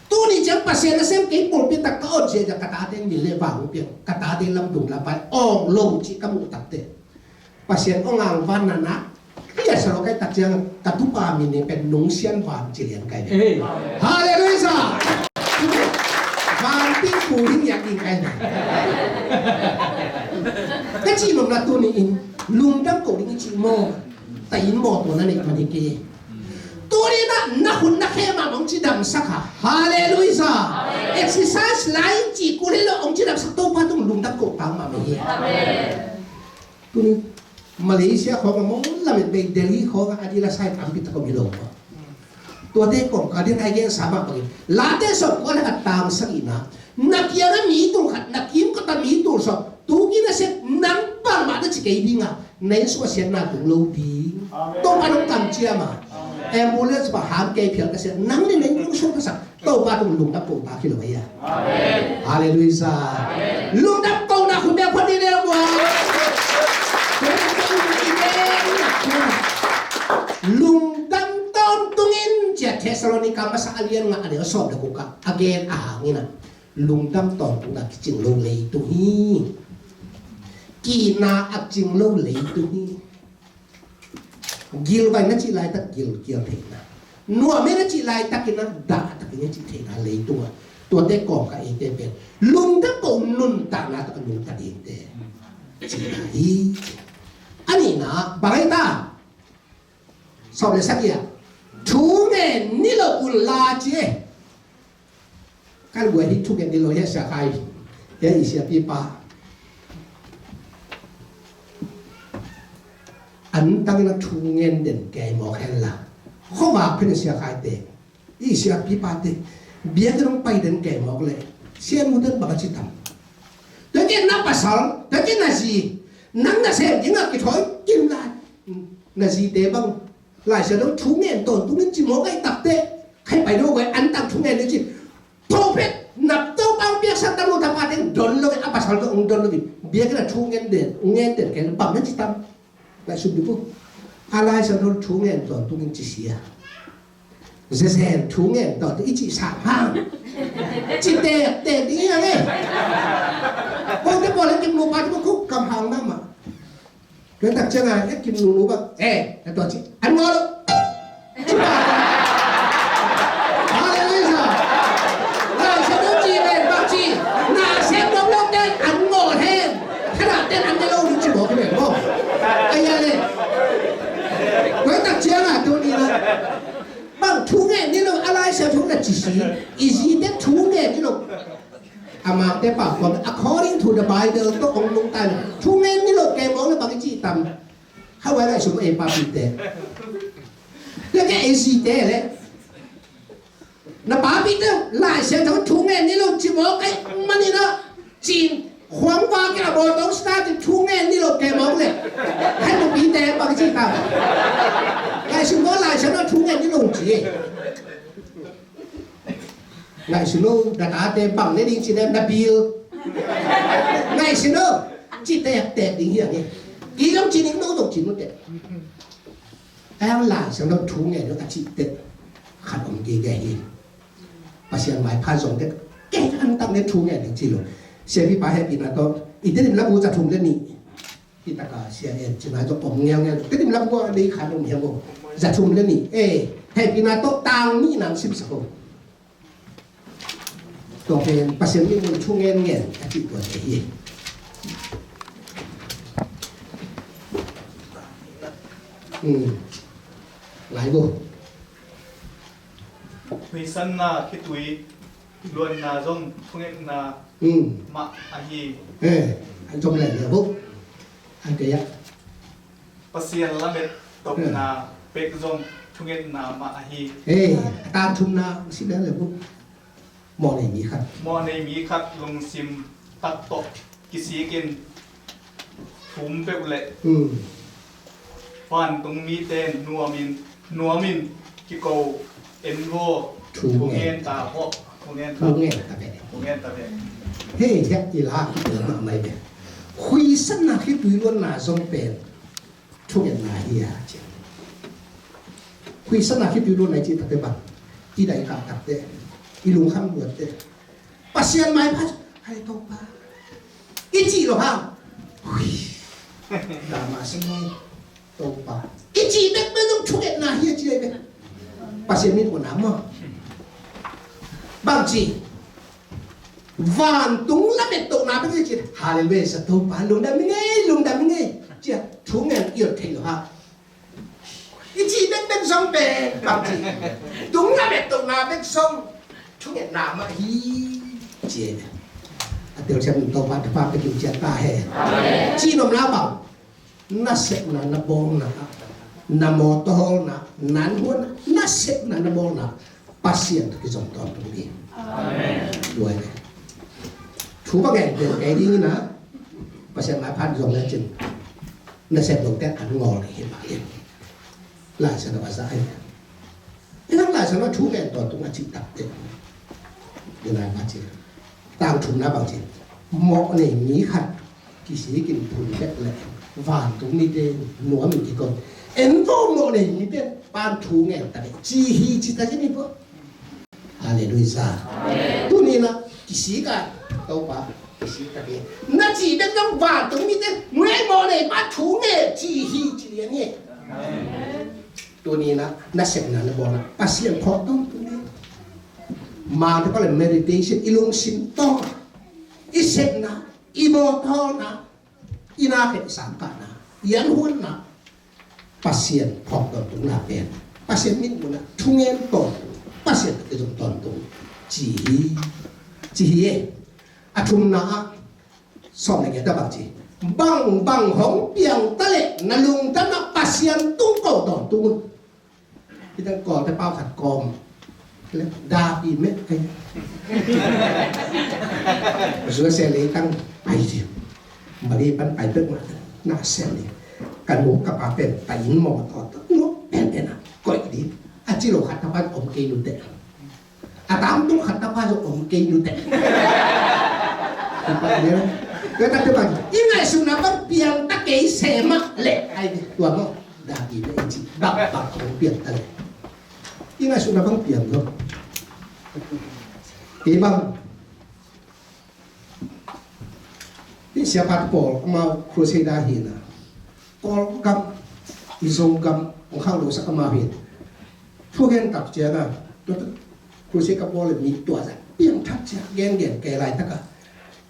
Tuni ciang Pasian nasem kei pulpit tak ka on sia ka tate min le vang piang ka tate lamdung lampai awng lo cih ka muh takte. Pasian aw ngangvanna na lia sa lo kai tak ciang ka tupa min ne pen nungsian van ci lian kai ve. Halleluiah. Van ting pu hing yak ding kai ve. Ka cih nopna tuni in lungdam ko ding i cih maw? Ta in maw tua na neih man hi kei. Tuni na na hun na khe mah mong ci damsak ha. Halleluiah. Exercise lai ci kul hi lo ong ci damsak Topa tung lungdam ko pang mah mah hi. Tuni Malaysia khawng a maw lamet bei Delhi khawng a adila sai tampi tak om hi lo. Tuate kawngkal ding ai gen sa mah bangin late sawm kua le khat tang sagihna na kiang a mi tul khat na kim khat a mi tul sawm tukin a sek nang bangmah na ci kei ding a na inn sung a siatna tung lo ding. Topa nong kamciam a ambulance bang ham kei phial ka siat nang le na inn sung ka sak Topa tung lungdam ko bak hi lo ahi a. Halleluiah. Lungdam ko na khut bek phot ni lel bua. Lungdam tawntungin cia Thessalonica masa a lian nga a deuh a sawm le kuk a a gen a hangin a lungdam tawntungna kicing lo leitung hi. Kina a cing lo leitung hi. Gilvai na cih laitak gilkial theihna, nuam e na cih laitakin a dahtakin a cih theihna leitungah tuate kawm ka eite pen lungdam ko nuntakna tak a nungta dingte cihna hi. A nihna bang ahi ta? Sawm le sagih ah thu ngen ni lo un la ci e. Kan buai hi thu ngen ni lo hi a sia khai hi a i siapipa. An tangin a thu ngen den kei mawk hen la khuavak phen a sia khai te i siapipa te biakinn hong pai den kei mawk le sianu den bang a ci tam. Tuakin na pasal tuakin na zi nang na sem dingah kithawi kim lai na zite bang Lai Siangtho thu ngen tawntungin ci mawk ahi takte khai pai lo vai an tang thu ngen ni ci. Tho phet nap to pang piaksak tamu tapa teng don lo a pasal to ong don lo vi biakinn a thu ngen den ngen den ken bang na ci tam. Lai sum di pu a Lai Siangtho thu ngen tawntungin ci sia. Zezen thu ngen tawntungin ci sa hang ci tek tek ding a nge. Ko te pawh le kim mu pa te pawh khuk kam hang na ma. Tua tak ciangin a kim nunu bang eh na tua ci an ngol. Halleluiah. Lai Siangtho ci pen bang ci na sem dong lo ten an ngol hen. Kha na ten an ne lo ding ci mawk hi pen maw. A ya le. Tua tak ciangin a tua ni na bang thu ngen ni lo a Lai Siangtho na ci si i zi te thu ngen ni lo. A makte pau kawm according to the Bible tawh ong nungta in thu ngen ni lo kei mawk le bang i cih tam. Hawai lai sum ei papite le kei ei zite le na papite Lai Siangtho thu ngen ni lo ci mawk ei man in a cin khuang va kei a bawl tong start in thu ngen ni lo kei mawk le hai mawk pite bang i cih tam. Lai sum mawk Lai Siangtho thu ngen ni lo ci. Ngaihsun lo na tate bang ne ding ci na na bil. Ngaihsun lo ci tektek ding hi a nge. Kei zong ci ning no zong ci nu te. Ang Lai Siangtho thu ngen lo a ci te. Khat om gige hi. Pasian maipha zong te. Kei an tak ne thu ngen ding ci lo. Siapipa hehpihna tawh i Tedim lam uh za thum le nih. Hi taka sia en cina zong om ngiangngiang. Tedim lam gua dei khan om hiam om. Za thum le nih. Eh, hehpihna tawh tang nih nang simsak om. Tua pen Pasian mi mun thu ngen ngen a cih tua te hi. Hmm. Lai bu. Huisanna khitui luanna zong thungetna, hmm, mah ahi. Eh, an zong lai lai bu. An kaya. Pasian lamet tokna, eh, bek zong thungetna mah ahi. Eh, a tang thumna si lai lai bu. Mawhnei mi khat. Mawhnei mi khat lungsim tak tawh kisikin thum peuh leh, hmm, vantung mite nuamin, nuamin kiko en vaw. Thu ngen. Thu ngen ta vaw. Thu ngen ta. Thu ngen ta ve. Thu ngen ta ve. Hei, hiah i la kipia mahmah ve. Huisanna khitui luanna zong pen thungetna hi a ci. Huisanna khitui luanna i cih takte bang, i daikah takte, i lungkham luatte, Pasian maipha, hai Topa, i cih lo hang. Hui. Dama sing hai Topa, i cih bekbek zong thungetna hi a ci ai ve. Pasian min a na maw? Bang ci? Vantung lamet tokna bek hi ci. Halleluiah, sa Topa, lungdam ing ei, lungdam ing ei, ci a thungen i ot thei lo hang. I cih bekbek zong pen bang ci? Tung lamet tokna bek zong thungetna mah hi ci. A telsiam Topa thupha pia kim ciat ta hen. Amen. Cih nopna bang, na sepna na bawlna, na mawtaw hawlna, na an huanna, na sepna na bawlna Pasian tawh kizom tawntung ding. Amen. Tua hi. Thu bang ngen pen kei ding in a, Pasian maipha zong le cin, na sep lote an ngawl hi mah in. Lai Siangtho a za hi. Inang Lai Siangtho thu ngen tawntung a cih takte, inang a ci. Tang thumna bang ci? Mawhnei mi khat kisikin phun bek leh vantung mite nuamin kiko en vaw. Mawhnei mite pan thu ngen ta ve ci hi ci ta ci ni bo. Halleluiah. Amen. Tuni na kisik a, Topa, kisik ta ve. Na cih bek zong vantung mite nuai mawhnei pan thu ngen ci hi ci lian hi. Amen. Tuni na, na sepna na bawlna Pasian phawk tawntung ding. Mangte pa le meditation, i lungsim tawh, i sepna, i mawtaw hawlna, i na khensam kahna, i an huanna Pasian phawk tawntungna pen Pasian min mun a thungen tawntung, Pasian tawh kizom tawntung ci hi, ci hi e. A thumna ah sawm le giat ah bang ci? Bang bang hong piang ta leh na lungtang ah Pasian tung ko tawntung un. Hih teng Kawlte pau khat kawm. Dapi meh kai. Zuasia leitang pai ci. Mali pan pai pek mah. Na sian ni. Ka nu ka pa pen pai inn mawtaw tawh, nu pen pen a koih ding. A ci lo khat ta pan om kei nu teh. A tam tung khat ta pan zong om kei nu teh. Ka ta te pan i ngaihsutna pan piang ta kei se mah leh ai ding. Tua maw? Dapi meh i ci. Bak bak hong piang ta leh i ngaihsutna bang piang lo. Kei bang, hih siapa pawl amau crusader hi na, Kawlgam, i Zogam hong khauh lo sak amau hi. Thugen tak ciang a, tua, tua, crusade ka bawl le mi tua zah piangthak ciang gengen kei laitak a,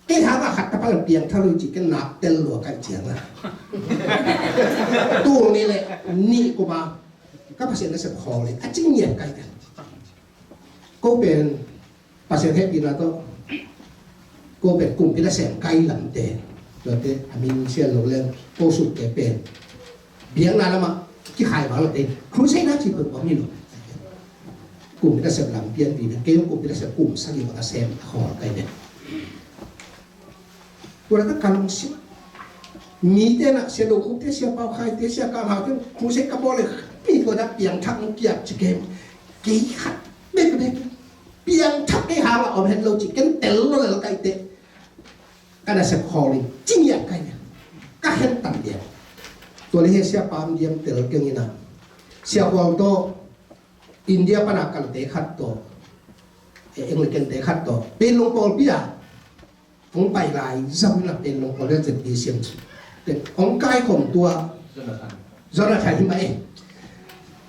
kei hang a khat ta pan piangthak lo cih ken nak tel lua kai ciang a, tul nih le nih kum a ka Pasian nasep khawl le a cing ngiat kai ken. Ko pen Pasian hehpihna tawh ko pen kumpi nasem kai lamte, tuate a min sian lo leng ko suk te pen biakna lamah kikhai vang lamte, crusade na ci peuh om hi lo. Kumpi nasem lam pianpih pen kei kumpi nasem kum sagih bang a sem a khawl kai pen. Tua laitak ka lungsim ah mite na, Sia Do Khup te, Sia Pau Khai te, Sia Kam Hau te, crusade ka bawl le mi tua dah piangthak hong kiap ci kem. Kei khat bekbek piangthak kei hang a om het lo ci ken tel lo lel kai teh. Ka nasep khawl in ci ngiat kai nia. Ka khen tan dia. Tua le he Sia Pam Diam tel keng ina, Sia Khual tawh India pana kalte khat tawh, eh, Anglican te khat tawh Panglong pawlpi ah hong pai lai zam in a Panglong pawlpi ah Z B C M te hong kaikhawm tua Jonathan hi mah e.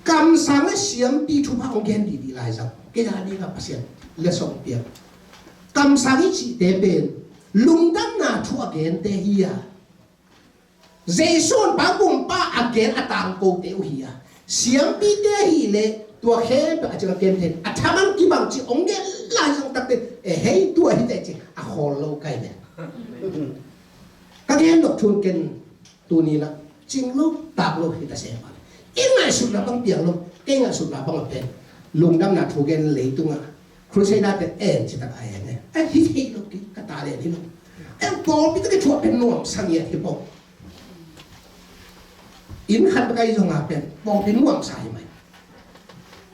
Kamsang le siampi thupha hong gen dihdih lai zam. Kei a ding a Pasian letsong piak. Kamsang i cihte pen lungdamna thu a gente hi a, Jesu in pa kumpa a gen a tangkote uh hi a, siampite ahih leh tua khempeuh a cing a kem thei a thamang kibang ci hong gen lai zong takte, e hei tua hi teh ci a khawl lo kai ve. Ka gen dok thun ken tuni lah cing lo tak lo hi ta se pa. I ngaihsutna bang piang lo, kei ngaihsutna bang a pen lungdamna thu gen leitungah Crusader te en citak a en e. Eh, hi thei lo ki, ka ta le hi lo. Eh, pawlpi te ki thuah pen nuam sa ngiat hi pawh. Inn khat bek a i zong a pen pawlpi nuam sa hi mai.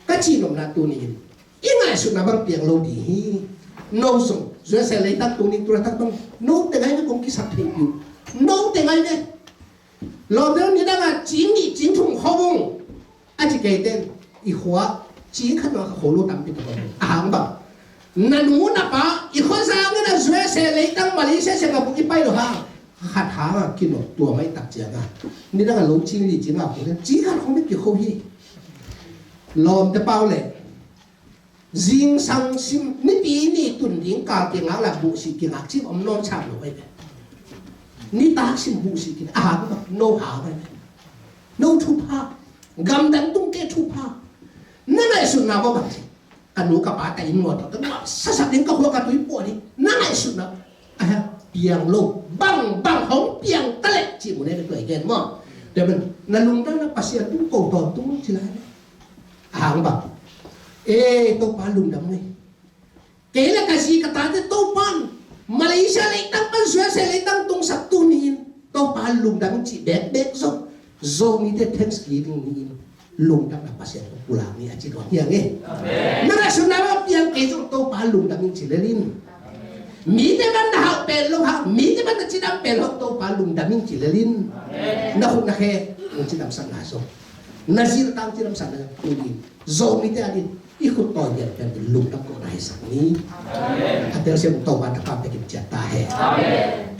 Ka cih nopna tuni in i ngaihsutna bang piang lo ding hi. No zong U S A leitang tuni tua tak bang no te ngai ve kong kisak thei piu. No te ngai ve. Lawmte nidang a cing nih cing thum khawm ung. A ci kei ten i khua cing khat nuam kha kho lo tampi tak om. A hang bang na nu na pa i khua zang in a U S A leitang Malaysia Singapore i pai lo hang khat hang a kinawk tua mai tak ciang a nidang a lo cing nih cing a kho ten cing khat khawm bek kikho hi. Lawmte pau le zingsang sim nipi ni tun ding kal kingak la buhsih kingak cin om nawn sam lo ai ve. Nitak sim buhsih kingak a hang no hang ai ve. No thupha gamdang tung ke thupha. Na ngaihsutna bang bang ci ka nu ka pa ta in nuam tawh ta nuam sasak ding ka khua ka tui puah ding na ngaihsutna a piang lo bang bang hong piang ta leh ci mu ne ka tuai gen maw. Tua pen na lungdam na Pasian tung ko tawntung ci lai. A hang bang e Topa lungdam ni. Kei le ka zi ka tate Topa in Malaysia leitang pan U S A leitang tungsak tuni in Topa lungdam in ci bekbek zong Zomite Thanksgiving ni in lungdam na Pasian tung pulak ni a ci dong hiang e. Na ngaihsutna bang piang kei zong Topa lungdam in ci lel in. Mite ban na hauh pen lo hang mite ban na cidam pen lo Topa lungdam in ci lel in. Na khut na khe na cidamsak na zong na zil tang cidamsak na zong tuni in Zomite a din i khut tawi ngiat pen lungdam ko na hi sak ni. A telsiam Topa tapa pekin ciat ta he.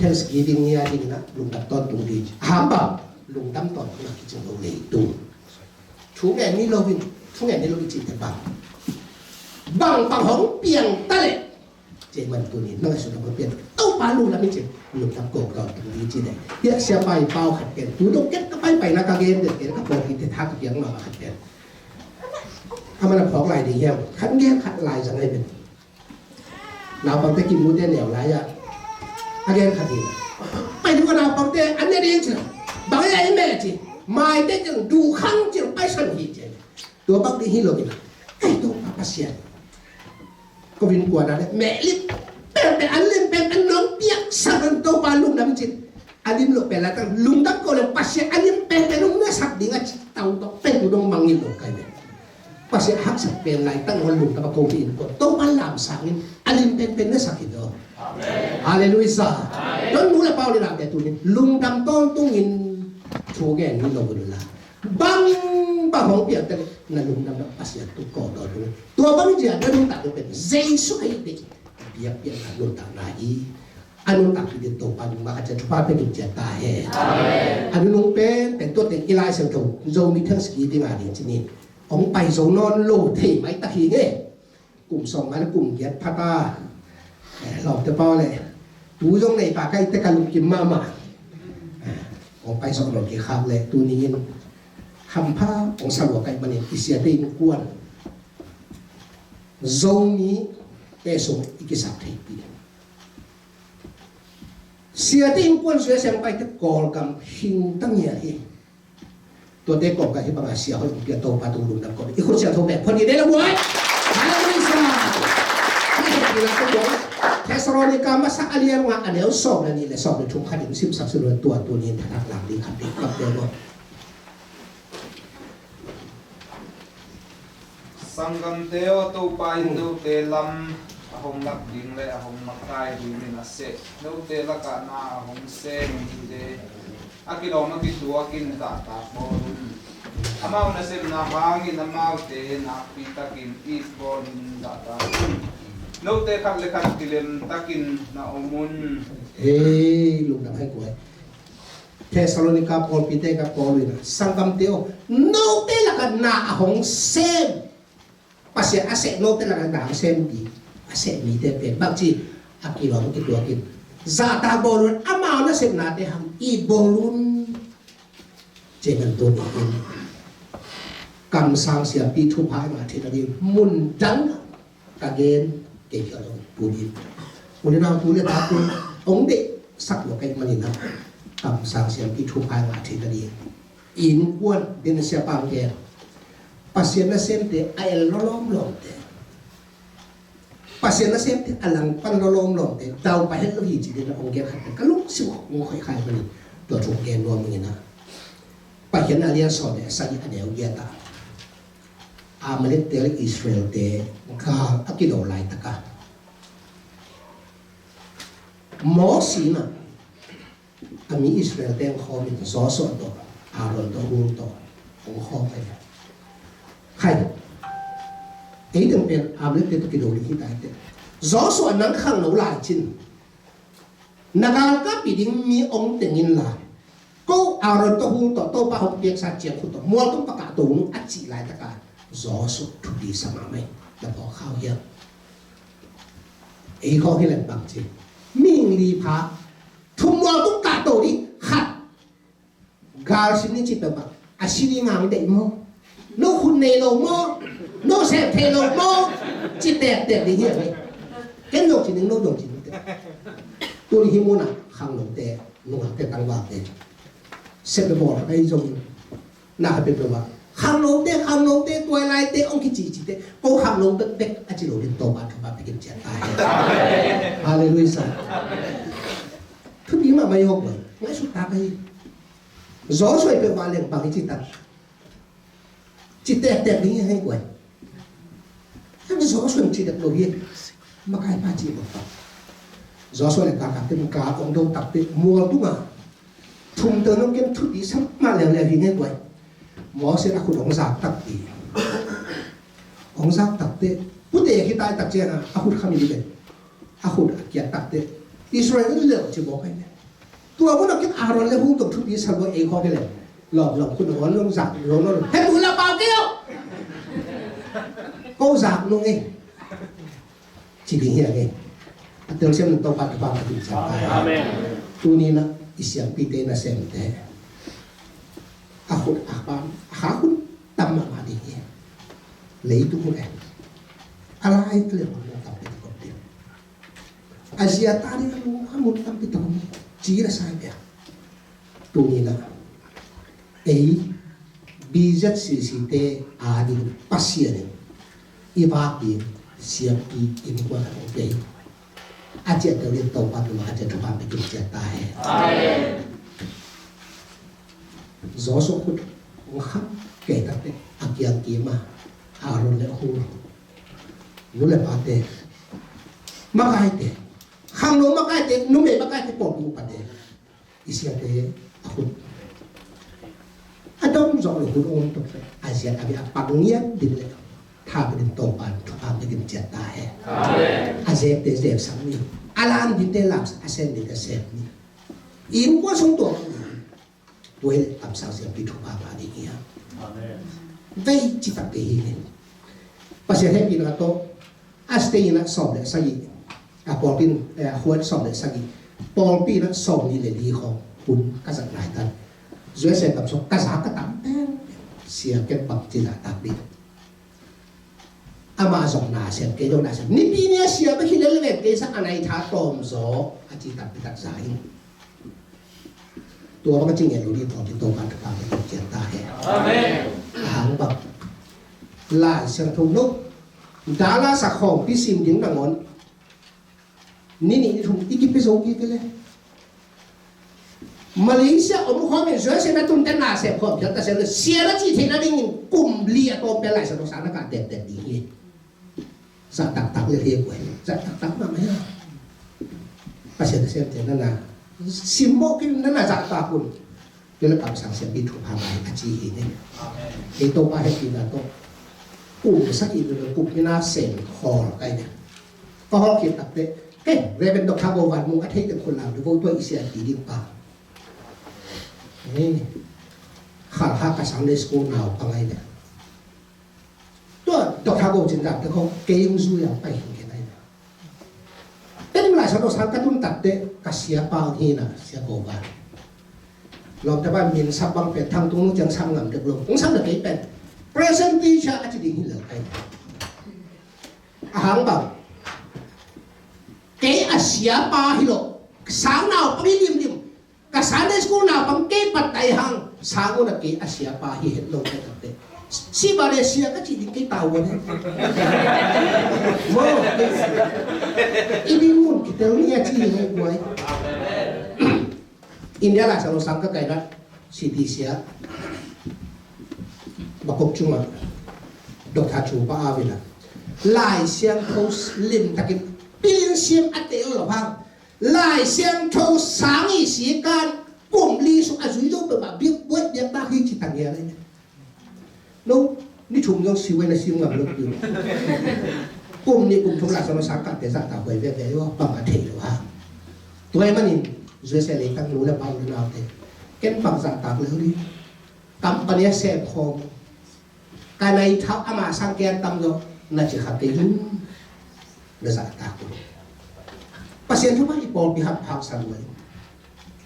Thanksgiving ni a ding na lungdam tawntung ding a hang bang lungdam tawntung a kicing lo leitung. Thu ngen ni lo in thu ngen ni lo i cihte bang bang bang hong piang ta leh Cih man tuni nang a sut a pian Topa lungdam in ci lungdam ko ka tung ni ci ne. Hia siapa i pau khat ken tu dong ken ka pai pai na ka gen den ken ka pawlpi te tha ka piang ma khat ken. A man a phawk lai ding hiam khat gen khat lai zang ai ben. Naupang te kimu te neu lai a a gen khat hi. Pai tu ka naupang te an ne ding ci bang ai ai me ci mai te ci du khang ci pai san hi ci. Tua bang ding hi lo ki na ai Topa Pasian. Ko vin kuan a le meh lim pen pen an lim pen pen nong piak sak an Topa lungdam cin. A lim lo pen la tang lungdam ko le Pasian a lim pen pen nong na sak ding a ci tau tok pen tu dong mangin lo kai pen. Pasian haksak pen lai tang hon lungdam a ko hi in ko Topa lam sangin a lim pen pen na sak hi lo. Halleluiah. Don mu le pau le lam te tu ni lungdam tawntungin thu gen ni lo bu la. Bang bang hong piak te na lungdam na Pasian tu ko do tu. Tua bang zia na lungdam tu pen Jesu ahi te. Biak piak na lungdam na hi. A lungdam tu din Topa lungdam a cia Topa pen tu cia ta he. A lungdam pen pen tua te i Lai Siangtho Zomi Thanksgiving a ding cini. Hong pai zo nawn lo thei mai ta hi nge. Kum sawm ngan kum giat phat a lawmte pawl le tu zong nei pa kai te ka lungkim mahmah. Hong pai sawh lo kikhak le tuni in hampha hong sa lua kai manin i siate innkuan Zomi te sung i kisap theipi. Siate innkuan suia siang pai te Kawlgam hing tangia hi. Tuate kawm ka hi banga sia hoih pia Topa tung lungdam ko i khut sia tho bek phot i dei la buai. Halleluiah. Thessalonica masa a lian nga a neu sawm le nih le sawm le thum khat in simsak si lo tua tuni in thatak lang ding khat ding kap deuh lo. Sanggamte aw, Topa in note lam a hong lak ding le a hong makai dingin a seh note lakah na a hong sem mite a kilawm a kituakin zahtak bawl un. Amau nasepna hangin amaute nakpi takin it bawlin zahtak un. Note khat le khat kilem takin na om un. Hei lungdam hai kuai. Thessalonica pawlpite ka pawl uh in a sanggamte aw, note lakah na a hong sem Pasian a seh note lakah na a hong sem ding. A seh mite pen bangci a kilawm kituakin zahtak bawl un, amau nasepnate hang it bawl un. Ciangin tuni in kamsang siampi thupha i ngah theih nading mun dang ka gen kei khial zong tuni in u le nau, tu le tate hong deihsak lua ka hih manin ah kamsang siampi thupha i ngah theih nading innkuan den siapa hong gen Pasian nasemte a el lawlawm lawmte. Pasian nasemte a langpan lawlawm lawmte daupa het lo hi ci-in a hong gen khat ka lungsim hong khoih kha hi manin tua thu hong gen nuam ing a. Paikhiatna a lian sawm le sagih a neu giat ah Amalekte le Israelte gal a kido laitaka Moses in ah a mi Israel teng khawm in Joshua tawh, Aaron tawh, Hur tawh hong khawm kha hi. Khai, ei teng pen Amalekte tawh kido ding hi ta hi teh. Joshua, nang khangno lai cin, na galkapih ding mi hong teng inla, ko Aaron tawh, Hur tawh, Topa hong piaksa ciangkhut tawh mualtung pakah to ung a cih laitaka Joshua thupi sa mahmah hi. Na phawk kha uh hiam? Ei khawng hi leng bang ci, mihing li pha, thum mualtung kah to ding, khat gal sin ni ci peuhmah a si ding hong deih maw? No khut nei lo maw? No sem thei lo maw? Ci tektek ding hi a ngei. Ken zong ci ning, no zong ci ning teh. Tuni hih munah khangnote, nungakte, tangvalte sep le bawl khat ahi zongin na khat peuhmah khangnote, khangnote, tuailaite hong kici ci teh, ko khangno bekbek a ci lo ding Topa thupha pia kim ciat ta hen. Halleluiah. Thupi mahmah hi aw guai. Ngaihsut ta ka hi. Joshua peuhmah leng bang hi ci ta, ci tektek ding hi hei guai. Hei Joshua ci dek lo hi. Makai pa ci bek pa. Joshua le galkapte gal hong do takte mualtung a thum tawh nong kem thupi sa mah leuleu hi hei guai. Moses a khut hong zak takte, hong zak takte, pute hi tai tak ciang a, a khut kham hi ve. A khut a kiat takte Israel in lel ci bawk ahi ve. Tua mun a kik Aaron le Hur tawh thupi sa lua ei khawng hi leh, lawm lawm khut a hong zak lawm lawm, he tu la pau kei aw. Ko zak nung ei ci ding hi a ngei. A telsiam in Topa thupha pia kim ciat ta hen. Amen. Tuni in ah i siampite, nasemte a khut a kham, a kha khut tam mahmah ding hi. Leitung uh le a lai a le mun tampi tak om ding. A zia ta ding a lungkham mun tampi tak om hi. Ci le sai pia. Tuni in ah ei B Z C C te ading Pasian in i vak ding siampi innkuan a hong pia hi. A ciah deuh in Topa tungah a ciah thupha pia kim ciat ta hen. Amen. Joshua khut hong kham kei takte a kiang kim a Aaron le Hur, nu le pate, makaite, khangno makaite, numei makaite, pawlpi upate, i siate a khut a dong zawh lo hun om tuk le a ziat a bia a pak ngiat ding le tha bia ding Topa in thupha pia kim ciat ta hen. Amen. A zekte zek sak ni, a lam dingte lam sak, a sem dingte sem ni. Innkuan sung tua tua hi le kamsang siampi thupha ngah ding hi a. Amen. Vei citak te hi hi. Pasian hehpihna tawh a state in ah sawm le sagih, a pawlpi in, eh, a khuan sawm le sagih, pawlpi in ah sawm nih le li khawng hun ka zat lai tan. U S A gam sung ka za ka tam pen sia ken bang ci zahtak ding. Amah zong nasem, kei zong nasem. Nipi ni a sia bek hi lel veng kei sa a nai tha tawm zaw a ci takpi tak za hi. Tua bang a ci ngen lo ding tawm ding Topa thupha pia kim ciat ta hen. Amen. A hang bang Lai Siangtho lo dala sa khawmpi sim ding nangawn ni nih ni thum i kipia zo kik le Malaysia om khawm in U S A na tunte nasem khawm phial ta se le sia na cih theih nadingin kum li a tawm pen Lai Siangtho sang na kah tektek ding hi. Zahtaktak le hi guai. Zahtaktak mahmah hi. Pasian a siamte na na simmawh kei un, na na zahtak un. Tua le kamsang siampi thupha ngah hi a ci hi ne. Kei Topa hehpihna tawh kum sagih le kum nih na sem khawl kai ne. Ka hawlkhia takte, hei, Reverend Doctor Go Van Mung a thei teng khut lam le vo tua i siampi ding pa. Hei, Khalkha ka Sunday school naupang ahi ne. Tua Doctor Go Cin Zam te khawng kei hong zui a pai hi kei nai na. Ken Lai Siangtho sang ka tun takteh ka siapa hi na, Sia Ko Van. Lawmte pa min sap bang pen Thang Tung Lung ciang sam ngam dek lo. Hong sam na kei pen present teacher a ci ding hi lo kai. A hang bang. Kei a siapa hi lo. Sang naupang hi limlim. Ka Sunday school naupang kei pat tai hang, sang un a kei a siapa hi het lo kei takte. Si ba le sia ka ci ding kei tau ne. Mo, i ding mun kitel ni a ci hi ne buai. India Lai Siangtho sang ka kai na, C D sia. Bakok cunga. Doctor Chu Pa Avila. Lai Siangtho lim takin pilin siam a tel lo hang. Lai Siangtho sang i sikan kum li sung a zui zo peuhmah biak buaih biak bak hi ci tang hia leh. No, ni thum zong siu na siu ngam lo piu. Kum nih kum thum Lai Siangtho sang kate zahtak huai veve ua bang a thei lo ha. Tua ahih manin U S A leitang nu le pa u le naute ken bang zahtak le uli. Company a sem khawm. Ka nai thau ama sang kei an tam zaw na ci kha kei hun. Na zahtak uh. Pasian thupha i pawlpi hak phak san uh.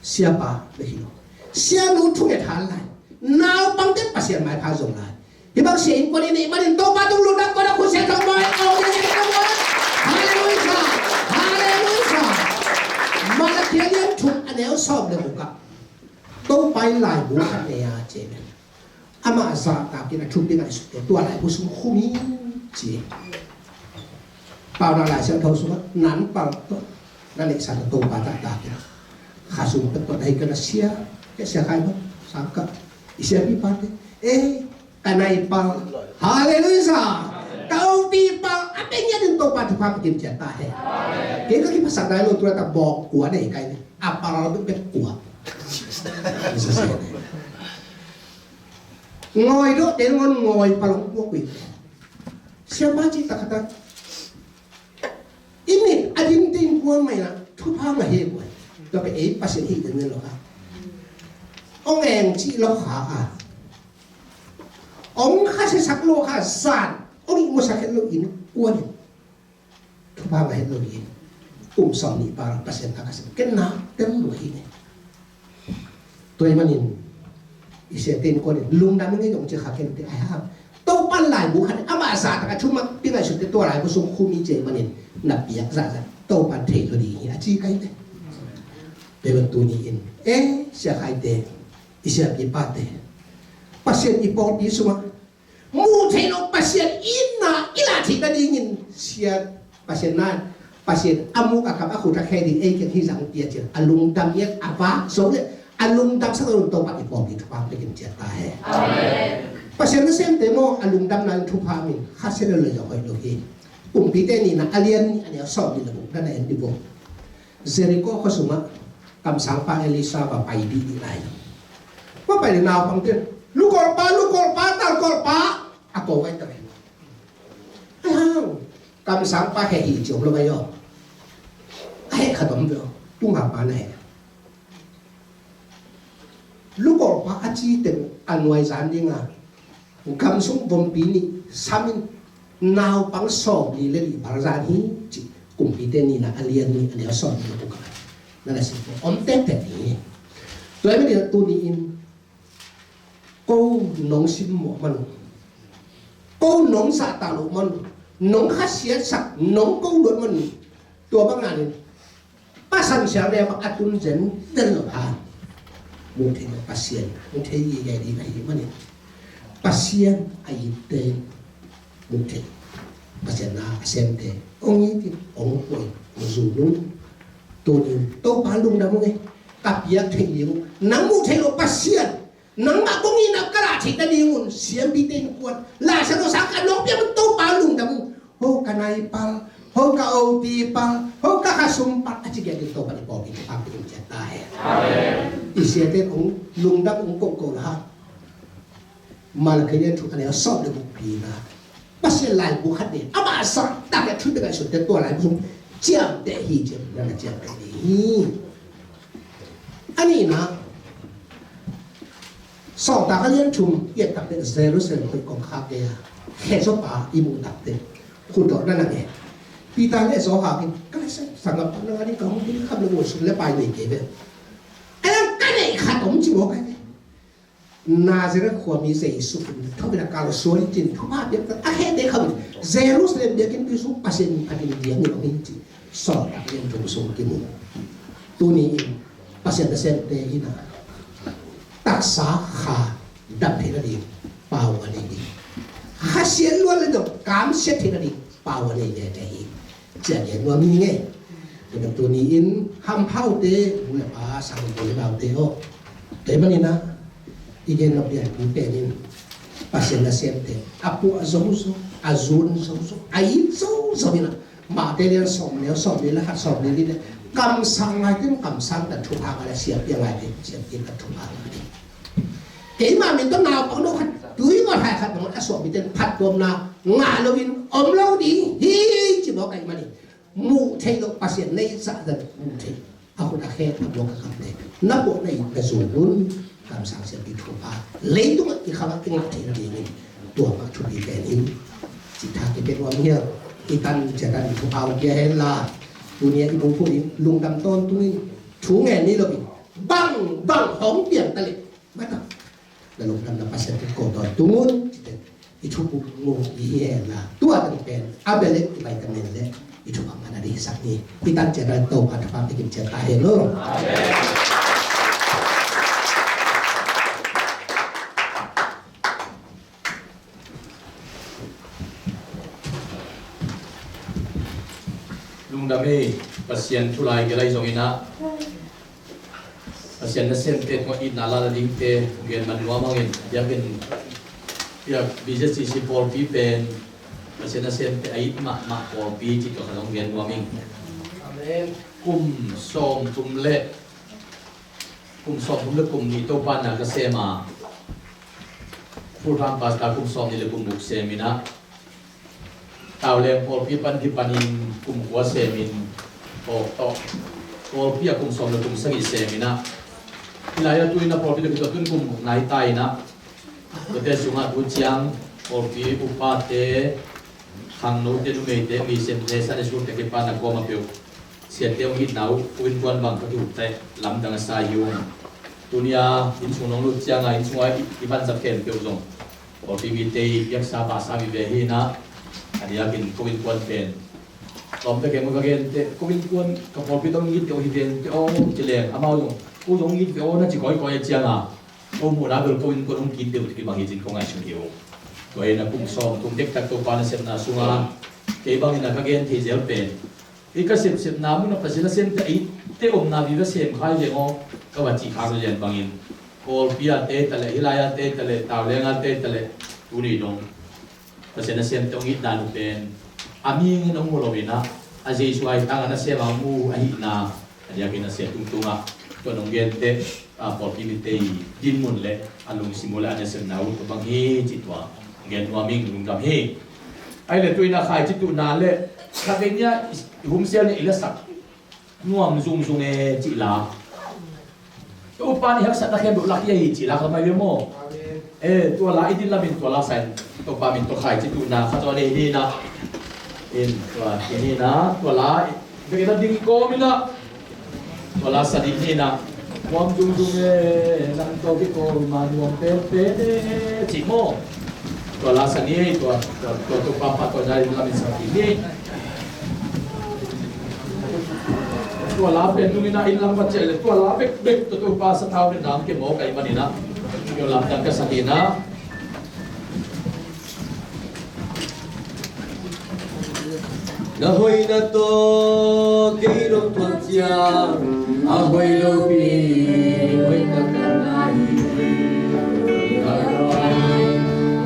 Siapa na hi lo. Sianu thunget hal lai. Naupangte Pasian maipha zong lai. Hi bang sia innkuan i neih manin Topa tung lutang kona khut sia thong mawi. Aw, ni ni ni ni. Halleluia. Halleluia. Malakhia lian thum a neu sawm le guk ah Topa in laibu khat nei a ci. Amah zahtakin a thupi ngaihsut teh tua laibu sung khum hi ci. Paunak Lai Siangtho sungah nan pal tawh na neihsa tawh Topa zahtakin a khasum pek tawh na hi kei na sia, kei sia khai bang sang kah i siapi pate, eh, ka nai pal. Halleluia. Ka opi pal a pek ngiat in Topa thupha ka kim ciat ta he. Kei ka kiphasak nai lo tu laitak bawk kua nei kai ne. A pal bek bek kua. Ngawi dawh te ngon ngawi palong puak ui. Siapa ci takata. I mit a dim te innkuan mai na thupha ngah hi kuai. Tua pe ei Pasian hi den lo ha. Ong eng ci lo ha a. Ong kha se sak lo ha san. Ong i mo sak lo innkuan. Thupha ngah het lo hi. Kum sawm nih par Pasian tha ka sem ken na tem lo hi ne. Tua ahih manin i sia te innkuan in lungdam ngei dong ci kha ken te ai ha. Topan laibu khat ama sa taka thumak pi ngaihsut te tua laibu sung khum hi ci ahih manin na piak zahzah Topan thei lo ding hi a ci kai te. Tua ahih man tuni in eh sia khai te i sia pi pa te Pasian i pawlpi sungah Muh theih loh Pasian itna i lah theih nadingin sia Pasian na, Pasian a muk a kap a khut a khe ding ei kiang hi zang pia cian a lungdam ngiat a vak zo le a lungdam sak lo Topa i pawlpi thupha pekin ciat ta he. Amen. Pasian nasemte maw a lungdamna in thupha min kha sia le lo zong hoih lo hi. Kumpite nihna a lian nih a neu sawm nih le buk na na en dih buk. Jericho khua sungah kamsangpa Elisha va pai dih dih lai. Va pai le naupangte, lukolpa, lukolpa, talkolpa, a ko vai ta ve. Ai hang, kamsangpa he hi ciom lo vai aw. A he khat om ve aw, tunga pa na he. Lukolpa a ci teng a nuai zan dinga gam sung vompi nih samin naupang sawm li le li bar zan hi ci. Kumpite nihna a lian nih a neu sawm li le kuk a na na si ko om tektek hi. Tua hi manin tuni in ko nong simmawh man uh, ko nong sahta loh man uh, nong khasiatsak nong ko luat man uh. Tua bangin Pasan siang le a tun zen zen lo ha. Muh theih lo Pasian, muh theih i ngai ding ahi manin Pasian a itte muh theih. Pasian na a semte ong itin ong poi ong zu nung. Tunin Topa lungdam ung e. Ka piak theih ding uh nang muh theih lo Pasian. Nangmah kong itna ka lah theih nadingun siampite innkuan Lai Siangtho sang ka nong piak man Topa lungdam uh. Ho ka nai pal, ho ka oti pal, ho ka khasum pal a ci giat in Topa i pawlpi thupha pia in ciat ta he. Amen. I siate in hong lungdam hong kohkoh la ha. Malakhia lian thum a neu sawm le guk pi na Pasian laibu khat nei, amah zahtak le a thupi ngaihsut te tua laibu sung ciamteh hi ci-in na na ciamteh ding hi. A nihna Sawltak a lian thum i et takte Jerusalem hoih kong khak gei a khe zawpa i muh takte khutdawh na na ngen. Peter le Johan in ka le sen Sanggam tawh na ngah ding ka hong ding kham le gual sum le pai nei kei ve. Ka dang ka neih khat om ci mawk ai ve. Nazareth khuami Jesu in thupina kalsuan in cin thupha piak a khete kham in Jerusalem biakinnpi sung Pasian phatin diang in om in ci. Sawltak lian thum sung kimu. Tuni in Pasian nasemte in a taksa kha dam theihna ding pau a nei ding. Khasiat luat le dong kamsiat theihna ding pau a nei veve hi. Ciang gen nuam hi ngei. Tuna tuni in hamphaute, nu le pa, sangin pawl le naute aw. Kei manin a i gen nop lian pen in Pasian nasemte a puah zozo, a zun zozo, a it zozo in a Mate lian sawm neu, sawm neu le khat, sawm neu le kamsang ngaite, kamsang ta thupha ngai le siampia ngaite, siampia ta thupha ngaite. Keimah min tawh naupang no khat tui ngawt hai khat bang a suah mite phattuamna ngah loin om lo ding hi ci mawk ahih manin muh theih loh Pasian neihsa zat muh theih a khut a khe a buang a kamte na puahna in na zun un. Kamsang siampia thupha leitungah i khangah i ngah theihna dingin tua mah thupi pen in cih tha kipia nuam hiam? I tan ciatan thupha hong pia hen la, tuni a i bungphu in lungdam tawntung in thu ngen ni lo in bang bang hong piang ta leh mata na lungdam na Pasian tawh ko tawntung un. Cih pen i thupha mu i hi hen la, tua teng pen a bia leh i pai ta men leh i thupha man a ding sak ni. I tan ciatan Topa thupha pia kim ciat ta hen lo. Lungdam hi. Pasian thu lai gelai zongin ah Pasian nasemte tungah itna la dingte hong gen man nuam hangin a diakin piak B Z C C pawlpi pen Pasian nasemte a it mahmah pawlpi cih tua khat hong gen nuam ing. Amen. Kum sawm tum le kum sawm tum le kum nih Topa na ka sem a, full time pastor kum sawm nih le kum guk sem in ah, Tauleng pawlpi pan kipanin kum kua semin, aw, tawh pawlpi a kum sawm le kum sagih semin ah, hih lai a tu in a pawlpi le kituah tun kum guk nai ta in ah, tuate sungah tu ciang pawlpi upate, khangnote, numeite, misemte, Sunday school te kipan a kuama peuh siate hong itna uh ko innkuan bang ka kihut teh lamdang a sa hi ung. Tuni a inn sung nong lut ciangin inn sungah i, i vanzat khempeuh zong pawlpi mite i piaksa pahsa mi ve hi in ah, a diakin ko innkuan pen lawmte kei maw ka gen teh, ko innkuan ka pawlpi tawh hong it ve aw hi ven teh aw ci leng amau zong ko zong hong it ve aw na ci kawikawi a ciangin ko muhna bel ko innkuan hong it deuh kibang hi cin ko ngaihsun hi ung. Tua hi in ah kum sawm kum dektak Topa nasepna sungah kei bangin a ka gen thei zel pen, hih ka sepsepna munah Pasian nasemte a itte omna vive sem khai veng aw ka va cih khak lian bangin, pawlpi a te ta leh, hih lai a te ta leh, Tauleng a te ta leh, tuni dong Pasian nasemte hong itna uh pen a mihing in hong mu lo in ah, a Jesu a itang a nasem a hong mu ahihna a diakin a sia tungtungah tua nong gente, a, pawlpi mite i dinmun le a lungsim uh le a nasepna uh tua bang hi cih tua gen nuam ing. Lungdam hi. Ahih leh tu in a khaici tuhna le khatvei ni a i humsel ni a i lasak nuam zungzung e cih la, Topa in i haksatna khempeuh lak hi a hi cih la kha mai ve maw? Eh, tua la i din lamin tua la sa in Topa min tawh khaici tuhna kha tawh nei ni in ah, in tua ni in ah tua la i vekin a ding i kawm in ah tua la sa ding hi in ah, nuam zungzung e, nang tawh kikawm a nuam penpen e cih maw? Tua la sa ni, tua, tua, tua, tua pa, pa, tua dai lamin sa ni. Tua la pen nung in ah inn lam va ciah leh tua la bekbek tua, tua pa sa thau le nam ke maw kai man in ah. Tua lamdang ka sa ni in ah. Na hoihna tawh kei nong thuak ciang a hoih lopi hoih taktak na hi.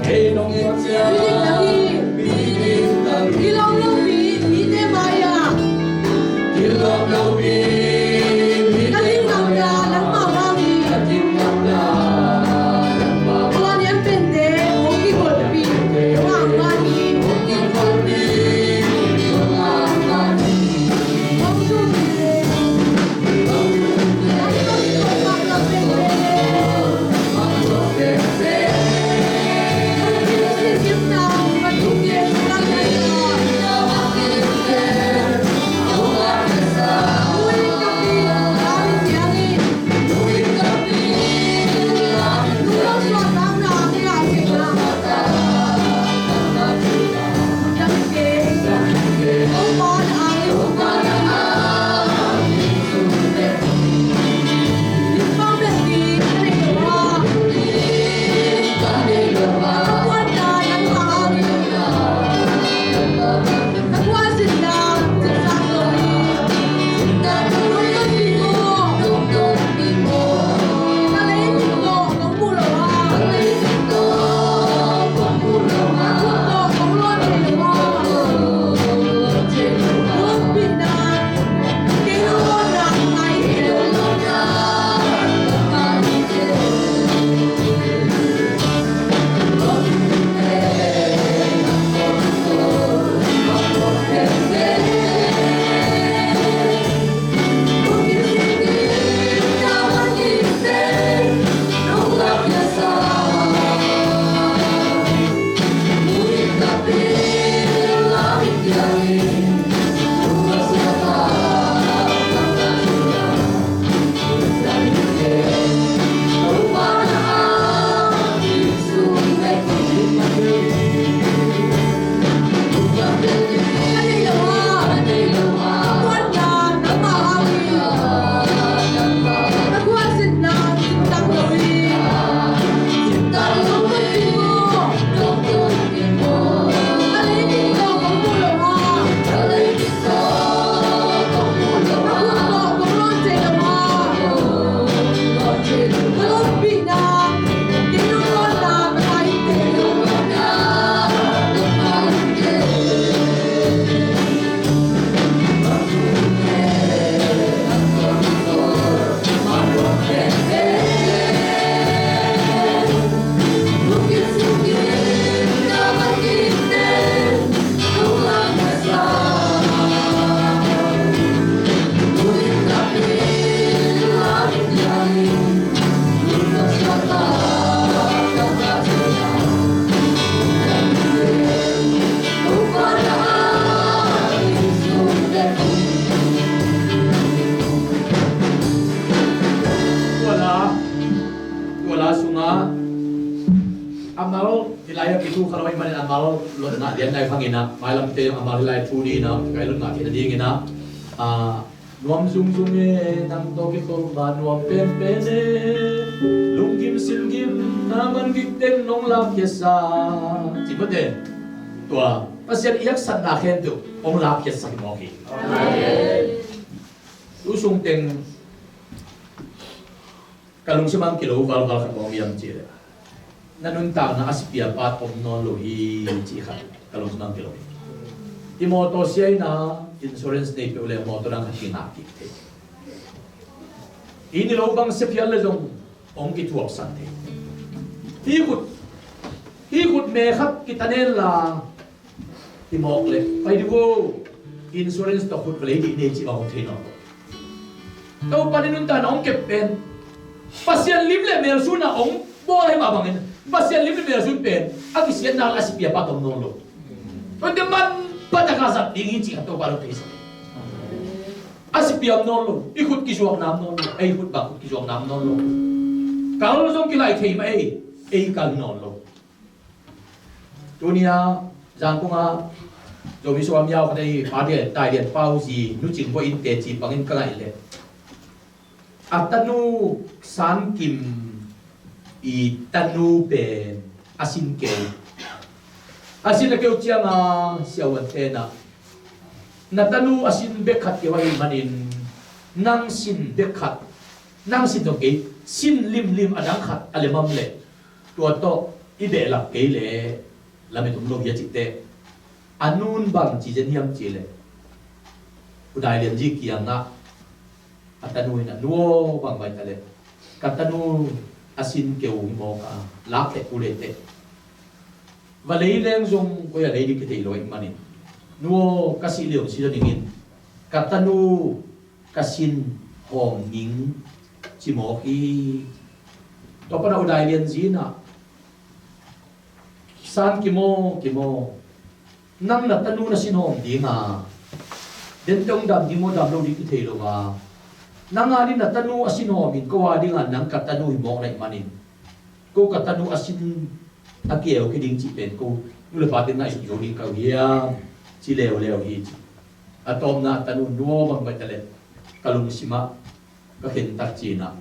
Kei nong thuak ciang mi ding tak hi. Hi lo lopi mite mai-ah hi lo lopi mite mai-ah. Ka ding nangmah bang hi. Ka ding nangmah bang hi. Tua lian pente hong kigolhpih hong angmah hi. La sungah a mal, hih lai-ah kithu kha lo ahih manin a mal lotna lian nai hang in ah, mailamte zong a mal hih lai thu ni in ah kai lotna theihna dingin ah, ah, nuam zungzung e, nang tawh kikhop ma nuam penpen e, lunggim singgim na man gik teng nong lak khiatsa, ci mawk e. Tua Pasian i haksatna khempeuh hong lak khiatsak hi mawk hi. Amen. Tu sung teng ka lungsim ah kilo valval khat om hiam cih leh, na nuntakna a sipiapa tom nawn lo hi, cih khat ka lungsim ah kilo hi. I mawtaw sia in ah insurance nei peuh leh mawtaw dang khat kingah kik thei. I inn i lo bang sia phial leh zong hong kithuaksan thei. Hih khut, hih khut me khat kitanen la hi mawk leh pai dih uh, insurance tawh khut va lei dih ni, cih bang hong thei nawn lo. Topa in nuntakna hong kep pen Pasian lim le melsun a hong bawl ahih mah bangin Pasian lim le melsun pen a kisiatna a sipiapa tom nawn lo. Tua te man pataka zat ding hi, cih khat Topa in hong theisak. A sipiam nawn lo, i khut kizuak nam nawn lo, ei khut bang khut kizuak nam nawn lo. Kal zong kilaih thei mah ei, ei kal nawn lo. Tuni-a Zangkong ah Zomi sung a miau khat ahi Pa Dai Lian Pau zi Nu Cing Bawi in teci pangin ka ngaih leh, a tanu San Kim i tanu pen a sin keu. A sin a keu ciangin siavuante in ah, na tanu a sin bek khat keu ahih manin nang sin bek khat, nang sin zong kei, sin limlim a dang khat a lem om leh, tua tawh i behlap kei leh lamet om lo hi, a cih teh. A nun bang ci zen hiam cih leh, U Dai Lian zi kiangah a tanu in ah, Nu aw, bang vai ta leh ka tanu a sin keu hi mawk a, lak leh pu leh teh, va lei leng zong koi a lei ding kithei lo ahih manin, Nu aw, ka sih leh hong si zaw ning in, ka tanu ka sin hawm ning, ci mawk hi. Tua pan a U Dai Lian zi in ah, San Kim aw, Kim aw, nang na tanu na sin hawm ding a, den teh hong dam ding maw, dam lo ding kithei lo a, nang a ding na tanu a sin hawm in ko a ding a nang ka tanu hi mawk na hih manin, ko ka tanu a sin a keu kei ding cih pen ko nu le pa teng ngaihsut zo ding ka uh hiam, ci leuleu hi, ci. A tawpna a tanu, Nu aw, bang vai ta leh ka lungsim ah ka khentat, ci in ah,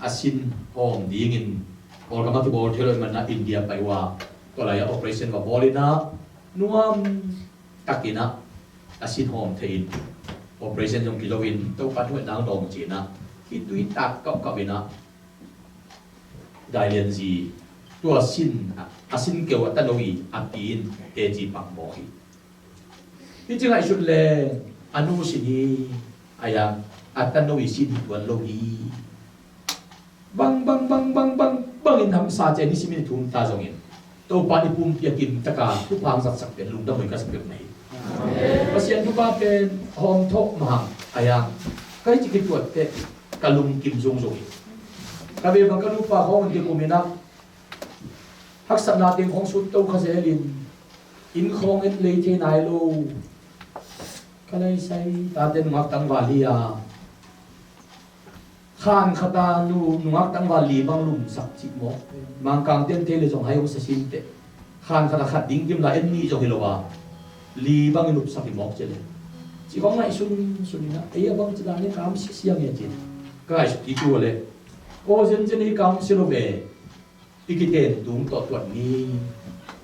a sin hawm dingin Kawlgam ah kibawl thei lo ahih manin India pai uh a, tua lai-ah operation va bawl in ah, nuam takin ah a sin hawm thei in, operation zong kizo in Topa thu nang dawng, ci in ah, khitui tak kauhkauh in ah Dai Lian zi, tua sin, a sin keu a tanu i a pi in teci pang mawk hi. Hih ci ngaihsut leh a nu sin hi, a yang a tanu i sin hi tuan lo hi. Bang bang bang bang bang bangin hamsa ciang i sim in i thum ta zongin, Topa i pumpi a kim taka thupha hong zatsak pen lungdam hoih ka sa peuhmah hi. Pasian thupha pen hawm thawh mahang a yang, ka hih ci kituat teh ka lungkim zungzung hi. Ka ve bang ka nupa khawng in kikum in ah, haksatna teng khawng sut to kha zel in, inn khawng en lei thei nai lo. Ka leisai tate nungak tangval hi a, khan khat a nu, nungak tangval li bang lumsak cih mawk. Mangkang ten thei leh zong hai hong sa sin teh, khan khat a khat ding kim la, en nih zong hi lo a, li bang i lumsak hi mawk ci leh, ci khawng ngaihsun sun in ah, ei a bang ci dan i kam sia siang hi a, ci in ka ngaihsut kik uh leh, aw, zenzen i kam sia lo ve. I kiten tung tawh tuat ni,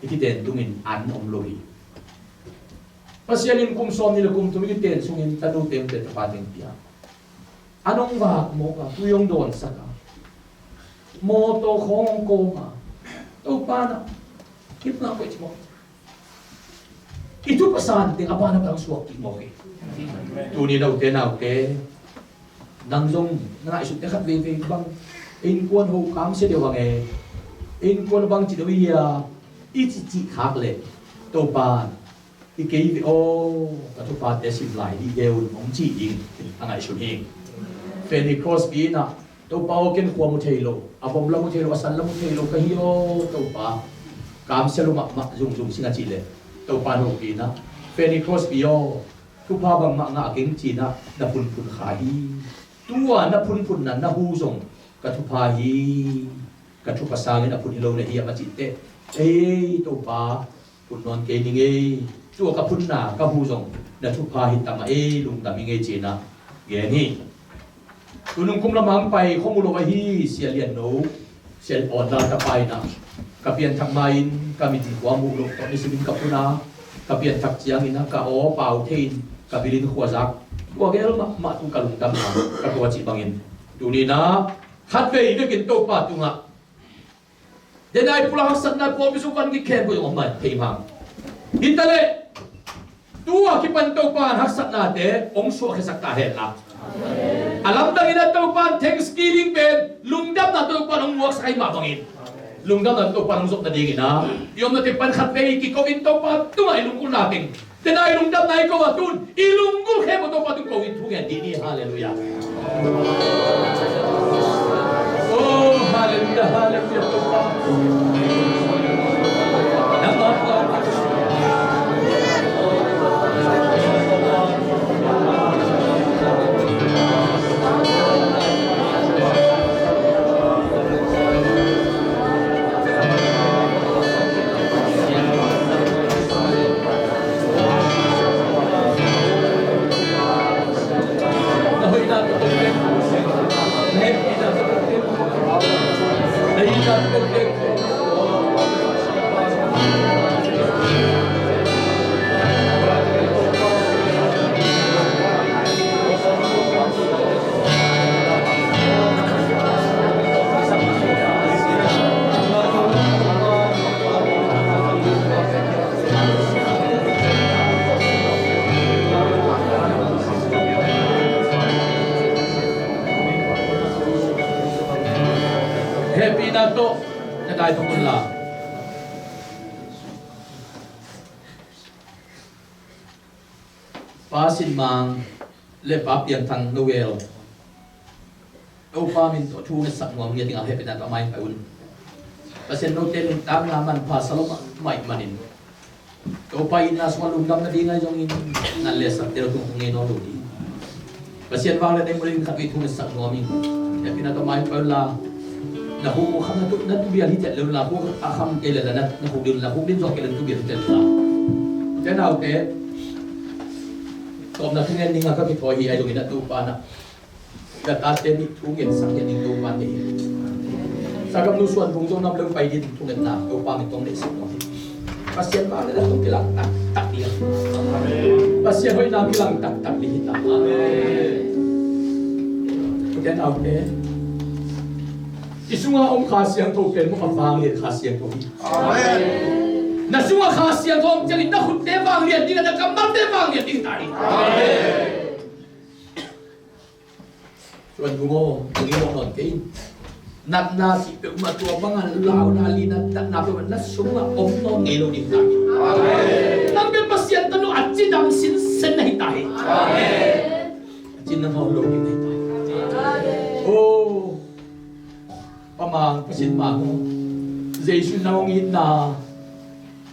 i kiten tungin an om lo hi. Pasian in kum sawm nih le kum thum i kiten sungin tanu teng pia, tapa teng pia. An hong vak mawk a, tui hong dawnsak a, mawtaw khawng hong kawm a, Topa na kipna koih ci mawk. I thu pasan teng a ban a bang suak kik mawk hi. Tuni note naute, nang zong na ngaihsut te khat veivei bang, innkuan ho kamsia deuh bang e, innkuan bang ci deuh i hia, i ci cih khak leh, Topa, i kei ve aw, ka thupate sim lai dih deuh hong ci ding a ngaihsun hi. Fanny Crosby in ah, Topa aw, ken khua mu thei lo, a vom la mu thei lo, a san la mu thei lo ka hi aw Topa. Kamsia lua mahmah zungzung sing a cih leh, Topa in hopih in ah, Fanny Crosby aw, thupha bangmah ngah keng, ci in ah na phunphun kha hi. Tua na phunphunna na hu zong ka thupha hi. ka thupha sangin a phun hi lo na hiam a cih teh, ei Topa, phun nawn kei ning ei. Tua ka phunna ka hu zong na thupha hi ta mah ei, lungdam ing ei ci-in ah gen hi. Tunung kum lamah hong pai khong uh lo ahi Sia Lian No, Sia Awn Lal tapa in ah ka pianthak ma-in ka mitin kua muh loh tawh nisimin ka phun a, ka pianthak ciangin ah ka aw pau thei-in ka bilin khua zak. Tua gel mahmah tung ka lungdamna ka tua cih bangin tuni-in ah khatvei vekin Topa tungah denai pulak haksatna pawlpi sung van kikhempeuh zong om mai thei hang. Hi ta leh tua kipan Topa in haksatnate hong suahkhiasak ta hen la, a lamdangin ah Topa in thanksgiving pen lungdamna Topa in hong muaksak ahih mah bangin, lungdamna Topa in hong zop nadingin ah i omna teng pan khatvei kiko in Topa tungah i lunggulhna teng, denai lungdamna i ko a, tu-in i lunggulh khempeuh Topa tung ko in thu ngen dih ni. Halleluiah. Oh, halleluiah, halleluiah, Topa. Nangmah Hehpihna tawh na dai thong un la. Pa Sin Mang le Pa Piang Thang Noel, Topa min tawh thu ngetsak nuam ngiat dingah hehpihna tawh mai pai un. Pasian note nuntakna manpha sa lo mahmah ih manin, Topa itna sungah lungdam nading ahi zongin, nat le sat tel tung hong ngei nawn lo ding. Pasian vanglian in khatvei thu ngetsak nuam ing. Hehpihna tawh mai pai un la. Na khuk kham na tu, na tu bial hi tel le un la, khuk a kham kei le la, na khuk din la, khuk din zawh kei le na tu bial hi tel un la. Ute naute, tawpna thungen dingah ka kithawi hi ahi zongin a Topa na, ka tate nih thu ngetsak hian ding Topa nei hi. Sakam nu Suan Vung zong nam leng pai din thu ngetna Topa min tawh neihsak nuam hi. Pasian vanglian a tawh kilang taktak ding. Pasian hoihna kilang taktak ding hi ta. Ute naute, i sunga om Kha Siangtho pen mawh a vanglian Kha Siangtho hi. Amen. Na sunga Kha Siangtho om ciangin na khutte vanglian ding, na kammalte vanglian ding ta hi. Amen. Suan Vung aw, tung i mawh nawn kei in. Natna cih peuhmah tua banga launa lina, natna peuhmah na sungah om nawn ngei lo ding ta hi. Amen. Nang pen Pasian tanu a cidam sinsen na hi ta hi. Amen. A cin na ngawn lo ding na hi ta hi. Amen. Oh. Pa Mang, Pa Sin Mang aw, Jesu na hong itna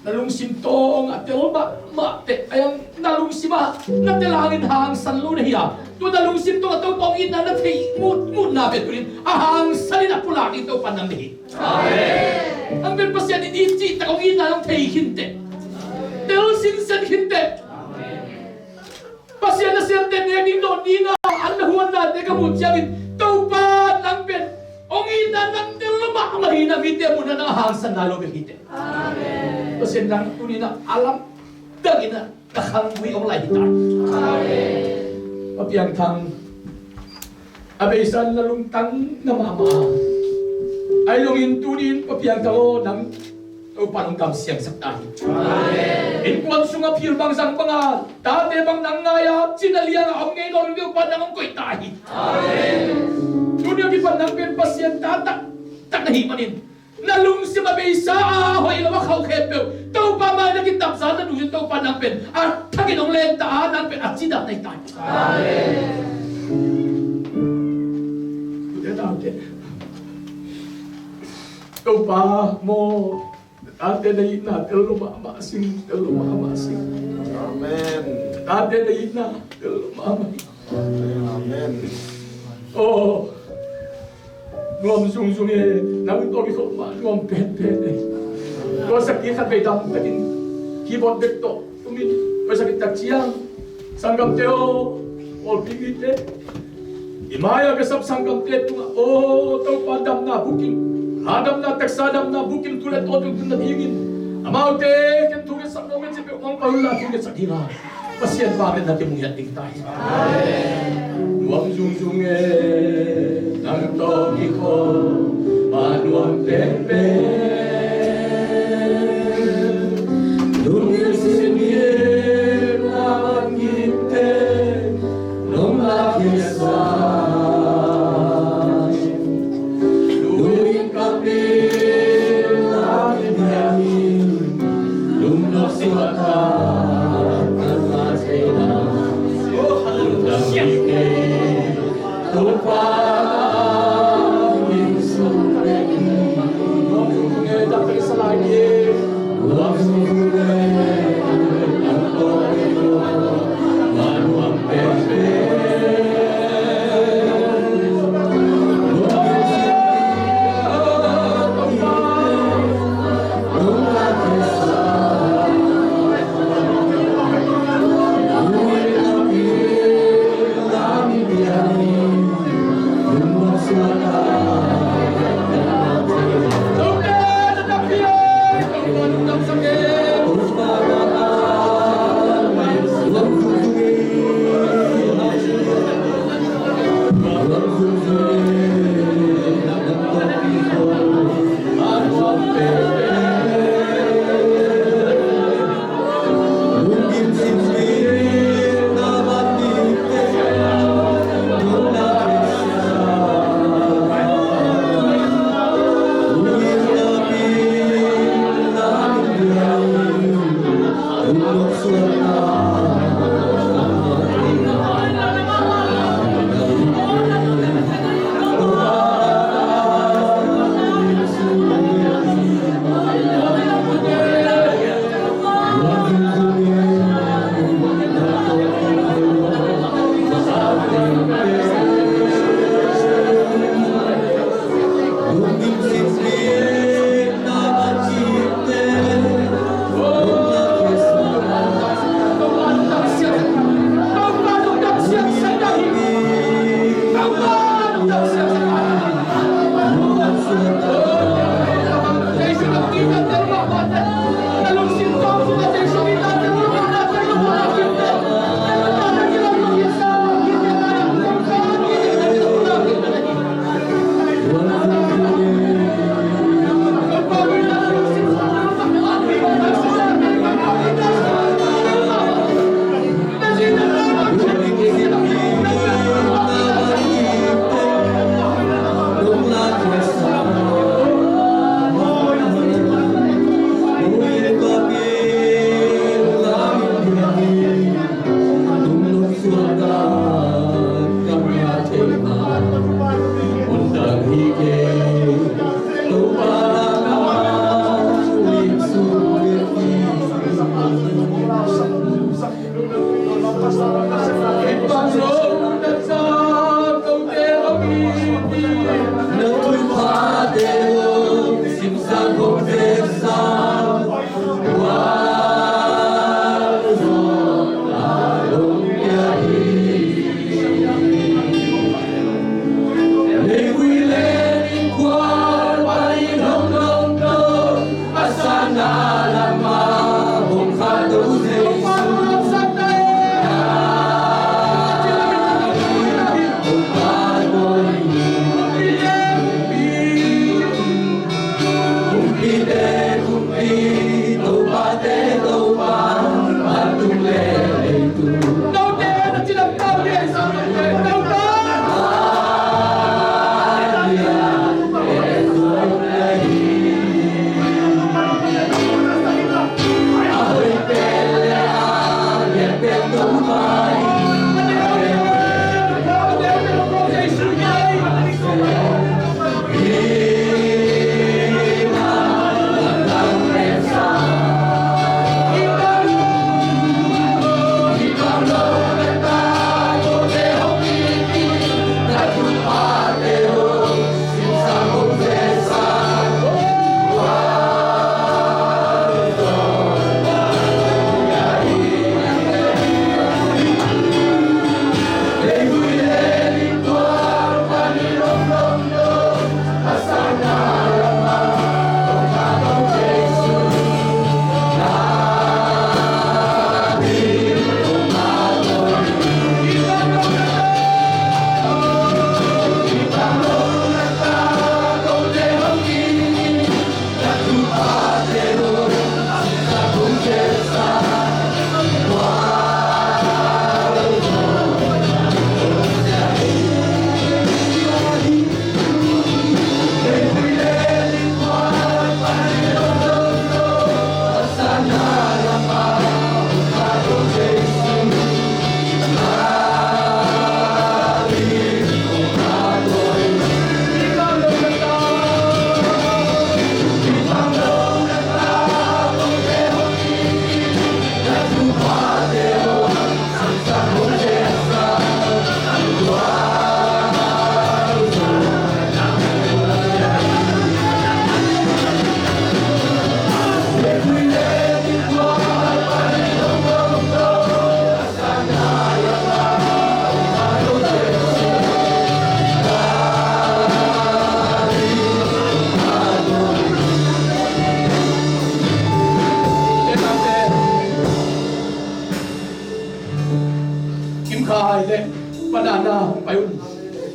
na lungsim tawngah tel mahmah teh, a yang na lungsim ah na tel hangin hangsan lo na hi a, tua na lungsim tawngah Topa hong itna na theih mutmutna pen tunin a hangsanin a pulak ding Topa nang na hi. Amen. Nang pen Pasian in it cihtak hong itna nong thei khin teh, tel sinsen khin teh. Pasian nasemte nek ding dawn dingah an na huannate ka muh ciangin, Topa nang pen hong itna nang tel mahmah hi, na mite muhna nang a hangsan nai lo bek hi teh. Amen. Pasian nang tuni-in a lamdangin a khanggui hong lai hi ta. Amen. Pa Piang Thang, a beisa in na lungtang na mahmah a, ahi zongin tuni-in Pa Piang Thang aw, nang Topa in hong kamsiangsak ta hi. Amen. Innkuan sungah phil bang zang banga tate bang nang ngai-a cina lianga om ngei nawn lo ding Topa nang hong koih ta hi. Amen. Tuni a kipan nang pen Pasian ta taktak na hih manin, na lungsim a beisa a hoih lo a khauh khempeuh Topa mai na kitapza na lungsim Topa nang pen a thakin hong lenta a, nang pen a cidam na hi ta hi. Amen. Ute naute, Topa maw, tate na itna tel lo mahmah sing, tel lo mahmah sing. Amen. Tate na itna tel lo mahmah. Amen. Oh. Nuam zungzung e, nang tawh kikhop mah nuam penpen e. Tua sakhi khat vei dam takin keyboard bek tawh tumin, tua sakhi tak ciang sanggamte aw, pawlpi mite, i mai-a ka sap sanggamte tungah, aw Topa, damna bukim, a damna, taksa damna bukim, tu le tawh tung tun nadingin amaute ken thungetsak mawk in ci peuh mangpau inla thungetsak ding a, Pasian vangliatna kimu ngiat ding ta hi. Nuam zungzung e, nang tawh kikhop mah nuam penpen. Lungsim sin in a van gimte, nong la kisa. Luin kapin a min biakin, lungdam suak a, kan ma thei na. Oh, hallelujah. Lungdam kei, Topa, min sung le i. Lungdam kei, Topa, Salai ni.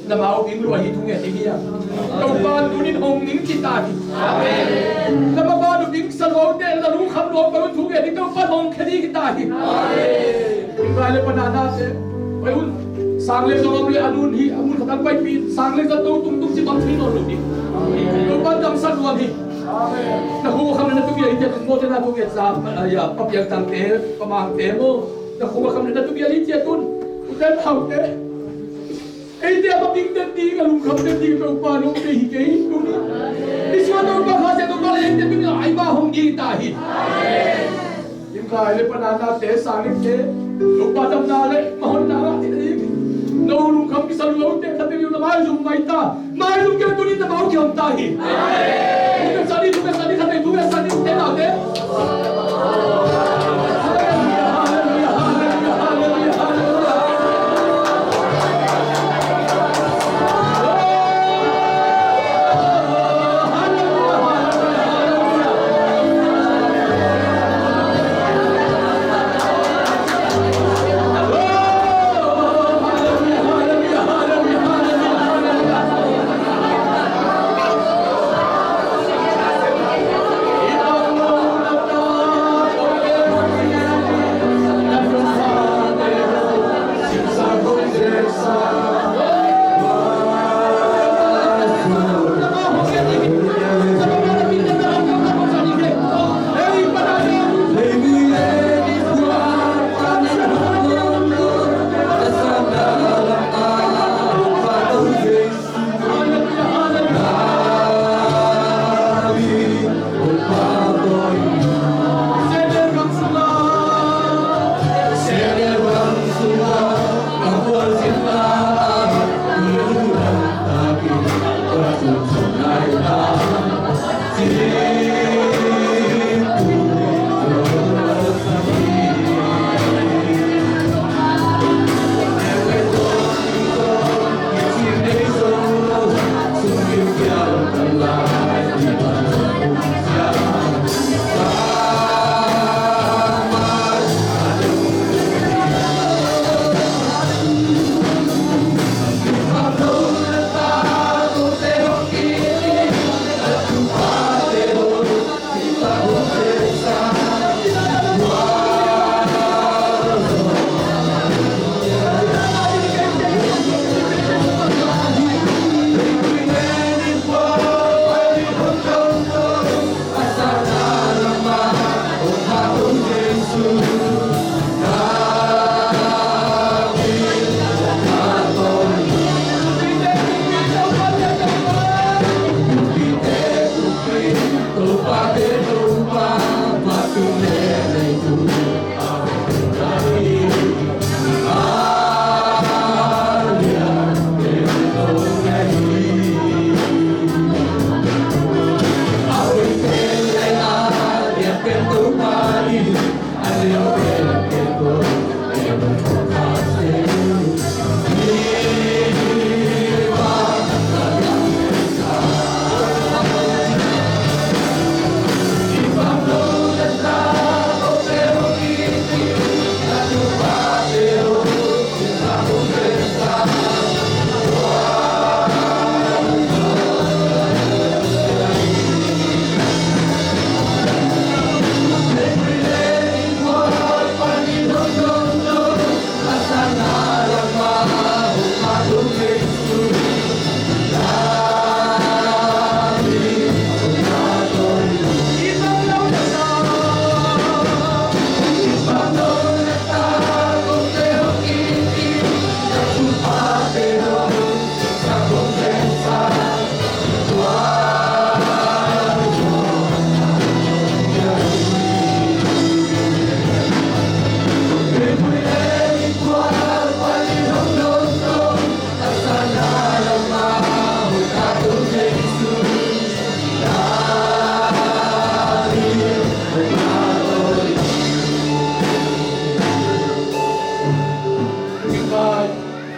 Na mau ding lua hi thungen ding hi a. Topa tunin hong ning ci ta hi. Amen. Na mama nu ding sa lua te, na lungkham lua peuh thungen ding, Topa hong khia ding hi ta hi. Amen. Pai le pana na te. Pai un. Sang le zong om le a nun hi, a mun khat a paipih, sang le zong to tung tung ci bang thei nawn lo ding. Topa damsak nuam hi. Amen. Na khuakham le na tuupial hi ciat un maw, te na tuupial sa, a, ya, Pa Piang Thang te, Pa Mang te maw. Na khuakham le na tuupial hi ciat un. U te nau te. Eite a maping den ding, a lungkham den ding, Topa nong deih hi kei, tuni. I suan Topa kha sia Topa la eite tuni a i ma hong ding ta hi. Lim khai le pana na te, sang lim te, Topa damna le mahonna ngah ding. No lungkham kisa lo te khat ding na maizum mai ta. Maizum kei tuni na mau kiam ta hi. Lim sa ni, lim sa ni, khat ding lim sa ni, te na te.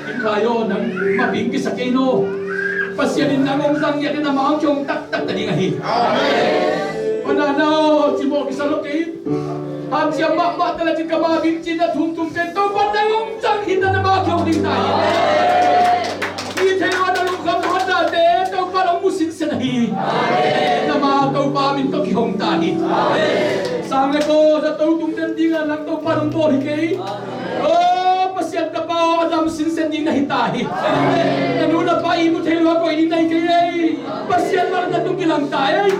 Kim Khai aw, nang maping kisa kei no. Pasian in nang hong zang ngiat in amah hong kihong taktak ta ding ahi. Amen. Pana na aw, cimawh kisa lo kei. Hanciam mahmah ta le cin ka maping cin a thumthum kei, Topa nang hong zang hi ta, na mah kihong ding ta hi. I thei lo hong ta hi. Sang le ko za to tung den ding a nang Topa nong bawl hi kei. O Pasian Tapa aw, a dam sinsen ding na hi ta hi. Na nu na pa ihmu thei lo a koih ding na hi kei ei. Pasian mah na tung kilang ta ei.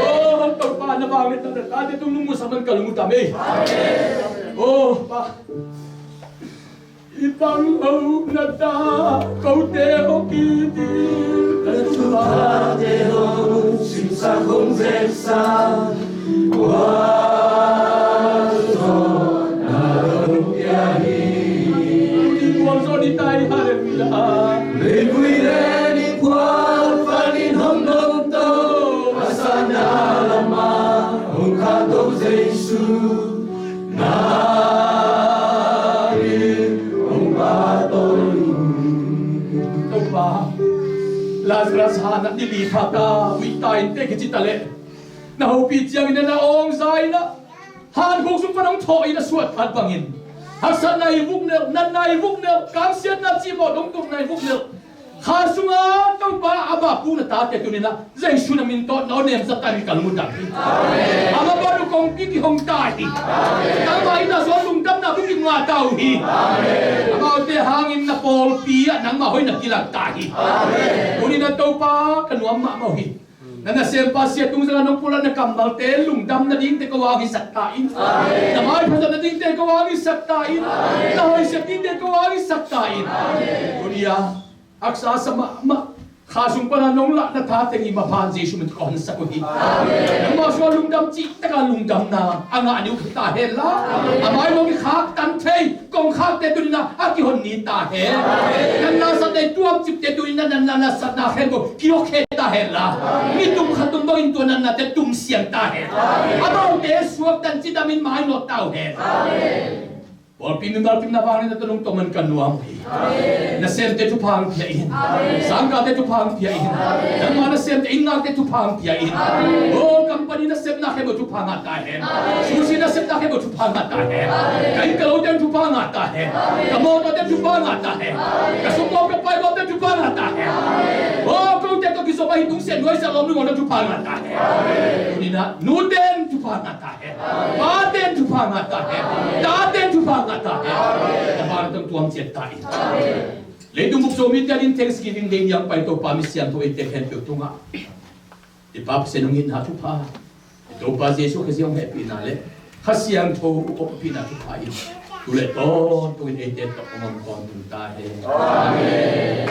O Topa, na vangliatna na tate tung nong musak man ka lung uh tam ei. O Pa, i pang lo na ta kote hong kidil. Na thupha te hong simsak hong zeksa, kua zo na lo pia hi. I kuang zo ni tai, halleluiah. Leivui le ni kua panin hong dong to, a sana lama hong kha to Jesu. Na ri hong pa to. Topa, Lazarus han ah ni li pha ta, huih ta in te kici ta leh, na hopih ciangin na awngza in ah, han khuk sung pan hong thawh in a suat phat bangin, haksatna i vuknelh, natna i vuknelh, kamsiatna cihmawh dongdokna i vuknelh, kha sunga Topa a bapukna tate tuni-in ah Jesu na min tawh na aw nemsa ta in ka lungdam hi. Amah ban uh kongpi kihong ta hi. Nangmah in ah zong lungdamna buk kingah ta uh hi. Amaute hangin na pawlpi ah nangmah hoihna kilang ta hi. Tuni-in ah Topa, ka nuam mahmah uh hi. Na nasempa Sia Tung Za nong pulak na kammalte lungdam nadingte ko hong hisak ta in. Na maipha zat nadingte ko hong hisak ta in. Na hoih siat dingte ko hong hisak ta in. Tuni-a haksa sa mahmah, kha sung pana nong lah na tate i maphan Jesu min tawh ka honsak uh hi. Nangmah sungah lungdam cih taka lungdamna a ngah ni uh hi ta hen la, a mai mawk i khaktan thei kongkhakte tuni-in ah a kihon ni ta hen. Natna satna i tuamcipte tuni-in ah natna satna khempeuh kiawk khe ta hen la, mi tum khat tum bangin tua natnate tum siang ta hen. Amaute suaktan cidamin mainawt ta uh hen. Pawlpi mimal kim na vangliatna tawh nong tawm man ka nuam uh hi. Nasemte thupha hong pia in. Sangkahte thupha hong pia in. Nangmah nasemte inn ngakte thupha hong pia in. O company nasepna khempeuh thupha ngah ta hen. Sushi nasepna khempeuh thupha ngah ta hen. Ka inn ka lote thupha ngah ta hen. Ka mawtawte thupha ngah ta hen. Ka sungpawl ka paibawlte thupha ngah ta hen. O kote tawh kizom ahi tungsiah nuaisiah lawm lungawlna thupha ngah ta hen. Tuni-in ah nute in thupha ngah ta hen. Pate in thupha ngah ta hen. Tate in thupha ngah ta hen. Ka vangliatna tawh tuam ciat ta in. Leitung buk Zomite ading Thanksgiving Day ni a hong pai Topa, mi siangtho eite khempeuh tungah i Pa Pasian hong itna thupha, i Topa Jesu Khazih hong hehpihna le Kha Siangtho hong ompihna thupha in tu le tawntungin eite tawh hong om tawntung ta hen. Amen.